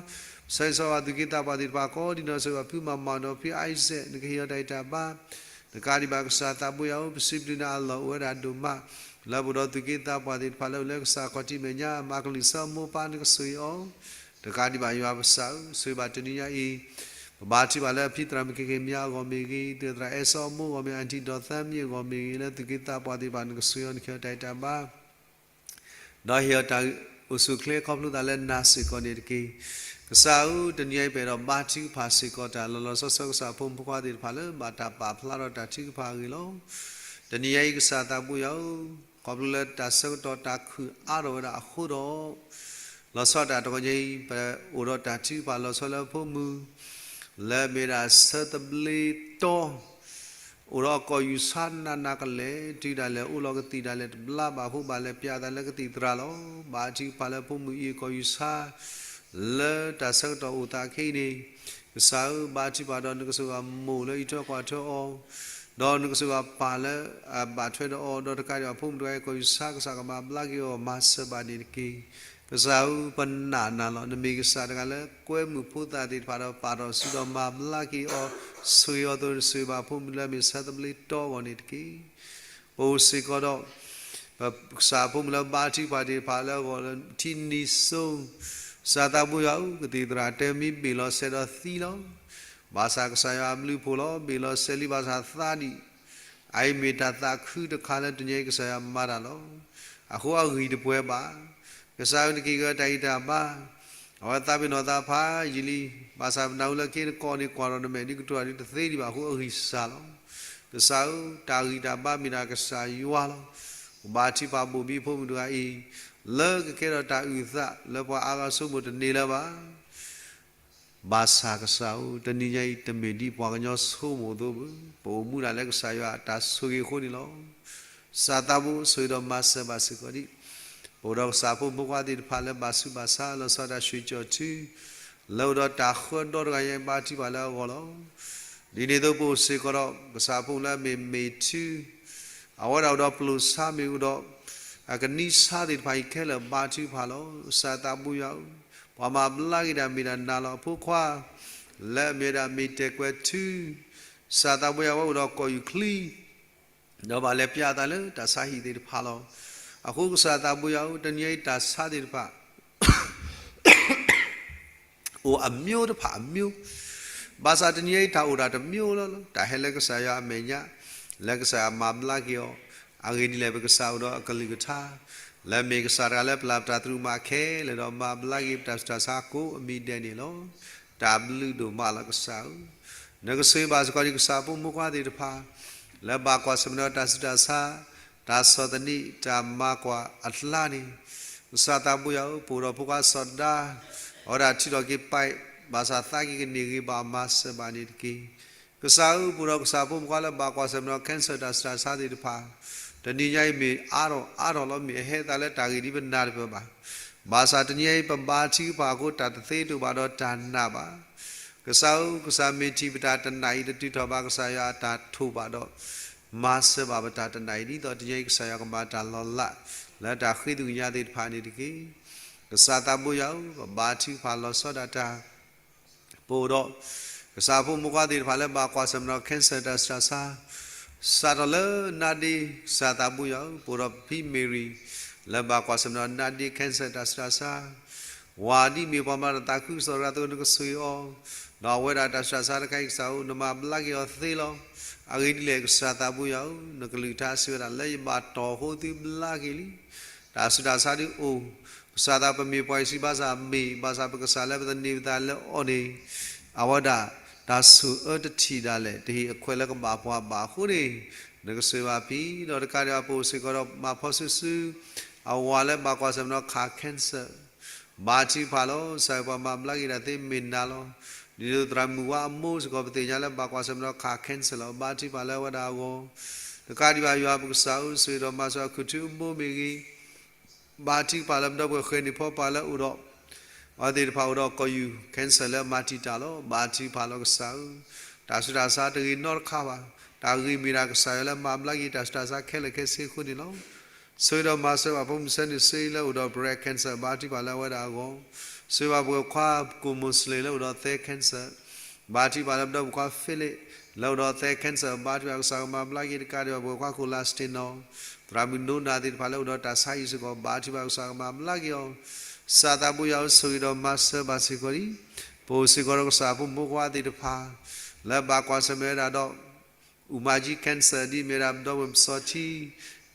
ဆၢဂ့ၤဆၢဝါဘၣ်သူၣ်က့သးပှၢ်သ့ၣ်တဖၣ်ကိးဒ်နီၢ် ဆိၣ်ဂ့ၤဘၣ်ဖုမၤမၤဒီးဖံအံစဲး နကဟ့ၣ်အီၤတၢ်ဂံၢ်တၢ်ဘါ တကးဒံးဘၣ်ကစၢ်သးဘိယွၤဧၢ, ပစံးဘျုးနၤအလီၢ်အိၣ်ဝဲဒၣ်ဒိၣ်မး လၢပအိၣ်ဒီးသူၣ်က့သးပှၢ်သ့ၣ်တဖၣ်လၢအိၣ်လၢကစၢ်ခီၣ်ထံးမဲာ်ညါ မၤကလုၢ်ဆၢမိၢ်ပၢ် နကဆိၣ်ဂ့ၤအီၤ တကးဒံးဘၣ်ယွၤပစၢ်ဧၢ, ဆိၣ်ဂ့ၤဘၣ်တနံၤညါအံၤ ပဘါထုကဖၣ်လၢဖံသရၣ်မုၣ်ခ့ခ့မံၤအဂီၢ်မ့ၢ်ဂ့ၤ, သရၣ်အဲၣ်စီအမိၢ်အဂီၢ်မ့ၢ်ဂ့ၤ, အၣ်ထံၣ်ဒီးသၢမံၤအဂီၢ်မ့ၢ်ဂ့ၤ, လၢသူၣ်က့သးပှၢ်သ့ၣ်တဖၣ် နကဆိၣ်ဂ့ၤအီၤ နကဟ့ၣ်အီၤတၢ်ဂံၢ်တၢ်ဘါ ဒီးဟ့ၣ်အီၤတၢ်အိၣ်ဆူၣ်အိၣ်ချ့ခီဖျိသးလၢနၤစ့ၢ်ကီးန့ၣ်တက့ၢ်. ကစၢ်ဧၢ, တနံၤညါအံၤပအဲၣ်ဒိးဘါထုကဖၣ်စ့ၢ်ကီးတၢ်လီၤလီၤဆီဆီ ကစၢ်ဖိမုၣ်ဖိခွါသ့ၣ်တဖၣ်လၢဘၣ်တၢ်ပာ်ဖျါထီၣ်တၢ်ထုကဖၣ်အဂ့ၢ်လီၤ. တနံၤညါအံၤကစၢ်သးဘိယွၤဧၢ, ခီဖျိလၢတၢ်ဆၢကတီၢ်တၢ်ခုၣ်အါထီၣ်ဝဲဒၣ်အဃိဒီး လီၤဆီဒၣ်တၢ်တဂီၤညါအံၤ ပအိၣ်ဒီးတၢ်ထုကဖၣ်လီၤဆီလၢဖိမုၣ် လၢအမ့ၢ်ဒၣ်ဆၢသဘျ့တီ အိၣ်ဒီးအကီၢ်ယူၢ်ဆါနးနးကလဲာ် တုၤဒၣ်လဲာ်အိၣ်လီၤကသံၣ်ဒၣ်လဲာ်တဘျါဘၣ်အဃိ ဘၣ်လဲၤပျးအသးလၢကသံၣ်သရၣ်လီၤ. ဘါထုကဖၣ်လၢဖိမုၣ်အံၤအကီၢ်ယူၢ်ဆါ လၢတၢ်ဆၢကတီၢ်အိၣ်သးခဲအံၤန့ၣ်, ကစၢ်ဧၢ, ဘါထုကဖၣ်ဒီးနကဆိၣ်ဂ့ၤဘၣ်မိၢ်လၢအံးထွဲကွၢ်ထွဲအီၤ, ဒီးနကဆိၣ်ဂ့ၤဘၣ်ပၢ်လၢအဘၣ်ထွဲဒီးအီၤ, ဒီးတကးဒံးဘၣ်ဖိမုၣ်တဂၤအံၤအကီၢ်ယူၢ်ဆါ ကစၢ်ကမၤဘျါက့ၤအီၤ မၤစၢၤဘၣ်န့ၣ်တက့ၢ်. ကစၢ်ဧၢ, ပနာ်နၤလီၤ. နမ့ၢ်ကစၢ်တဂၤလၢကွဲမုာ်ဖိသၣ်သ့ၣ်တဖၣ်ဒီးပာ်ထီၣ်စုဒီးမၤဘျါက့ၤအီၤ, ဆိၣ်ဂ့ၤအီၤအသိး နဆိၣ်ဂ့ၤဘၣ်ဖိမုၣ်လၢအမ့ၢ်ဆၢသဘျ့တီအဂီၢ်န့ၣ်တက့ၢ်. ပအိၣ်စ့ၢ်ကီးဒီး ပကစၢ်ဖိမုၣ်လၢဘါထုကဖၣ်သ့ၣ်တဖၣ်လၢအဂီၢ်လၢထံနံၤစိ ကစၢ်သးဘိယွၤဧၢ, ကသံၣ်သရၣ်တဲမ့ၢ်ဘ့ၣ်လီၤစဲးဒီးသံလီၤ. ဘၣ်ဆၣ်ကစၢ်ယွၤအဘျုးအဖှိၣ်လီၤ. ဘ့ၣ်လီၤစဲးလံ ဘၣ်ဆၣ်သါဒံး အအံၤမ့ၢ်တၢ်သးခုတခါလၢတနံၤအံၤ ကစၢ်ယွၤမၤတၢ်လီၤ. အဃိအဂံၢ်တပှဲၤဘၣ်. ကစၢ်ဧၢ, နကဟ့ၣ်က့ၤအီၤတၢ်ဂံၢ်တၢ်ဘါ. အဝဲသးပ့ၤနီၣ်သးဖးယံာ်လံ, ဘၣ်ဆၣ်ပနၢ်ဟူလၢက့ၤနကိးန့ၣ် ကွၢ်ထီၣ်နမဲာ်ဒ်ကတိၤတၢ်ဒ်တသ့ဒံးဘၣ်အဃိ အဂံၢ်စၢ်လီၤ. ကစၢ်ဧၢ, တၢ်ဂံၢ်တၢ်ဘါမ့ၢ်ဒၣ်ကစၢ်ယွၤလီၤ. ပဘါထုကဖၣ်ဘိၣ်ဘံဖိမုၣ်တဂၤအံၤ လၢကကဲထီၣ်တၢ်အုၣ်သးလၢပှၤအါဂၤဆိကမိၣ်တန့ၢ်လၢၤဘၣ်. ဘၣ်ဆၣ်ကစၢ်ဧၢ, တနံၤညါအံၤ တမ့ၢ်ဒ်ပှၤကညီဆိကမိၣ်အသိးဘၣ်. ပအိၣ်မူဒၣ်လၢကစၢ်ယွၤအတၢ်ဆိၣ်ဂ့ၤအဃိန့ၣ်လီၤ. ကစၢ်သးဘိ ဆိၣ်ဂ့ၤဒီးမၤစၢၤဘၣ်စ့ၢ်ကီးဒံး ပအိၣ်ဒီးကစၢ်ဖိမုၣ်ဖိခွါသ့ၣ်တဖၣ်လၢဘၣ်ဆူးဘၣ်ဆါ လီၤဆီဒၣ်တၢ်ဆှံကၠီၣ်ထူ လၢအိၣ်ဒီးတၢ်ဃၢဒီတဂၤညါ ဘါထုကဖၣ်လၢအဂီၢ်လီၤ. ဒ်န့ၣ်အသိး ပအိၣ်စ့ၢ်ကီးဒီး ကစၢ်ဖိမုၣ်လၢအမ့ၢ်မ့ၢ်ထူ အဝဲဒၣ်အိၣ်ဒီးပျိၢ်ဆါမ့ၢ်အိၣ်ဒီး အကနံၣ်ဆါသ့ၣ်တဖၣ်အံၤခဲလၢာ်ဘါထုကဖၣ်လီၤ. ကစၢ်သးဘိယွၤဧၢ, ပှၤမၤဘျါက့ၤတၢ်မ့ၢ်ဒၣ်နၤလီၤ. အဖိခွါ လၢအမ့ၢ်ဝဲဒၣ်မ့ၢ်တဲာ်ကွဲၤထူ ကစၢ်သးဘိယွၤဧၢ အဝဲအိၣ်ဒီးကီၢ်ယူၢ်ချံ ဒီးဘၣ်လဲၤပျးအသးလၢတၢ်ဆါဟံၣ်သ့ၣ်တဖၣ်လီၤ. အဃိကစၢ်သးဘိယွၤဧၢ, တနံၤအံၤတၢ်ဆါသ့ၣ်တဖၣ် အိၣ်အမျိုးတဖၣ်အမျိုး, ဘၣ်ဆၣ်တနံၤအံၤတၢ်အိၣ်ဒၣ်တမျိုးလီၤလီၤ. တၢ်ဟဲလၢကစၢ်ယွၤအမဲာ်ညါ, လၢကစၢ်ယွၤမၤဘျါက့ၤအီၤ, အဂ့ၢ်ဒ်လဲၣ် ပကစၢ်အိၣ်ဒီးအကလုၢ်ကထါ, လၢမ့ၢ်ကစၢ်တဂၤလၢပျၢ်ပတၢ်သရူးမၤခဲလၢာ်ဒီး မၤဘျါက့ၤပတၢ်ဆူးတၢ်ဆါကိးအမံၤဒဲးန့ၣ်လီၤ. တၢ်ဘျုးဒိၣ်မးလီၤကစၢ်ဧၢ, နကဆိၣ်ဂ့ၤဘၣ်စ့ၢ်ကီးဒံးကစၢ်ဖိမုၣ်ဖိခွါသ့ၣ်တဖၣ် လၢဘၣ်ကွၢ်ဆၢၣ်မဲာ်ဒီးတၢ်ဆူးတၢ်ဆါ, တၢ်ဆီၣ်သနံး, တၢ်မၤကွၢ်အကျါန့ၣ်, ကစၢ်သးဘိယွၤဧၢ, ပအိၣ်ဒီးဖိခွါစီၤဒါ, အဝဲဒၣ်ထုးထီၣ်က့ၤပာ်, ဘၣ်ဆၣ်သးက့ၤကန့ၢ်ဂ့ၤဘၣ်မၤစၢၤဘၣ်န့ၣ်တက့ၢ်. ကစၢ်ဧၢ, ပအိၣ်ဒီးကစၢ်ဖိမုၣ်ဖိခွါလၢဘၣ်ကွၢ်ဆၢၣ်မဲာ်ဒီး cancer တၢ်ဆူးတၢ်ဆါသ့ၣ်တဖၣ်, တနံၤညါအံၤမ့ၢ်အါထီၣ်အါထီၣ်လီၤ, မ့ၢ်အဟဲသးလၢတၢ်ဂ့ၢ်ဒ်ပနၢ်တပၢၢ်ဘၣ်. ဘၣ်ဆၣ်တနံၤအံၤပဘါထုကဖၣ်အဃိ တၢ်တသ့တအိၣ်ဘၣ်ဒီးတၢ်နာ်ဘၣ်. ကစၢ်ဧၢ, ကစၢ်မ့ၢ်ထံၣ်ပတၢ်တနာ်အံၤ တတုၤထီၣ်ဘၣ်ကစၢ်ယွၤအတၢ်ထိးဘၣ်ဒီး မၤစၢၤဘၣ်ပတၢ်တနာ်အံၤ ဒ်သိးတနံၤအံၤကစၢ်ယွၤကမၤတၢ်လီၤလး လၢတၢ်ဃ့သကွံာ်ကညးသ့ၣ်တဖၣ်န့ၣ်တက့ၢ်. ကစၢ်သးဘိယွၤဧၢ, ပဘါထုကဖၣ်လီၤဆီဒၣ်တၢ် ပအိၣ်ဒီး ကစၢ်ဖိမုၣ်ဖိခွါသ့ၣ်တဖၣ်လၢဘၣ်ကွၢ်ဆၢၣ်မဲာ်ဒီး cancer တၢ်ဆူးတၢ်ဆါ, စးထီၣ်လၢနါဒ့, ကစၢ်သးဘိယွၤဧၢ, ပအိၣ်ဒီးဖံမ့ၤရံၤ လၢဘၣ်ကွၢ်ဆၢၣ်မဲာ်ဒီးနါဒ့ cancer တၢ်ဆူးတၢ်ဆါ, ဝၤဒ်မ့ၢ်ပှၤမၤတၢ်သးခုကစီၣ်တဂၤအသိး နကဆိၣ်ဂ့ၤအီၤ, ဒီးအဝဲဒၣ်တၢ်ဆူးတၢ်ဆါတခါအံၤ ကစၢ်ဧၢ, နမၤဘျါက့ၤအီၤသ့လီၤ. အဂ့ၢ်ဒ်လဲၣ် ကစၢ်သးဘိယွၤဧၢ, နကလုၢ်ကထါစံးဝဲဒၣ် လၢယဘၣ်တီၢ်အဃိသုဘျါက့ၤလံ. တၢ်ဆူးတၢ်ဆါဒုးအိၣ်, ကစၢ်သးပမ့ၢ်ပှၤအံၤစံးဘၣ်ဆၣ်မ့ၢ်, ဘၣ်ဆၣ်ပကစၢ်လၢပသန့ၤပသးလၢအီၤန့ၣ်, အဝဲဒၣ်တၢ်ဆိၣ်အၢတထံၣ်ဒၣ်လဲာ် တဟ့ၣ်အခွဲးလၢကဘၣ်ပှၤဘၣ်အဃိန့ၣ်, နကဆိၣ်ဂ့ၤဘၣ်ဖံ, ဒီးတကးဒံးဘၣ်ပအိၣ်စ့ၢ်ကီးဒီးမၤဖီစုာ်စုာ်, အဝၤလၢဘၣ်ကွၢ်ဆၢၣ်မဲာ်ဒီးခး cancer ဘါထုကဖၣ်လီၤ. ကစၢ်ဧၢ ပှၤမၤဘျါက့ၤတၢ်သ့မ့ၢ်နၤလီၤ. ဒ်သိးသရၣ်မုၣ်ဝါအမိၢ်စ့ၢ်ကီး ပသ့ၣ်ညါလၢဘၣ်ကွၢ်ဆၢၣ်မဲာ်ဒီးခး cancer လီၤ. ဘါထုကဖၣ်လၢအဝဲဒၣ်အဂီၢ်, တကးဒံးဘၣ် ယွၤပကစၢ်ဧၢ, ဆိၣ်ဂ့ၤဒီးမၤစၢၤ ခူၣ်ထူအမိၢ်မ့ၢ်ဂ့ၤ, ဘါထုကဖၣ်လၢပဒီပုၢ်ဝဲၢ်ဃဲၤန့ၢ်ဖီပာ်လၢအိၣ်ဒီး အဝဲသ့ၣ်တဖၣ်အိၣ်ဒီးကီၢ်ယူၢ် cancer လၢမၤတံာ်တာ်လီၤ. ဘါထုကဖၣ်လီၤကစၢ်ဧၢ, တၢ်ဆူးတၢ်ဆါတဂ့ၤနီတခါဘၣ်. တၢ်ဂ့ၤမ့ၢ်ဒၣ်ကစၢ်ယွၤလၢမၤဘျါက့ၤတၢ်ဆူးတၢ်ဆါခဲလၢာ်ခဲဆ့အဃိန့ၣ်လီၤ. ဆိၣ်ဂ့ၤဒီးမၤစၢၤဘၣ်ဖိမုၣ်ဆၢန့ၣ် စ့လၢအိၣ်ဒီး breast cancer ဘါထုကဖၣ်လၢအဝဲဒၣ်အဂီၢ်, ဆိၣ်ဂ့ၤဘၣ်ပဝဲၢ်ခွါကိၣ်မိၣ်စလ့ၣ်လၢအိၣ်ဒီးသဲ cancer ဘါထုကဖၣ်လၢပဒီပုၢ်ဝဲၢ်ခွါ Philip လၢအိၣ်ဒီးသဲ cancer ဘါထုကဖၣ်ကစၢ်ကမၤဘျါက့ၤ တကးဒံးဘၣ်ပဝဲၢ်ခွါခိၣ်လၢ် Steno သရၣ်မုၣ်နိနၤသ့ၣ်တဖၣ်လၢအိၣ်ဒီးတၢ်ဆါဟံၣ်စ့ၢ်ကီး ဘါထုကဖၣ်ကစၢ်ကမၤဘျါက့ၤအီၤ, ကစၢ်သးဘိယွၤဧၢ ဆိၣ်ဂ့ၤဒီးမၤစၢၤဘၣ်စ့ၢ်ကီးဒံး ပအိၣ်စ့ၢ်ကီးဒီးကစၢ်ဖိမုၣ်ဖိခွါသ့ၣ်တဖၣ် လၢဘၣ်ကွၢ်ဆၢၣ်မဲာ်ဝဲဒၣ်ဒီး အူမၤကၠံ cancer ဒ်မ့ၢ်ဒၣ်ပဒီပုၢ်ဝဲၢ်ပစီၤထံ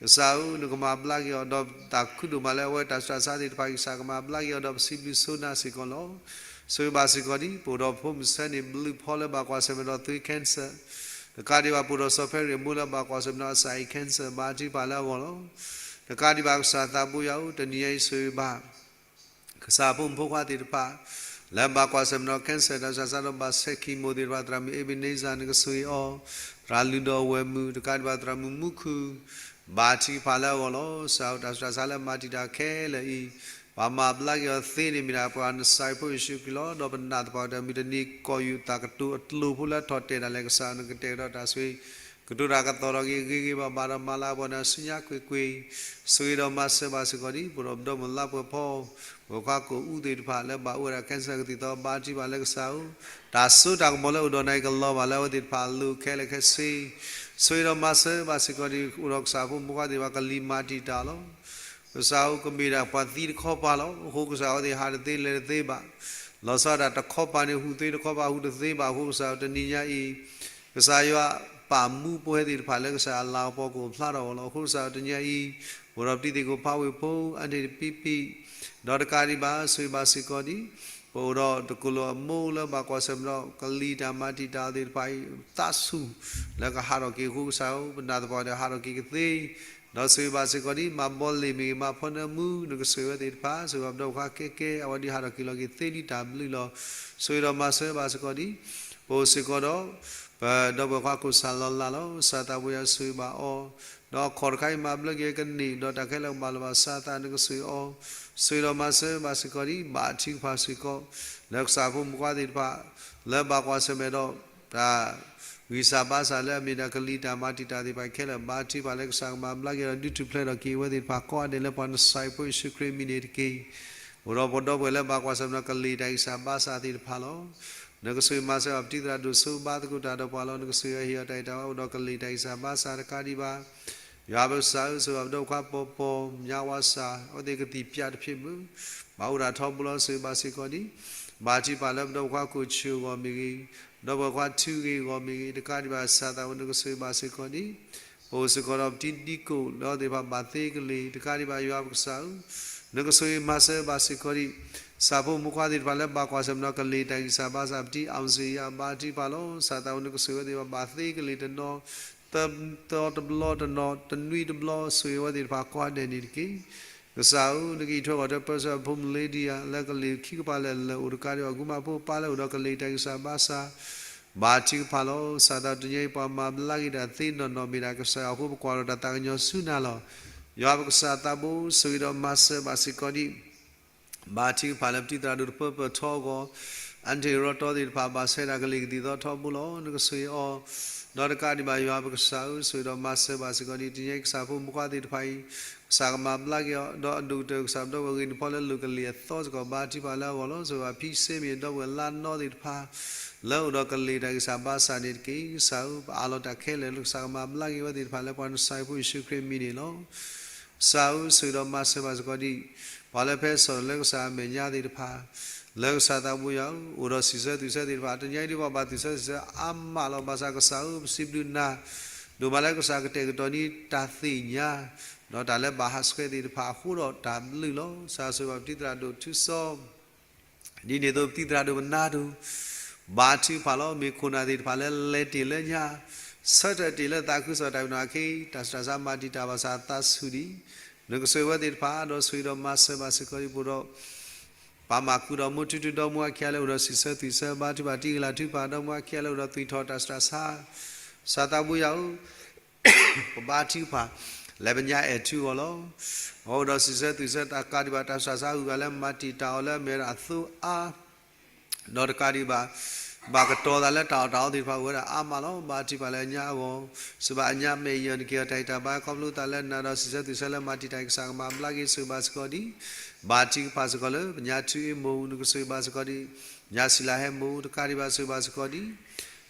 ကစၢ်ဧၢ နကမၤဘျါက့ၤအီၤ ဒီးတၢ်ခုဒိၣ်မးလၢအဝဲတၢ်ဆူးတၢ်ဆါသ့ၣ်တဖၣ် ကစၢ်ကမၤဘျါက့ၤအီၤ ဒီးပစံးဘျုးဆိနၤစ့ၢ်ကီးလီၤ. ဆိၣ်ဂ့ၤဘၣ်စ့ၢ်ကီးဒံး ပအိၣ်ဒီးဖိမုၣ်ဆၢန့ၣ် ဘျုးဖီလၢဘၣ်ကွၢ်ဆၢၣ်မဲာ်ဒီးသွေး cancer တကးဒံးဘၣ် ပအိၣ်ဒီးစီၤဖဲရံၣ်အမိၢ်လၢဘၣ်ကွၢ်ဆၢၣ်မဲာ်ဒီးအစၢ်အံၤ cancer ဘါထုကဖၣ်လၢအဂီၢ်လီၤ. တကးဒံးဘၣ်ကစၢ်သးဘိယွၤဧၢ တနံၤညါအံၤဆိၣ်ဂ့ၤဘၣ် ကစၢ်ဖိမုၣ်ဖိခွါသ့ၣ်တဖၣ် လၢဘၣ်ကွၢ်ဆၢၣ်မဲာ်ဒီး cancer တၢ်ဆူးတၢ်ဆါဒီးဘၣ်ဆဲး chemo သ့ၣ်တဖၣ် သရၣ်မုၣ် Ebenezer နကဆိၣ်ဂ့ၤအီၤ, သရၣ်လုၢ်ဒီးဝဲၢ်မုၣ် တကးဒံးဘၣ်သရၣ်မုၣ်မူခိၣ် ဘါထုကဖၣ်လၢအဂီၢ်လီၤ. ကစၢ်ဧၢ တၢ်ဆူးတၢ်ဆါလၢမၤတံာ်တာ်ခဲလၢာ်အံၤ ပှၤမၤဘျါက့ၤအီၤသ့န့ၣ်မ့ၢ်ဒၣ်ပှၤနစၢ်ဖိယ့ၣ်ၡူးခရံာ်လီၤ. ဒီးပနာ်သပှၢ်တၢ်မုၢ်တနံၤ ကီၢ်ယူၢ်တၢ်ကတိၤအကျိၤဖိလၢထီၣ်တဲာ်ဒၣ်လဲာ် ကစၢ်နကတဲာ်ကတီၤတၢ်ဆိၣ်ဂ့ၤ ကတိၤတၢ်ကသီၣ်ထီၣ်က့ၤ ဂ့ၤဂ့ၤဘၣ်ဘၣ်ဒီး မၤလၤကပီၤန့ၣ် ဆူညါကွ့ၢ်ကွ့ၢ်, ဆိၣ်ဂ့ၤဒီးမၤစၢၤဘၣ်စ့ၢ်ကီးဒံး ပဒီပုၢ်ဝဲၢ်လၢပှဲၤဖီ ပှဲၤခွါကိၣ်အူသ့ၣ်တဖၣ် လၢဘၣ်အိၣ်ဝဲဒၣ် cancer ကသံၣ်သီ ဘါထုကဖၣ်လၢကစၢ်ဧၢ, တၢ်စိတၢ်ကမီၤလၢအိၣ်ဒီးနၤအံၤ ကလီၤဘၣ်လၢအဝဲသ့ၣ်တဖၣ်အလိၤခဲလၢာ်ခဲဆ့, ဆိၣ်ဂ့ၤဒီးမၤစၢၤဘၣ်စ့ၢ်ကီးဒံး အိၣ်ဒီးကစၢ်ဖိမုၣ်ဖိခွါသ့ၣ်တဖၣ် ကလံၤမၤတံာ်တာ်လီၤ. ကစၢ်ဧၢ ကမ့ၢ်ဒၣ်ပှၤသံတခီပၤလီၤ. အဃိကစၢ်အဝဲသ့ၣ်ဟးတသ့လဲၤတသ့ဘၣ်. လီၤဆီဒၣ်တၢ်တခီပၤန့ၣ် ဟူးသ့တခီပၤ ဟူးတသ့ဘၣ်အဃိ ကစၢ်ဧၢ တနံၤညါအံၤ ကစၢ်ယွၤပာ်မူပဝဲသ့ၣ်တဖၣ်လၢကစၢ်အလၤကပီၤ ကအိၣ်ဖျါထီၣ်အီၤလီၤ. အဃိကစၢ်ဧၢ တနံၤညါအံၤ ပအိၣ်ဒီးပတံၤသကိးဖးဝ့ၢ်ဖိ အန့ၣ်တပံပံ, ဒီးတကးဒံးဘၣ် ဆိၣ်ဂ့ၤဘၣ်စ့ၢ်ကီးဒံး ပအိၣ်ဒီးတကိၣ်လိာ်အမိၢ်လၢဘၣ်ကွၢ်ဆၢၣ်မဲာ်ဒီး ကလံၤတၢ်မၤတံာ်တာ်သ့ၣ်တဖၣ်အံၤ သးဆူၣ်လၢကဟးထီၣ်က့ၤအဃိ ကစၢ်ဧၢ ပနာ်သပှၢ်ဒီးဟးထီၣ်က့ၤကသ့ ဒီးဆိၣ်ဂ့ၤဘၣ်စ့ၢ်ကီးဒံး မၤဘီလ့ၣ်မ့ၢ်ဂ့ၤ မၤဖီနၢမူ နကဆိၣ်ဂ့ၤဝဲသ့ၣ်တဖၣ် ဆိၣ်ဂ့ၤဘၣ်ပဒီပုၢ်ဝဲၢ်ခွါကဲကဲ အဝဲဒၣ်ဟးထီၣ်က့ၤလီၤက့ၤသ့လံတၢ်ဘျုးလီၤ. ဆိၣ်ဂ့ၤဒီးမၤစၢၤဘၣ်စ့ၢ်ကီးဒံး ပအိၣ်စ့ၢ်ကီးဒီး ပဒီပုၢ်ဝဲၢ်ခွါကိၣ်စၢ်လီၤလးလီၤ. ကစၢ်သးဘိယွၤဆိၣ်ဂ့ၤဘၣ်အီၤ, ဒီးအခီၣ်တခါအံၤမၤဘျါက့ၤကန့ၢ် ဒီးတၢ်ခဲလၢာ်ကဘၣ်လီၤဘၣ်စးအသး နကဆိၣ်ဂ့ၤအီၤ, ဆိၣ်ဂ့ၤဒီးမၤစၢၤဘၣ်စ့ၢ်ကီးဒံး ဘါထုကဖၣ်စ့ၢ်ကီး လၢကစၢ်ဖိမုၣ်ဖိခွါသ့ၣ်တဖၣ် လၢဘၣ်ကွၢ်ဆၢၣ်မဲာ်ဒီး တၢ်ဂံၢ်စၢ်ဘါစၢ်လၢအမ့ၢ်ဒၣ်ကလံၤတၢ်မၤတံာ်တာ်သ့ၣ်တဖၣ်ခဲလၢာ် ဘါထုကဖၣ်လၢကစၢ်ကမၤဘျါက့ၤဒီး ဒုးထူၣ်ဖျဲးထီၣ်က့ၤအဝဲသ့ၣ်တဖၣ်ကိးဂၤဒဲးလၢပှၤနစၢ်ဖိယ့ၣ်ၡူးခရံာ်အမံၤန့ၣ်တက့ၢ်. အိၣ်ဒီးပဒီပုၢ်ဝဲၢ်လၢဘၣ်ကွၢ်ဆၢၣ်မဲာ်ဒီးကလံၤတၢ်ဂံၢ်စၢ်ဘါစၢ်သ့ၣ်တဖၣ်လီၤ. နကဆိၣ်ဂ့ၤမၤစၢၤဘၣ်ပတံၤသရၣ်ဒိၣ် ဆိဘါသကိးတၢ်ဒီးပှၤလီၤ. နကဆိၣ်ဂ့ၤဟ့ၣ်အီၤတၢ်အံၣ်တၢ်ဝဲအိၣ်ဒီးကလံၤတၢ်ဂံၢ်စၢ်ဘါစၢ်တကးဒံးဘၣ် ယွၤပကစၢ်ဧၢ ဆိၣ်ဂ့ၤဘၣ်ပဒီပုၢ်ဝဲၢ်ခွါပီၤပီၤ မၠါဝါစၢ် အဝဲသ့ၣ်ကသံၣ်ပၠးတဖျၢၣ်မုၢ် ဘၣ်အိၣ်ဒၣ်ထီဘိလီၤ. ဆိၣ်ဂ့ၤဘၣ်စ့ၢ်ကီးဒံး ဘါထုကဖၣ်လၢပဒီပုၢ်ဝဲၢ်ခွါကိၣ်ဆူၣ်အဂီၢ်မ့ၢ်ဂ့ၤ, ဒီပုၢ်ဝဲၢ်ခွါထူဂ့ၤအဂီၢ်မ့ၢ်ဂ့ၤ, တကးဒံးဘၣ် ကစၢ်သးဘိ နကဆိၣ်ဂ့ၤဘၣ်စ့ၢ်ကီးဒံး ပအိၣ်စ့ၢ်ကီးဒီးပတံၤဒံကိၣ်လၢအဝဲသ့ၣ်တဖၣ်ဘၣ်သ့ကလံၤ တကးဒံးဘၣ် ယွၤပကစၢ်ဧၢ, နကဆိၣ်ဂ့ၤမၤစၢၤဘၣ်စ့ၢ်ကီးဒံး ကစၢ်ဖိမုၣ်ဖိခွါသ့ၣ်တဖၣ်လၢဘၣ်ကွၢ်ဆၢၣ်မဲာ်ဒီးကလံၤတၢ်ဂံၢ်စၢ်ဘါစၢ် ပတံၤအီၣ်စ့ယါ ဘါထုကဖၣ်လီၤ. ကစၢ်သးဘိ နကဆိၣ်ဂ့ၤအဝဲသ့ၣ်တဖၣ်ဘၣ်သ့ကလံၤတနီၤ တသီတဘျီတနီၤ တနွံတဘျီ ဆိၣ်ဂ့ၤအဝဲသ့ၣ်တဖၣ်ကိးဂၤဒဲးန့ၣ်တက့ၢ်. ကစၢ်ဧၢ နကအံးထွဲဃီၤဒီး ပၢဆှၢဖိမုၣ်လ့ဒံယၤ လၢကလံၤခံကပၤလၢာ်လၢာ်အိၣ် တကးဒံးဘၣ် ကုမၤဖိပၢ်လၢအိၣ်ဒီးကလံၤတၢ်ဂံၢ်စၢ်ဘါစၢ် ဘါထုကဖၣ်လီၤ. ကစၢ်သးဘိ တနံၤအံၤ ပှၤမၤဘျါက့ၤတၢ်သ့နီၢ်နီၢ် မ့ၢ်ဒၣ်ကစၢ်ယွၤအဃိ ပကွၢ်ဒီးတၢ်သးကညီၤဆူနၤလီၤ. ယွၤပကစၢ်သးဘိ ဆိၣ်ဂ့ၤဒီးမၤစၢၤဘၣ်စ့ၢ်ကီးဒံး ဘါထုကဖၣ်လၢပတံၤသရၣ်ဒိၣ်တပၢပၢၢ်ထီအဂီၢ်, အၣ်ထ့ၣ်ရီတီသ့ၣ်တဖၣ် ဘၣ်ဆဲးတၢ်ကလံၤကသံၣ်သီထီဘိလီၤ. နကဆိၣ်ဂ့ၤအီၤ, ဒီးတကးဒံးဘၣ် ယွၤပကစၢ်ဧၢ ဆိၣ်ဂ့ၤဒီးမၤစၢၤဘၣ်စ့ၢ်ကီးဒံး တနံၤအံၤ ကစၢ်ဖိမုၣ်ဖိခွါသ့ၣ်တဖၣ်အံၤ ကစၢ်ကမၤဘျါက့ၤအီၤ ဒီးအဒိၣ်ကတၢၢ် ကစၢ်ပဒီပုၢ်ဝဲၢ်ဂ့ၤန့ၢ်ဖီလၢလိၤကလံၤအသီစ့ၢ်ကီး ဘါထုကဖၣ်လၢအဂီၢ်လီၤ. ဆိၣ်ဂ့ၤဘၣ်ဖံစ့မ့ၢ် ဒီပုၢ်ဝဲၢ်လါနီသ့ၣ်တဖၣ် လၢအိၣ်ဒီးကလံၤတၢ်ဂံၢ်စၢ်ဘါစၢ်န့ၣ်တက့ၢ်. ကစၢ်ဧၢ ပအးလီၤတၢ်ခဲလၢာ်လၢကစၢ်ကမၤဘျါက့ၤဝဲသ့ၣ်တဖၣ်လၢပှၤနစၢ်ဖိယ့ၣ်ၡူးခရံာ်အမံၤန့ၣ်လီၤ. ကစၢ်ဧၢ ဆိၣ်ဂ့ၤဒီးမၤစၢၤဘၣ်စ့ၢ်ကီးဒံး ပှၤလၢဖဲစီၤလၢကစၢ်အမဲာ်ညါသ့ၣ်တဖၣ် လၢကစၢ်သးဘိယွၤဧၢ အိၣ်ဒီးစံးဆၢသူၣ်ဆၢသ့ၣ်တဖၣ် တနံၤအံၤဒ်ပှၤဘၣ်သူၣ်ဆၢစံးဆၢအါမးလီၤ. ဘၣ်ဆၣ်ကစၢ်ဧၢ ပစံးဘျုးနၤ ဒိၣ်မးလၢကစၢ်ကတဲာ်ကတီၤန့ၢ်တၢ်သ့ၣ်ညါ ဒီးတၢ်လၢဘၣ်ဟးဆှဲးသ့ၣ်တဖၣ်အဃိဒီးတၢ်ဘျုးလီၤ. ကစၢ်ဆိၣ်ဂ့ၤဘၣ်ပတံၤသရၣ်ဒိၣ်ထူစီ ဒ်န့ၣ်အသိး ပတံၤသရၣ်ဒိၣ်ပနါဒိၣ် ဘါထုကဖၣ်လီၤ. မ့ၢ်ခိၣ်နၢ်သ့ၣ်တဖၣ်လၢလဲၤတ့ၢ်လၢညါ ဆၢထၢၣ်တ့ၢ်လၢသးခုကစီၣ်တၢ်ပနီၣ်အခံ တၢ်ဆူးတၢ်ဆါမၤတံာ်တာ်ဘၣ်ဆၣ်သးဆူၣ်ဒံး နကဆိၣ်ဂ့ၤဝဲသ့ၣ်တဖၣ် ဒီးဆိၣ်ဂ့ၤဒီးမၤစၢၤဘၣ်စ့ၢ်ကီးဒံး ပအိၣ်ဒီး ပၢ်မၢ်ကူဒီးမိၢ်ထူထူဒီမါဝၤခံဂၤလၢအိၣ်ဒီးစံးဆၢသွံၣ်ဆၢ ဘါထုကဖၣ်တံၤကလၤထုကဖၣ်ဒီမါဝၤခံဂၤလၢအိၣ်ဒီးသွံၣ်ထီၣ်တၢ်ဆူးတၢ်ဆါ, ကစၢ်သးဘိယွၤဧၢ, ပဘါထုကဖၣ် လၢပညါအဲၣ်ထုအဂီၢ်လီၤ. အအိၣ်ဒီးစံးဆၢသွံၣ်ဆၢတၢ်ကးဒံးဘၣ်တၢ်ဆူးတၢ်ဆါ ဂုၤဂၤလၢမၤတံာ်တာ်အီၤလၢအမ့ၢ်ဝဲဒၣ်အသိအါ ဒီးတကးဒံးဘၣ် ဘၣ်ကတီၤသးလၢတၢ်အီၣ်တၢ်အီသ့ၣ်တဖၣ်အိၣ်ဝဲဒၣ်အါမးလီၤ. ဘါထုကဖၣ်လၢညါအဂီၢ် စံးဘၣ်အညါမဲာ်ယၢၢ်နက့ၤအီၤတၢ်ဂံၢ်တၢ်ဘါ ခီဖျိသးလၢနၤဒီးစံးဆၢသွံၣ်ဆၢလၢမၤတံာ်တာ်အံၤ ကစၢ်ကမၤဘျါက့ၤ ဆိၣ်ဂ့ၤဘၣ်စ့ၢ်ကီးဒံး, ဘါထုကဖၣ်စ့ၢ်ကီးလၢပညါထူအ့မိၢ် နကဆိၣ်ဂ့ၤဘၣ်စ့ၢ်ကီးဒံး, ညါစံလၤဟဲမိၢ် တကးဒံးဘၣ်ဆိၣ်ဂ့ၤဘၣ်စ့ၢ်ကီးဒံး,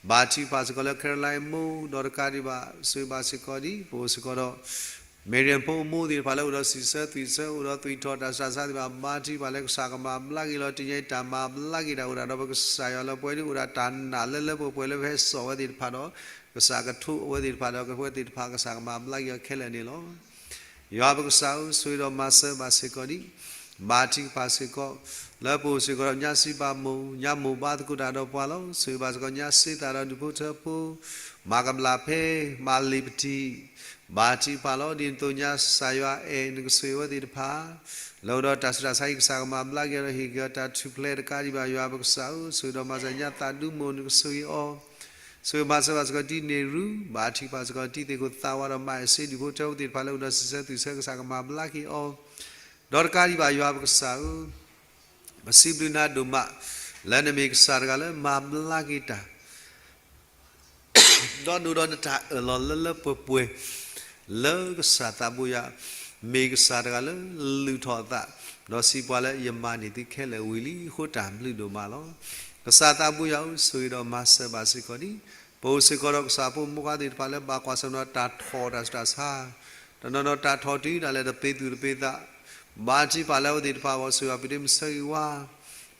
ဘါထုကဖၣ်စ့ၢ်ကီးလၢ Caroline မိၢ် ဒီးတကးဒံးဘၣ်ဆိၣ်ဂ့ၤဘၣ်စ့ၢ်ကီးဒံး, ပအိၣ်စ့ၢ်ကီးဒီး Marian ဖိအမိၢ်သ့ၣ်တဖၣ်လၢအိၣ်ဒီးစံးဆၢသွံၣ်ဆၢ အိၣ်ဒီးသွံၣ်ထီၣ်တၢ်ဆူးတၢ်ဆါသ့ၣ်တဖၣ် ဘါထုကဖၣ်လၢကစၢ်ကမၤဘျါက့ၤလီၤ. တနံၤညါအံၤတၢ်မၤဘျါက့ၤတၢ်အိၣ်ဒၣ်ဒီးပကစၢ်ယွၤလၢပှဲၤဒ်အိၣ်ဒၣ်တၢ်နာ်လၢလၢပှဲၤပှဲၤ လၢပဟဲစိာ်ဝဲသ့ၣ်တဖၣ်ဒီး ကစၢ်ကထိးဝဲသ့ၣ်တဖၣ်ဒီး ကဝဲသ့ၣ်တဖၣ်ကစၢ်ကမၤဘျါက့ၤအီၤခဲလၢာ်န့ၣ်လီၤ. ယွၤပကစၢ်ဧၢ, ဆိၣ်ဂ့ၤဒီးမၤစၢၤဘၣ်စ့ၢ်ကီးဒံး, ဘါထုကဖၣ်စ့ၢ်ကီး လၢပအိၣ်စ့ၢ်ကီးဒီးညါစံးဘၣ်မိၢ်, ညါမိၢ်ဘါသကိးတၢ်ဒီးပှၤလီၤ. ဆိၣ်ဂ့ၤဘၣ်စ့ၢ်ကီးညါစ့သးဒီးဒူၣ်ဖိထၢဖိ, မၤကဘျၣ်ဖဲ မၤလ့ၤပတံၤ, ဘါထုကဖၣ်လီၤ. ဒ်သိးညါကစၢ်ယွၤအဲၣ် နကဆိၣ်ဂ့ၤဝဲသ့ၣ်တဖၣ် လၢအိၣ်ဒီးတၢ်ဆူးတၢ်ဆါအံၤ ကစၢ်ကမၤဘျါက့ၤဒီးဟ့ၣ်က့ၤအီၤတၢ်ထူၣ်ဖျဲးတကးဒံးဘၣ် ယွၤပကစၢ်ဧၢ, ဆိၣ်ဂ့ၤဒီးမၤစၢၤညါသးဒူမိၢ် နကဆိၣ်ဂ့ၤအီၤ ဆိၣ်ဂ့ၤမၤစၢၤဘၣ်စ့ၢ်ကီးတံၤန့ၣ်ရူ, ဘါထုကဖၣ်စ့ၢ်ကီးတံၤသ့ၣ်ခိၣ်သးဝးဒီးမၤအဲၣ်စ့ဒူၣ်ဖိထၢဖိသ့ၣ်တဖၣ်လၢအိၣ်ဒီးစံးဆၢသွံၣ်ဆၢ ကစၢ်ကမၤဘျါက့ၤအီၤ, ဒီးတကးဒံးဘၣ်ယွၤပကစၢ်ဧၢ, ပစံးဘျုးနၤဒိၣ်မး လၢနမ့ၢ်ကစၢ်တဂၤလၢမၤဘျါက့ၤတၢ် ဒီးနအိၣ်ဒီးနတၢ်အၢၣ်လီၤလၢလၢပှဲၤပှဲၤ လၢကစၢ်သးဘိယွၤ မ့ၢ်ကစၢ်တဂၤလၢလုၢ်ထီၣ်အသး ဒီးစံးပှၤလၢယမၤန့ၢ်သုခဲလၢာ်ဝံၤလံအဃိ တၢ်ဘျုးဒိၣ်မးလီၤ. ကစၢ်သးဘိယွၤဧၢ, ဆိၣ်ဂ့ၤဒီးမၤစၢၤဘၣ်စ့ၢ်ကီးဒံး ပအိၣ်စ့ၢ်ကီးဒီးကစၢ်ဖိမုၣ်ဖိခွါသ့ၣ်တဖၣ်လၢဘၣ်ကွၢ်ဆၢၣ်မဲာ်ဒီးတၢ်ထီၣ်တၢ်ဆူးတၢ်ဆါ တနီၤနီၤတၢ်ထီၣ်တုၤဒၣ်လဲာ်တပ့ၤသူၣ်တပ့ၤသး ဘါထုကဖၣ်လၢအဝဲသ့ၣ်တဖၣ်အဂီၢ် ဆိၣ်ဂ့ၤဘၣ်ပတုၤဒ့မုၢ်ဆၢဂ့ၤဝါ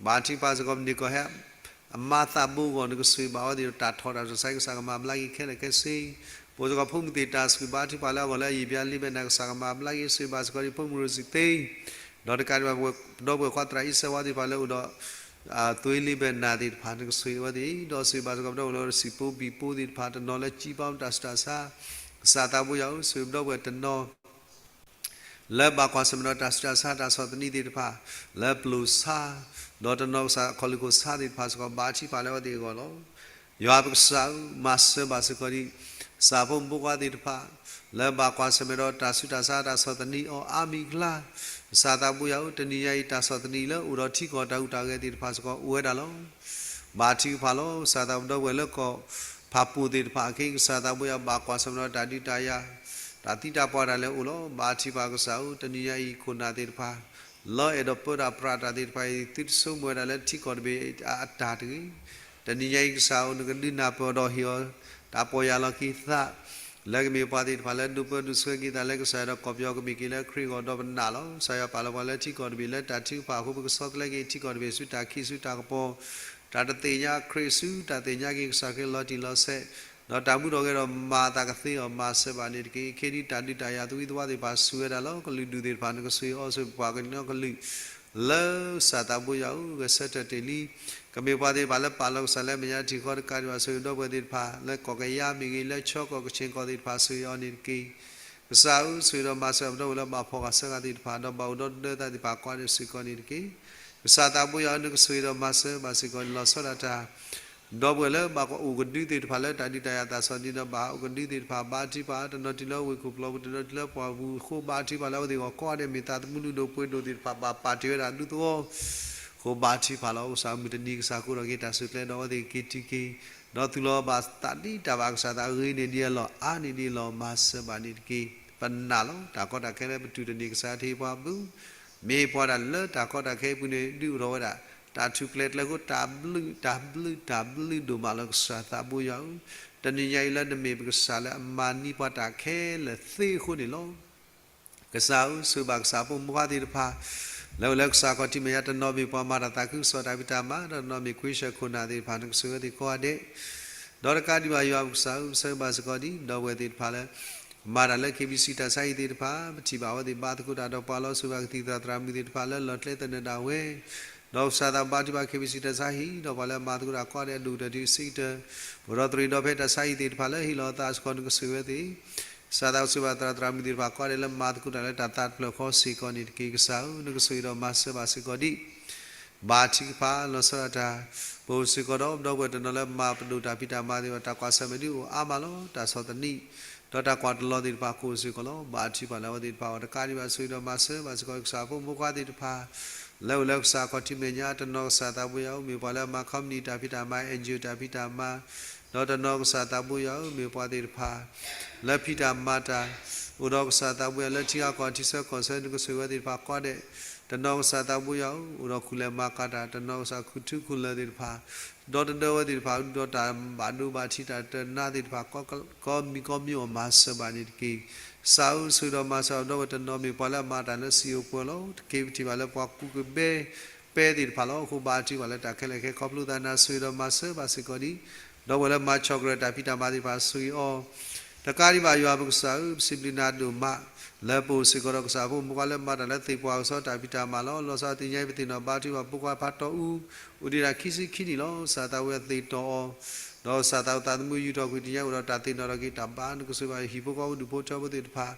ဘါထုကဖၣ်စ့ၢ်ကီးပန့ၢ်ကီၢ်ဟဲ အမါသးဘိအဂီၢ် နကဆိၣ်ဂ့ၤဘၣ်အဝဲသ့ၣ်ဒီးတၢ်ထီၣ်တၢ်ဆူးတၢ်ဆါ ကစၢ်ကမၤဘျါက့ၤခဲလၢာ်ခဲဆ့ ပအိၣ်စ့ၢ်ကီးဖိမုၣ်သ့ၣ်တၢ်ဆိၣ်ဂ့ၤ ဘါထုကဖၣ်လၢအဂီၢ်လၢအယံာ်ဘျါ လ့ဘဲနၤ ကစၢ်ကမၤဘျါက့ၤ ဆိၣ်ဂ့ၤဘၣ်စ့ၢ်ကီးဒံး ဖိမုၣ်ရိစံသ့ ဒီးတကးဒံးဘၣ် ပဒီပုၢ်ဝဲၢ်ခွါသရၣ်အံၤစၢဝါသ့ၣ်တဖၣ်လၢအိၣ်ဒီး သွ့လ့ဘဲနၤသ့ၣ်တဖၣ် နကဆိၣ်ဂ့ၤဝဲသ့ၣ် ဒီးဆိၣ်ဂ့ၤဘၣ်စ့ၢ်ကီးပဒီပုၢ်ဝဲၢ်လၢအိၣ်ဒီးစံာ်ဖိဘံၣ်ဖိသ့ၣ်တဖၣ် တနီၤလၢကံပီတၢ်ဆူးတၢ်ဆါ ကစၢ်သးဘိယွၤဧၢ ဆိၣ်ဂ့ၤပဒီပုၢ်ဝဲၢ်တနီၤ လၢဘၣ်ကွၢ်ဆၢၣ်မဲာ်ဒီးတၢ်ဆူးတၢ်ဆါတၢ်ဆီၣ်သနံးသ့ၣ်တဖၣ် လၢပျိာ်ဆါ ဒီးတနီၤကစၢ်ခီၣ်လုၢ်ခိၣ်ဆါသ့ၣ်တဖၣ်စ့ၢ်ကီး ဘါထုကဖၣ်လၢအဝဲသ့ၣ်အဂီၢ်လီၤ. ယွၤပကစၢ်ဧၢ မၤစၢၤဘၣ်စ့ၢ်ကီးဒံး ကစၢ်ဖိမုၣ်ဖိခွါသ့ၣ်တဖၣ် လၢဘၣ်ကွၢ်ဆၢၣ်မဲာ်ဒီးတၢ်ဆူးတၢ်ဆါတၢ်ဆီၣ်သနံးအီၤအါမံၤအကျါ ကစၢ်သးဘိယွၤဧၢ တနံၤညါအံၤတၢ်ဆီၣ်သနံးလၢအိၣ်ဒီးထံကီၢ်တၢ်ဟူးတၢ်ဂဲၤသ့ၣ်တဖၣ်စ့ၢ်ကီးအိၣ်ဝဲဒၣ်လီၤ. ဘါထုကဖၣ်လီၤ ကစၢ်သးဘိဒီပုၢ်ဝဲၢ်လၢကီၢ်ဖးပူၤသ့ၣ်တဖၣ်အခံ ကစၢ်သးဘိယွၤဘၣ်ကွၢ်ဆၢၣ်မဲာ်ဒီးတၢ်ဒုးတၢ်ယၤ တၢ်သံတၢ်ပှၢ်တၢ်လဲၤအိၣ်လီၤ. ဘါထုကဖၣ်ကစၢ်ဧၢ တနံၤညါအံၤခိၣ်နၢ်သ့ၣ်တဖၣ် လၢအဲၣ်ဒိးပၢတၢ်ပြးတၢ်သ့ၣ်တဖၣ်အံၤ သုတဆိကမိၣ်ဝဲဒၣ်လၢထံကီၢ်တဘ့ၣ်အတၢ်တဂ့ၤ. တနံၤညါအံၤကစၢ်ဧၢ နကဒုးနၢ်ပၢၢ်ဒီးဟ့ၣ်အီၤ တၢ်ပီၢ်ယၢ်လီၤက့ၤသး လၢကမ့ၢ်ပှၤသ့ၣ်တဖၣ်လၢဒိးပၢဒိးဆှၢက့ၤသးလၢကစၢ်ယွၤဒီးကီၢ်ပယီၤကမ့ၢ်က့ၤလၢခရံာ်အဂီၢ်ဒီးပနာ်လီၤ. ကစၢ်ယွၤပာ်လီၤပှၤလၢထံကီၢ်တဘ့ၣ်လၢတၢ်ထုကဖၣ်အဃိ ပကဆီတလဲက့ၤထံကီၢ်တဘ့ၣ်ဆူတၢ်ခံးဆူတၢ်ကပီၤ တၢ်တသ့ၣ်ညါခရံာ်ဆူ တၢ်သ့ၣ်ညါက့ၤကစၢ်ခရံာ်လီၤတံၢ်လီၤဆဲး ဒီးတၢ်မူထီၣ်ဂဲၤထီၣ်မၤအသးကသ့အီၤ မၤစၢၤဘၣ်န့ၣ်တက့ၢ်. ခဲဒံးတၢ်ဒုးတၢ်ယၤသဝံသဝါသ့ၣ်တဖၣ်ဆူၣ်ဝဲဒၣ်လီၤ. ကလုာ်ဒူၣ်သ့ၣ်တဖၣ် နကဆိၣ်ဂ့ၤအီၤဆိၣ်ဂ့ၤပှၤကညီကလုာ် လၢကစၢ်သးဘိယွၤဧၢ ဂဲၤဆၢထၢၣ်တ့ၢ်လံ. ကမ့ၢ်ပှၤသ့ၣ်တဖၣ်လၢပာ်လီၤကစၢ်လၢမဲာ်ညါထံၣ်ဃီတကးဒံးဘၣ် ဆိၣ်ဂ့ၤပဒီပုၢ်ဝဲၢ်သ့ၣ်တဖၣ် လၢကီၢ်ကယါမ့ၢ်ဂ့ၤ လၢခၠီကီၢ်ကခ့ၣ်ကီၢ်သ့ၣ်တဖၣ် ဆိၣ်ဂ့ၤအီၤန့ၣ်တက့ၢ်. ကစၢ်ဧၢ ဆိၣ်ဂ့ၤဒီးမၤစၢၤပဒီပုၢ်ဝဲၢ်လၢဘၣ်ဖှီၣ်ဃာ်ဆၢဃာ်သ့ၣ်တဖၣ် ဒီးဘၣ်အိၣ်ဒီးဒၢသးသ့ၣ်တဖၣ်ကိးဂၤဒဲးစ့ၢ်ကီးန့ၣ်တက့ၢ်. ကစၢ်သးဘိယွၤဧၢ နကဆိၣ်ဂ့ၤဒီးမၤစၢၤဘၣ်စ့ၢ်ကီးန့ၣ်လီၤဆီဒၣ်တၢ် ဒီပုၢ်ဝဲၢ်လၢဘၣ်အိၣ်ကဒုသ့ၣ်တဖၣ်လၢတၢ်ဒုးတၢ်ယၤသးစီဆှံဒီးဘၣ်အိၣ်ကဒုသ့ၣ်တဖၣ် ဘါထုကဖၣ် တနီၤတုၤလၢဝ့ၢ်ခိၣ်ပျီပူၤ တနီၤတုၤလၢပှၢ်ပူၤအဃိ ဘါထုကဖၣ်လၢအဝဲသ့ၣ်အဂီၢ်ကိးဂၤဒဲး မ့ၢ်သးသမူလုၢ်ဒိၣ်ပှ့ၤဒိၣ်သ့ၣ်တဖၣ် ဘၣ်ပာ်တ့ၢ်ဝဲဒၣ်ဒူသဝီ အဃိဘါထုကဖၣ်လီၤ. ကစၢ်မုၢ်တနံၤကစၢ်ကအိၣ်ထီၣ်က့ၤတၢ်စုကျဲဒီးအဝဲသ့ၣ်ကက့ၤထံက့ၤ ဒီးသူၣ်လီၤဘၣ်သးဒ်တၢ်ဘၣ်ကစၢ်သးဂ့ၤန့ၢ်ဒံးအလီၢ် အါန့ၢ်ဒံးအလီၢ် မၤစၢၤဘၣ်န့ၣ်တက့ၢ်. ပနာ်လီၤ တၢ်ကီတၢ်ခဲလၢပတူၢ်တန့ၢ်ကစၢ်ထံပှၤဘု မ့ၢ်ပှၤဒၣ်လၢတၢ်ကီတၢ်ခဲအပူၤန့ၣ် ဒုးအိၣ်ထီၣ်ဝဲဒၣ် တၢ်ထူၣ်ဖျဲးကျဲဃိ တၢ်ဘျုး တၢ်ဘျုး တၢ်ဘျုးဒိၣ်မးလၢကစၢ်သးဘိယွၤဧၢ, တနံၤညါအံၤလၢနမ့ၢ်ပကစၢ်လၢအမၤန့ၢ်ပှၤတၢ်ခဲလၢာ်သ့အဃိန့ၣ်လီၤ. ကစၢ်ဧၢ ဆိၣ်ဂ့ၤဘၣ်ကစၢ်ဖိမုၣ်ဖိခွါသ့ၣ်တဖၣ် လၢအိၣ်လၢကစၢ်ခီၣ်ထံးမဲာ်ညါတနီၤမ့ၢ်ပှၤမၤတၢ်သးခုကစီၣ်တၢ်ဖံးတၢ်မၤ ဒီးတနီၤမ့ၢ်ခွ့ဆၢခိၣ်နၢ်သ့ၣ်တဖၣ် နကဆိၣ်ဂ့ၤဝဲသ့ၣ်ကိးဂၤဒဲး ဒီးတကးဒံးဘၣ်ယွၤပကစၢ်ဧၢ ပဆၢဂ့ၤဘၣ်စ့ၢ်ကီးဒံး ဒီပုၢ်ဝဲၢ်သ့ၣ်တဖၣ်လၢ မၤတၢ်လၢ KBC တၢ်ဆါဟံၣ်သ့ၣ်တဖၣ် ပထံၣ်ဘၣ်အဝဲသ့ၣ်ဘါသကိးတၢ်ဒီးပှၤလီၤ ဆိၣ်ဂ့ၤဘၣ်ကသံၣ်သရၣ်သရၣ်မုၣ်သ့ၣ်တဖၣ်လၢလီၢ်ကျဲသနၢၣ်ဒၣ်ဝဲ ဒီးကစၢ်သးဘါထုကဖၣ် KBC တၢ်ဆါဟံၣ် ဒီးပှၤလၢအမၤသကိးတၢ်ကိးဂၤဒဲးအဒိၣ်ကတၢၢ်တုၤဆံးကတၢၢ် အိၣ်ဒီးသရံးဒီးဖဲတၢ်ဆါဟံၣ်သ့ၣ်တဖၣ်လၢဟ့ၣ်လီၤအသးစ့ၢ်ကီး နကဆိၣ်ဂ့ၤဝဲသ့ၣ် ကစၢ်သးကဆိၣ်ဂ့ၤဘၣ်သရၣ်သရၣ်မုၣ်သ့ၣ်တဖၣ်ကိးဂၤဒဲးလၢမၤသကိးတၢ်လၢတၢ်သးတဖျၢၣ်ဃီစ့ၢ်ကီးန့ၣ်တက့ၢ်. ကစၢ်ဧၢ နကဆိၣ်ဂ့ၤဒီးမၤစၢၤဘၣ်စ့ၢ်ကီးဒံး ဘါထုကဖၣ်လီၤဆီဒၣ်တၢ်, ပအိၣ်စ့ၢ်ကီးဒီး ဒီပုၢ်ဝဲၢ်တနီၤလၢမၤပဒိၣ်တၢ်ဖံးတၢ်မၤသ့ၣ်တဖၣ် တၢ်ကွၢ်ဆၢၣ်မဲာ်ဒုးအိၣ်အါမးလီၤ. တၢ်ဆီၣ်သနံး ဒီးတၢ်ကွၢ်တလီၤသ့ၣ်တဖၣ် ကအိၣ်စ့ၢ်ကီးလီၤ. ဘါထုကဖၣ်လၢအဝဲသ့ၣ်တဖၣ်အဂီၢ် တကးဒံးဘၣ် ဆိၣ်ဂ့ၤဒီးမၤစၢၤဘၣ်စ့ၢ်ကီး ကစၢ်ဖိမုၣ်ဖိခွါသ့ၣ်တဖၣ် လၢအိၣ်လၢကစၢ်ခီၣ်ထံးမဲာ်ညါ, တနီၤကစၢ်သးဘိယွၤဧၢ မ့ၢ်ပှၤလၢအမၤ company တၢ်ဖံးတၢ်မၤ, အၣ်အၣ်ကၠီအိၣ် တၢ်ဖံးတၢ်မၤ, ဒီးတနီၤကစၢ်သးဘိယွၤဧၢ မ့ၢ်ပှၤသ့ၣ်တဖၣ် လၢဖံးတၢ်မၤတၢ်, အိၣ်ဒီးကစၢ်သးဘိယွၤလၢထံဂၤကီၢ်ဂၤ ထံဆၢကီၢ်ဆၢ နကဆိၣ်ဂ့ၤဝဲသ့ၣ်တဖၣ်ကိးဂၤဒဲး, တနီၤကစၢ်သးဘိယွၤဧၢ အိၣ်ဒီးခူၣ်လဲၤမၤကၤတၢ်, တနီၤကစၢ်ခူၣ်ထူခူၣ်လၢၢ်သ့ၣ်တဖၣ်, ဒီးတဒၢဝဲသ့ၣ်တဖၣ် ဒီးတၢ်ဘၣ်ဒိဘၣ်ထံးတၢ်တနါသ့ၣ်တဖၣ် ကိးမံၤကိးမံၤအဂီၢ် မၤစၢၤဘၣ်န့ၣ်တက့ၢ်. ကစၢ်ဧၢ ဆိၣ်ဂ့ၤဒီးမၤစၢၤ ဒီပုၢ်ဝဲၢ်တနီၤ မ့ၢ်ပှၤလၢအမၤတၢ်လၢစံာ်ဧိၤပှဲၤလီၤ. တက့ၤပထံၣ်ဘၣ်လၢပှၤကူးကဘဲပဲသ့ၣ်တဖၣ်လီၤ. အဃိဘါထုကဖၣ်လၢတၢ်ခဲလၢာ်ခဲဆ့ ခီဖျိသးနၤ ဆိၣ်ဂ့ၤဒီးမၤစၢၤဘၣ်စ့ၢ်ကီးဒံး, ဒီပုၢ်ဝဲၢ်လၢမၤ chocolate တၢ်ဖံးတၢ်မၤသ့ၣ်တဖၣ် ဆိၣ်ဂ့ၤအီၤ တကးဒံးဘၣ် ယွၤပကစၢ်ဧၢ ပစံးဘျုးနၤဒိၣ်မး လၢပအိၣ်စ့ၢ်ကီးဒီးကစၢ်ဖိမုၣ်ဖိခွါလၢမၤတၢ်လၢသ့ၣ်ပှၢ်ကစီဒီတၢ်ဖံးတၢ်မၤလီၤ. လီၤဆီဒၣ်တၢ်သ့ၣ်ညါအံၤ ပသ့ၣ်နီၣ် ဘါထုကဖၣ်ဖိခွါဖးတီၢ်အူ အိၣ်ဒံးဒၣ်ခံဆံခံနံၣ်လီၤ. ကစၢ်သးဘိယွၤသ့ၣ်တီၢ်အီၤ ဒီးကစၢ်သးဘိယွၤသးသမူယူာ်ထီၣ်ကွံာ် တနံၤညါအိၣ်ဒီးတၢ်သ့ၣ်နီၣ်ထီၣ်က့ၤတၢ်ဘါ, နကဆိၣ်ဂ့ၤဘၣ်ဟံၣ်ဖိဃီဖိဒူၣ်ဖိထၢဖိသ့ၣ်တဖၣ်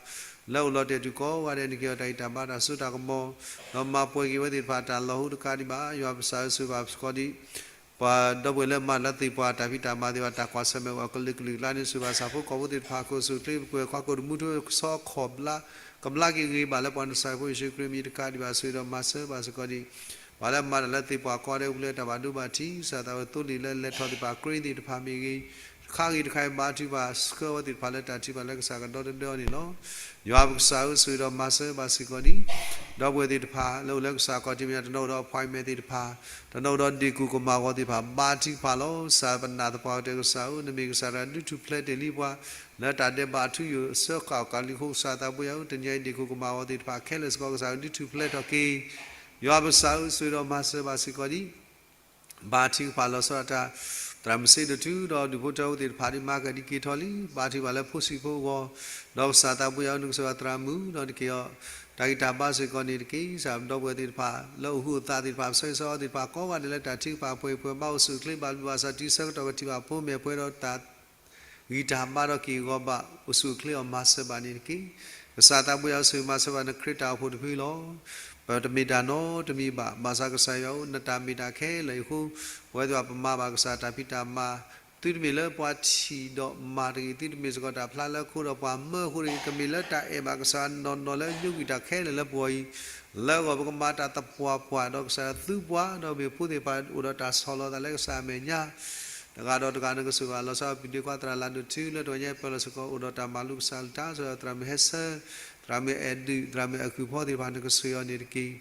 လၢအိၣ်လီၤတဲာ်တုၤကိးဂၤဒဲးန့ၣ် က့ၤအီၤတၢ်ဂံၢ်တၢ်ဘါတၢ်စိတၢ်ကမီၤ, ဒီးမၤပှဲၤက့ၤဝဲသ့ၣ်တဖၣ်တၢ်လီၢ်ဟူတကးဒံးဘၣ် ယွၤပကစၢ်ဧၢ ဆိၣ်ဂ့ၤဘၣ်စ့ၢ်ကီးဒံး ပှၤဒီပုၢ်ဝဲၢ်လၢမၤတၢ်လၢသ့ၣ်ပှၢ်တၢ်ဖံးတၢ်မၤသ့ၣ်တဖၣ် တၢ်ကွၢ်ဆၢၣ်မဲာ်အိၣ်အကလုာ်ကလုာ်အကျါန့ၣ် ဆိၣ်ဂ့ၤဘၣ်ကစၢ်ဖိကီၢ်ဖိသ့ၣ်တဖၣ် ကအိၣ်ဆူၣ်အိၣ်ချ့ ပကွဲၢ်ခွါကိၣ်တမူထူဆီခီၣ်ဘျါ ကဘျါက့ၤဂ့ၤဘၣ်လၢပှၤနစၢ်ဖိယ့ၣ်ၡူးခရံာ်အမံၤတကးဒံးဘၣ် ဆိၣ်ဂ့ၤဒီးမၤစၢၤဘၣ်စ့ၢ်ကီးဒံး ပှၤလၢမၤတၢ်လၢသ့ၣ်ပှၢ်ကိးဂၤဒဲး ပူၤလၢတၢ်ဘၣ်ဒိဘၣ်ထံး ကစၢ်သးဝဲသိလ့ၣ်လၢလဲၤထီၣ်သ့ၣ်တဖၣ် ကြိသ့ၣ်တဖၣ်မ့ၢ်ဂ့ၤ, တခါဂ့ၤတခါအံၤ ဘါထုကဖၣ်ဆှၢဝဲသ့ၣ်တဖၣ်လၢတၢ်ထုကဖၣ်လၢကစၢ်ကဒီသဒၢအီၤန့ၣ်လီၤ. ယွၤပကစၢ်ဧၢ ဆိၣ်ဂ့ၤဒီးမၤစၢၤဘၣ်စ့ၢ်ကီးဒံး ဒီပုၢ်ဝဲၢ်သ့ၣ်တဖၣ် လၢအိၣ်လၢကစၢ်ခီၣ်ထံးမဲာ်ညါ တနီၤအိၣ်ဒီး appointment သ့ၣ်တဖၣ်, တနီၤအိၣ်ဒီးဒ့ၣ်ကူၣ်ကမၣ်ဂီၤသ့ၣ်တဖၣ် ဘါထုကဖၣ်လီၤ. ကစၢ်ပနာ်သပှၢ်ကတၢၢ်ကစၢ်ဧၢ နမ့ၢ်ကစၢ်တဂၤဒုးထူၣ်ဖျဲးတ့ၢ်လံပှၤ လၢတၢ်ဒဲးဘးထူယိာ်အဆၢဃာ်ကလံၤအဃိ ကစၢ်သးဘိယွၤဧၢ တနံၤအံၤဒ့ၣ်ကူၣ်ကမၣ်ဂီၤသ့ၣ်တဖၣ်ခဲလၢာ်စ့ၢ်ကီး ကစၢ်ဒုးထူၣ်ဖျဲးထီၣ်က့ၤ ယွၤပကစၢ်ဧၢ ဆိၣ်ဂ့ၤဒီးမၤစၢၤဘၣ်စ့ၢ်ကီးဒံး ဘါထုကဖၣ်လီၤဆီဒၣ်တၢ် သရၣ်မုၣ်စ့ဒိၣ်တု ဒီးဒူၣ်ဖိထၢဖိသ့ၣ်တဖၣ်ဒ်မၤကဒံက့ၤထီၣ်လံ ဘါထုကဖၣ်လၢဖိဆံးဖိအဂီၢ်, ဒီးကစၢ်သးဘိယွၤဧၢ နကဆိၣ်ဂ့ၤသရၣ်မုၣ် ဒီးနက့ၤအီၤ တၢ်ဂံၢ်တၢ်ဘါစ့ၢ်ကီးန့ၣ်တက့ၢ်. ကစၢ်ဒီပုၢ်ဝဲၢ်သ့ၣ်တဖၣ် လၢအိၣ်ဟုၣ်အိၣ်သးသ့ၣ်တဖၣ် ပဆၢဂ့ၤဆၢဝါသ့ၣ်တဖၣ် ကိးဂၤဒဲးလၢတၢ်ထုကဖၣ်ပှဲၤပှဲၤ ဘၣ်အိၣ်ဆူၣ်အိၣ်ချ့ ဘၣ်ဘျုးဘၣ်ဆၣ် တုၤဆၢကတီၢ်ကထံၣ်ဘၣ်ဖိ မ့ၢ်ပှဲၤဒီးတၢ် ဂံၢ်တၢ်ဘါဒီးက့ၢ်ဂီၤဘၣ် အိၣ်ဆူၣ်အိၣ်ချ့အီၤမၤစၢၤဘၣ်န့ၣ်တက့ၢ်. ကစၢ်သးဘိယွၤဧၢ ဆိၣ်ဂ့ၤမၤစၢၤဘၣ်နခရံာ်တၢ်အိၣ်ဖှိၣ်တဖုလီၤ. ပတမ့ၢ်တၢ်နီတမံၤဘၣ် ဘၣ်ဆၣ်ကစၢ်ယွၤဧၢ နတၢ်မ့ၢ်တၢ်ခဲလၢာ်အံၤအဃိ ပဝဲသ့ၣ်တဖၣ်ပမၤဘၣ်ကစၢ်တၢ်ဖံးတၢ်မၤ သုတမ့ၢ်လၢပှၤထံၣ်ဒီးမၤတဂ့ၤ သုတမ့ၢ်စ့ၢ်ကီးတၢ်ဖျါလၢခိဒီးပှၤမၢအဃိတဂ့ၤ ကမ့ၢ်လၢတၢ်အဲၣ်ဘၣ်ကစၢ်နီၢ်နီၢ်လၢညိကွံာ်တၢ်ခဲလၢာ်လၢပဂီၢ်အံၤ လၢအဂီၢ်ပကမၤတၢ်သပှၢ်ပှၢ် ဒီးကစၢ်ယွၤသူပှၤ ဒီးမ့ၢ်ဖိသ့ၣ်တဖၣ်အိၣ်ဒီးတၢ်ဆီၣ်လီၤသးလၢကစၢ်အမဲာ်ညါ တဂၤဒီးတဂၤ နကဆိၣ်ဂ့ၤလီၤဆီ ပဒ့ခွါသရၣ်လၢ်ဒိၣ်ထူ လၢတဝဲညါပၢၢ်လီၤစ့ၢ်ကီး အိၣ်ဒီးတၢ်မၤလိကစၢ်အကလုၢ်ကထါ ဆိၣ်ဂ့ၤသရၣ်မုၣ်ဟဲဆၢ သရၣ်မုၣ်အဲၣ်ဒုး သရၣ်မုၣ်အဲၣ်ကုၢ်ဖီသ့ၣ်တဖၣ် နကဆိၣ်ဂ့ၤအီၤန့ၣ်တက့ၢ်.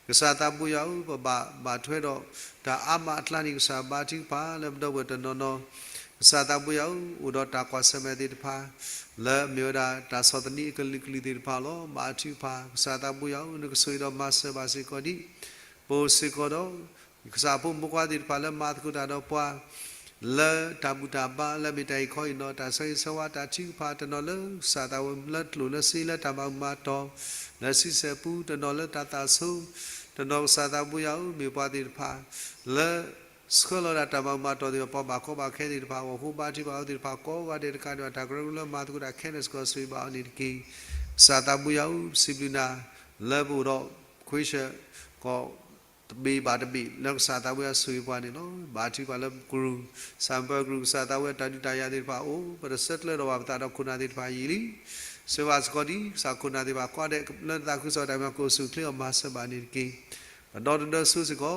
ကစၢ်သးဘိယွၤဧၢ ပဘၣ်ဘၣ်ထွဲဒီးတၢ်အါမးအကျါန့ၣ် ကစၢ်ဘါထုကဖၣ်လၢပဒီပုၢ်ဝဲၢ်တနီၤနီၤ ကစၢ်သးဘိယွၤဧၢ အိၣ်ဒီးတၢ်ကွၢ်ဆၢၣ်မဲာ်သ့ၣ်တဖၣ် လၢမ့ၢ်ဝဲဒၣ်တၢ်ဆီၣ်သနံးအကလုာ်ကလုာ်သ့ၣ်တဖၣ်လီၤ. ဘါထုကဖၣ် ကစၢ်သးဘိယွၤဧၢ နကဆိၣ်ဂ့ၤဒီးမၤစၢၤဘၣ်စ့ၢ်ကီးဒံး ပအိၣ်စ့ၢ်ကီးဒီး ကစၢ်ဖိမုၣ်ဖိခွါသ့ၣ်တဖၣ်လၢမၤသကိးတၢ်ဒီးပှၤ လၢတၢ်ဘူၣ်တၢ်ဘါလၢမ့ၢ်တၢ်အံၤခီအံၤနီၤ တၢ်ဆၢဂ့ၤဆၢဝါတၢ်ထုကဖၣ် တနီၤလၢကစၢ်သးဝဲလၢကျိၣ်လၢစ့လၢတၢ်မၤမၤတီၤ လၢဆံဆဲၣ်ပူ တနီၤလၢတၢ်သးဆိ တနီၤကစၢ်သးဘိယွၤဧၢ မ့ၢ်ပှၤသ့ၣ်တဖၣ် လၢ ဆှၢလီၤဒၣ်တၢ်မၤမၤတီၤသ့ၣ်တဖၣ် ပှၤဘၣ်ကီဘၣ်ခဲသ့ၣ်တဖၣ်အဂီၢ်အဃိ ဘါထုကဖၣ်အဝဲသ့ၣ်တဖၣ်ကိးဂၤဒဲးတကးဒံးဘၣ် တၢ်ကရၢကရိလၢမၤသကိးတၢ်ခဲလၢာ်စ့ၢ်ကီး ဆိၣ်ဂ့ၤဘၣ်အီၤန့ၣ်တက့ၢ်. ကစၢ်သးဘိယွၤဧၢ ပစံးဘျုးနၤ လၢပအိၣ်ဒီးခွ့ဆၢၣ်ကီၢ် တဘ့ၣ်ဘၣ်တဘ့ၣ် လၢကစၢ်သးဘိယွၤဆိၣ်ဂ့ၤပှၤန့ၣ်လီၤ. ဘါထုကဖၣ်လၢပကရူၢ် စၢ်ပၢကရူၢ် ကစၢ်သးဘိယွၤတၢ်ဒုးတၢ်ယၤသ့ၣ်တဖၣ်အိၣ် ပတဆၢကျၢဒီးဘၣ်ပသးဒီးခိၣ်နၢ်သ့ၣ်တဖၣ်ယံာ်လံ ဆိၣ်ဂ့ၤဘၣ်စ့ၢ်ကီးဒံး ကစၢ်ခိၣ်နၢ်သ့ၣ်တဖၣ်ကိးဂၤဒဲး လၢနသးခုကစီၣ်တၢ်မၤကအိၣ်ဆူၣ်အိၣ်ချ့အီၤမၤစၢၤဘၣ်န့ၣ်တက့ၢ်. ပဒီသဒၢဆိစ့ၢ်ကီး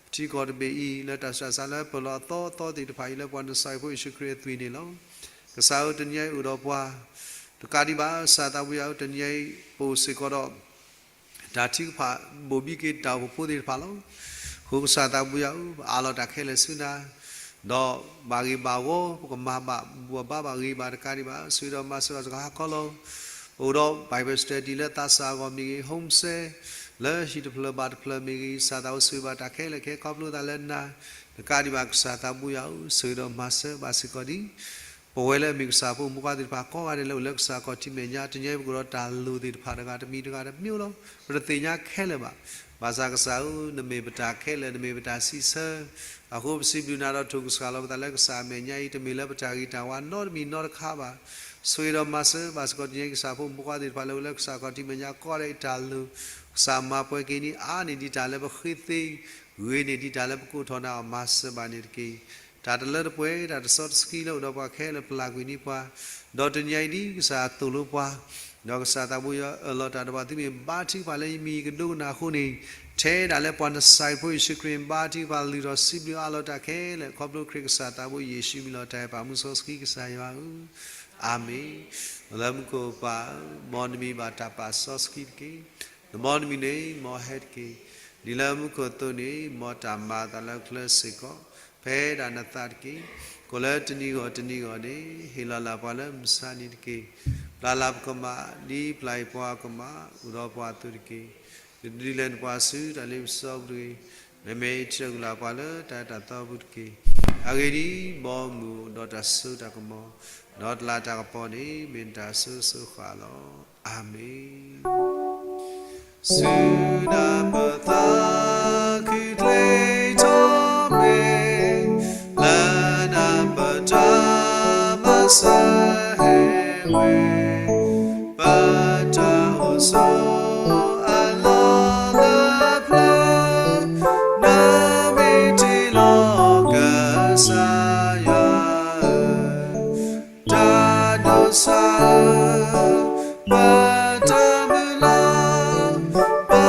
ပထံကီၢ်တဘ့ၣ်အံၤ လၢတၢ်ဆူးတၢ်ဆါလၢပၢၢ်လီၤအသီအသီသ့ၣ်တဖၣ်အံၤ လၢပှၤနစၢ်ဖိယ့ၣ်ၡူးခရံာ်အသွံၣ်န့ၣ်လီၤ. ကစၢ်ဧၢ တနံၤအံၤအိၣ်ဒီးပှၤ တကးဒံးဘၣ် ကစၢ်သးဘိယွၤဧၢ တနံၤအံၤ ပအိၣ်စ့ၢ်ကီးဒီး တၢ်ထုကဖၣ်ဘိၣ်ဘံက့ၤတၢ်အိၣ်ဖှိၣ်ဖိသ့ၣ်တဖၣ်လီၤ. အဃိကစၢ်သးဘိယွၤဧၢ ပအးလီၤတၢ်ခဲလၢာ်ဆူနၤ ဒီးဘၣ်ဂ့ၤဘၣ်ဂီၤ ပကမၤဘၣ်ဘူၣ်ဘၣ်ဘါဘၣ်ဂ့ၤဘၣ်တကးဒံးဘၣ် ဆိၣ်ဂ့ၤဒီးမၤစၢၤဘၣ်စ့ၢ်ကီးဟါခီလီၤ. ပအိၣ်ဒီး Bible study လၢသးစၢ်အဂီၢ်မ့ၢ်ဂ့ၤ home study လၢဟံၣ်တဖျၢၣ်ဘၣ်တဖျၢၣ်မ့ၢ်ဂ့ၤ ကစၢ်သးဘိဆိၣ်ဂ့ၤဘၣ်တၢ်ခဲလၢာ်ခဲဆ့ခီဖျိသးလၢနၤ တကးဒံးဘၣ် ကစၢ်သးဘိယွၤဧၢ ဆိၣ်ဂ့ၤဒီးမၤစၢၤဘၣ်စ့ၢ်ကီးဒံး ပဝဲလၢအမ့ၢ်ကစၢ်ဖိမုၣ်ဖိခွါသ့ၣ်တဖၣ်ကိးဂၤဒဲးလၢအိၣ်လၢကစၢ်ခီၣ်ထံးမဲာ်ညါ တနံၤအံၤပကအိၣ်ဒီးတၢ်လိၣ်သ့ၣ်တဖၣ်တဂၤတမံၤတဂၤတမံၤလီၤ. ပတသ့ၣ်ညါခဲလၢာ်ဘၣ်. ဘၣ်ဆၣ်ကစၢ်ဧၢ နမ့ၢ်ပတၢ်ခဲလၢာ် နမ့ၢ်ပတၢ်စံးဆၢ အဃိပစံးဘျုးနၤဒီးထိၣ်ကစၢ်လီၤပသးလၢကစၢ်အမဲာ်ညါအံၤ တမ့ၢ်လၢပတၢ်ဂ့ၤတၢ်ဝါနီတမံၤနီတခါဘၣ်. ဆိၣ်ဂ့ၤဒီးမၤစၢၤဘၣ်စ့ၢ်ကီးတနံၤအံၤ ကစၢ်ဖိမုၣ်ဖိခွါသ့ၣ်တဖၣ်လၢအိၣ်လၢကစၢ်ခီၣ်ထံးမဲာ်ညါကိးဂၤဒဲးအတၢ်လိၣ် ကစၢ်မၤပှဲၤက့ၤန့ၢ်အါန့ၢ်ဒံးတၢ်လၢပဃ့သ့ ဂ့ၤန့ၢ်ဒံးတၢ်လၢပကိးထီၣ်နၤအီၤမၤစၢၤဘၣ်န့ၣ်တက့ၢ်. တၢ်တလၢတပှဲၤ တၢ်တစီတဆှံလၢအိၣ်ဒီးပှၤခဲလၢာ်ပျၢ်ကွံာ်န့ၢ်ပှၤ, ဒီးတနံၤအံၤဒ်ကစၢ်သိၣ်လိပှၤ, ဒီးကစၢ်သးဘိယွၤအၢၣ်လီၤတၢ်ဒီးပှၤသုမ့ၢ်ဘါထုကဖၣ်လၢယမံၤကဒိကနၣ်အဃိန့ၣ်, ထဲဒၣ်လၢပှၤနစၤရ့းဖိယ့ၣ်ၡူးခရံာ်ဘါထုကဖၣ်လုၢ်ထီၣ်စံးဘျုးအးလီၤတၢ်ခဲလၢာ် ခီဖျိခရံာ်ကစၢ်သးဘိယ့ၣ်ၡူးမံၤလီၤတၢ်အဲၣ်ပာ်မူစီဆှံကစၢ်ယွၤဧၢ, အၤမ့ၣ်. လၢမူခိၣ်ပၢ်ဧၢ, မ်နမံၤဘၣ်တၢ်ပာ်စီဆှံတက့ၢ်. နမ်နမံၤန့ၣ်မ်ဟဲတက့ၢ်. ဒ်လၢမူခိၣ်အသိးန့ၣ် မ်တၢ်မၤအသးလၢချၢစ့ၢ်ကီး, ဖဲဒၣ်နသးတက့ၢ်. ကိးလၢတနံၤဂီၢ်တနံၤဂီၢ်န့ၣ် ဟ့ၣ်လီၤလၢ်ပှၤလၢမုၢ်ဆါနံၤတက့ၢ်. ပျၢ်လၢ်ပကမၣ် ဒ်ပျၢ်အီၤပှၤကမၣ် အိၣ်ဒီးပှၤအသိးတက့ၢ်. ဒုးလဲနပှၤဆူတၢ်လ့ပစီပူၤတဂ့ၤ. မ့မ့ၢ်ထုးကွံာ်လၢ်ပှၤလၢတၢ်အဲၣ်တၢ်သီပူၤတက့ၢ်. အဂ့ၢ်ဒ်အံၤ, မ်မုၢ်အိၣ်ဒီးတၢ်စိတၢ်ကမီၤ, ဒီးတလးတၢ်ကပီၤန့ၣ် မ့ၢ်နတၢ်စိစိဃၣ်လီၤ. အၤမ့ၣ်. စူၢ်နၤပသးခုချ့ထီၣ်မ့ၢ်, လၢနၤပတၢ်မၤစၢၤဟဲဝဲ, ပတၢ်အိၣ်ဆိးအလီၢ်လၢပျၢၤ, နမ့ၢ်တ့လီၤကစၢ်ယွၤ တၢ်ဒိးစၢ်, ပတၢ်မုၢ်လၢ်, ပလၢပ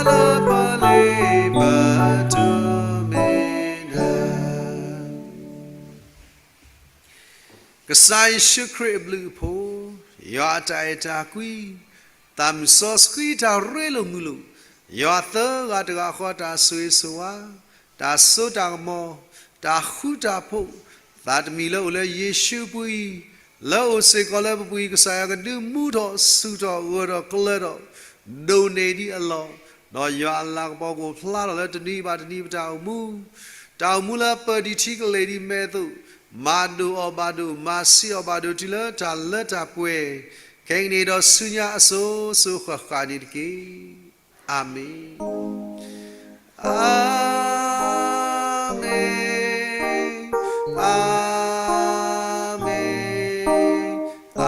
လ့ပတိၢ်မ့ၢ်နၤ. ကစၢ်ယ့ၣ်ၡူးခရံာ်အဘျုးအဖှိၣ်, ယွၤအတၢ်အဲၣ်တၢ်ကွံ, သးမုၣ်စီဆှံတၢ်ရ့လိာ်မုာ်လိာ်, ယွၤသၢဂၤတဂၤဃီတၢ်ဆိၣ်ဂ့ၤဆိၣ်ဝါ, တၢ်စိတၢ်ကမီၤ, တၢ်ဃူတၢ်ဖိး, သးတမံၤလၢအိၣ်လၢယ့ၣ်ၡူးပူၤအံၤ, လၢအိၣ်စ့ၢ်ကီးလၢပပူၤအံၤ ကစၢ်ယွၤကဒုးမူထီၣ်ဆူၣ်ထီၣ်ဂၢၢ်ထီၣ်ကျၢၤထီၣ်, ဒိၣ်န့ၢ်ဒံးအလီၢ်, ဒီးယွၤအလၤကပီၤကအိၣ်ဖျါထီၣ်လၢတနံၤဘၣ်တနံၤပတၢ်အိၣ်မူ, တၢ်အိၣ်မူလၢပၢၢ်ဒံးထံကလဲၤဒံးမဲးအသိး, မၤဒိၣ်အီၤဘၣ်ဒိၣ်, မၤဆံးအီၤဘၣ်ဒိၣ်တုၤလၢတၢ်လၢတၢ်ပှဲၤ, ခဲကနံၣ်ဒီးဆူညါအစိၤစိၤဃၣ်ဃၣ်န့ၣ်တက့ၢ်. အၤမ့ၣ်, အၤမ့ၣ်, အၤမ့ၣ်, အၤမ့ၣ်.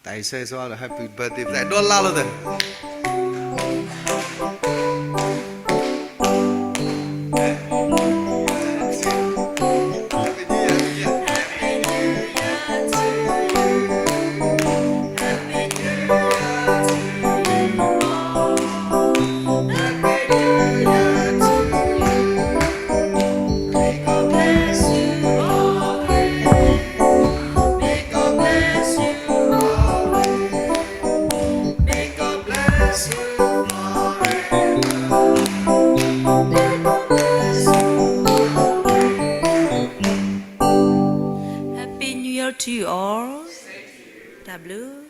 တၢ်အံၤဆၢဂ့ၤဆၢဝါလီၤ Happy birthday ပတၢ်အဲၣ်ဒိးလါလီၤသၢ Happy New Year to you all. တၢ်ဘျုး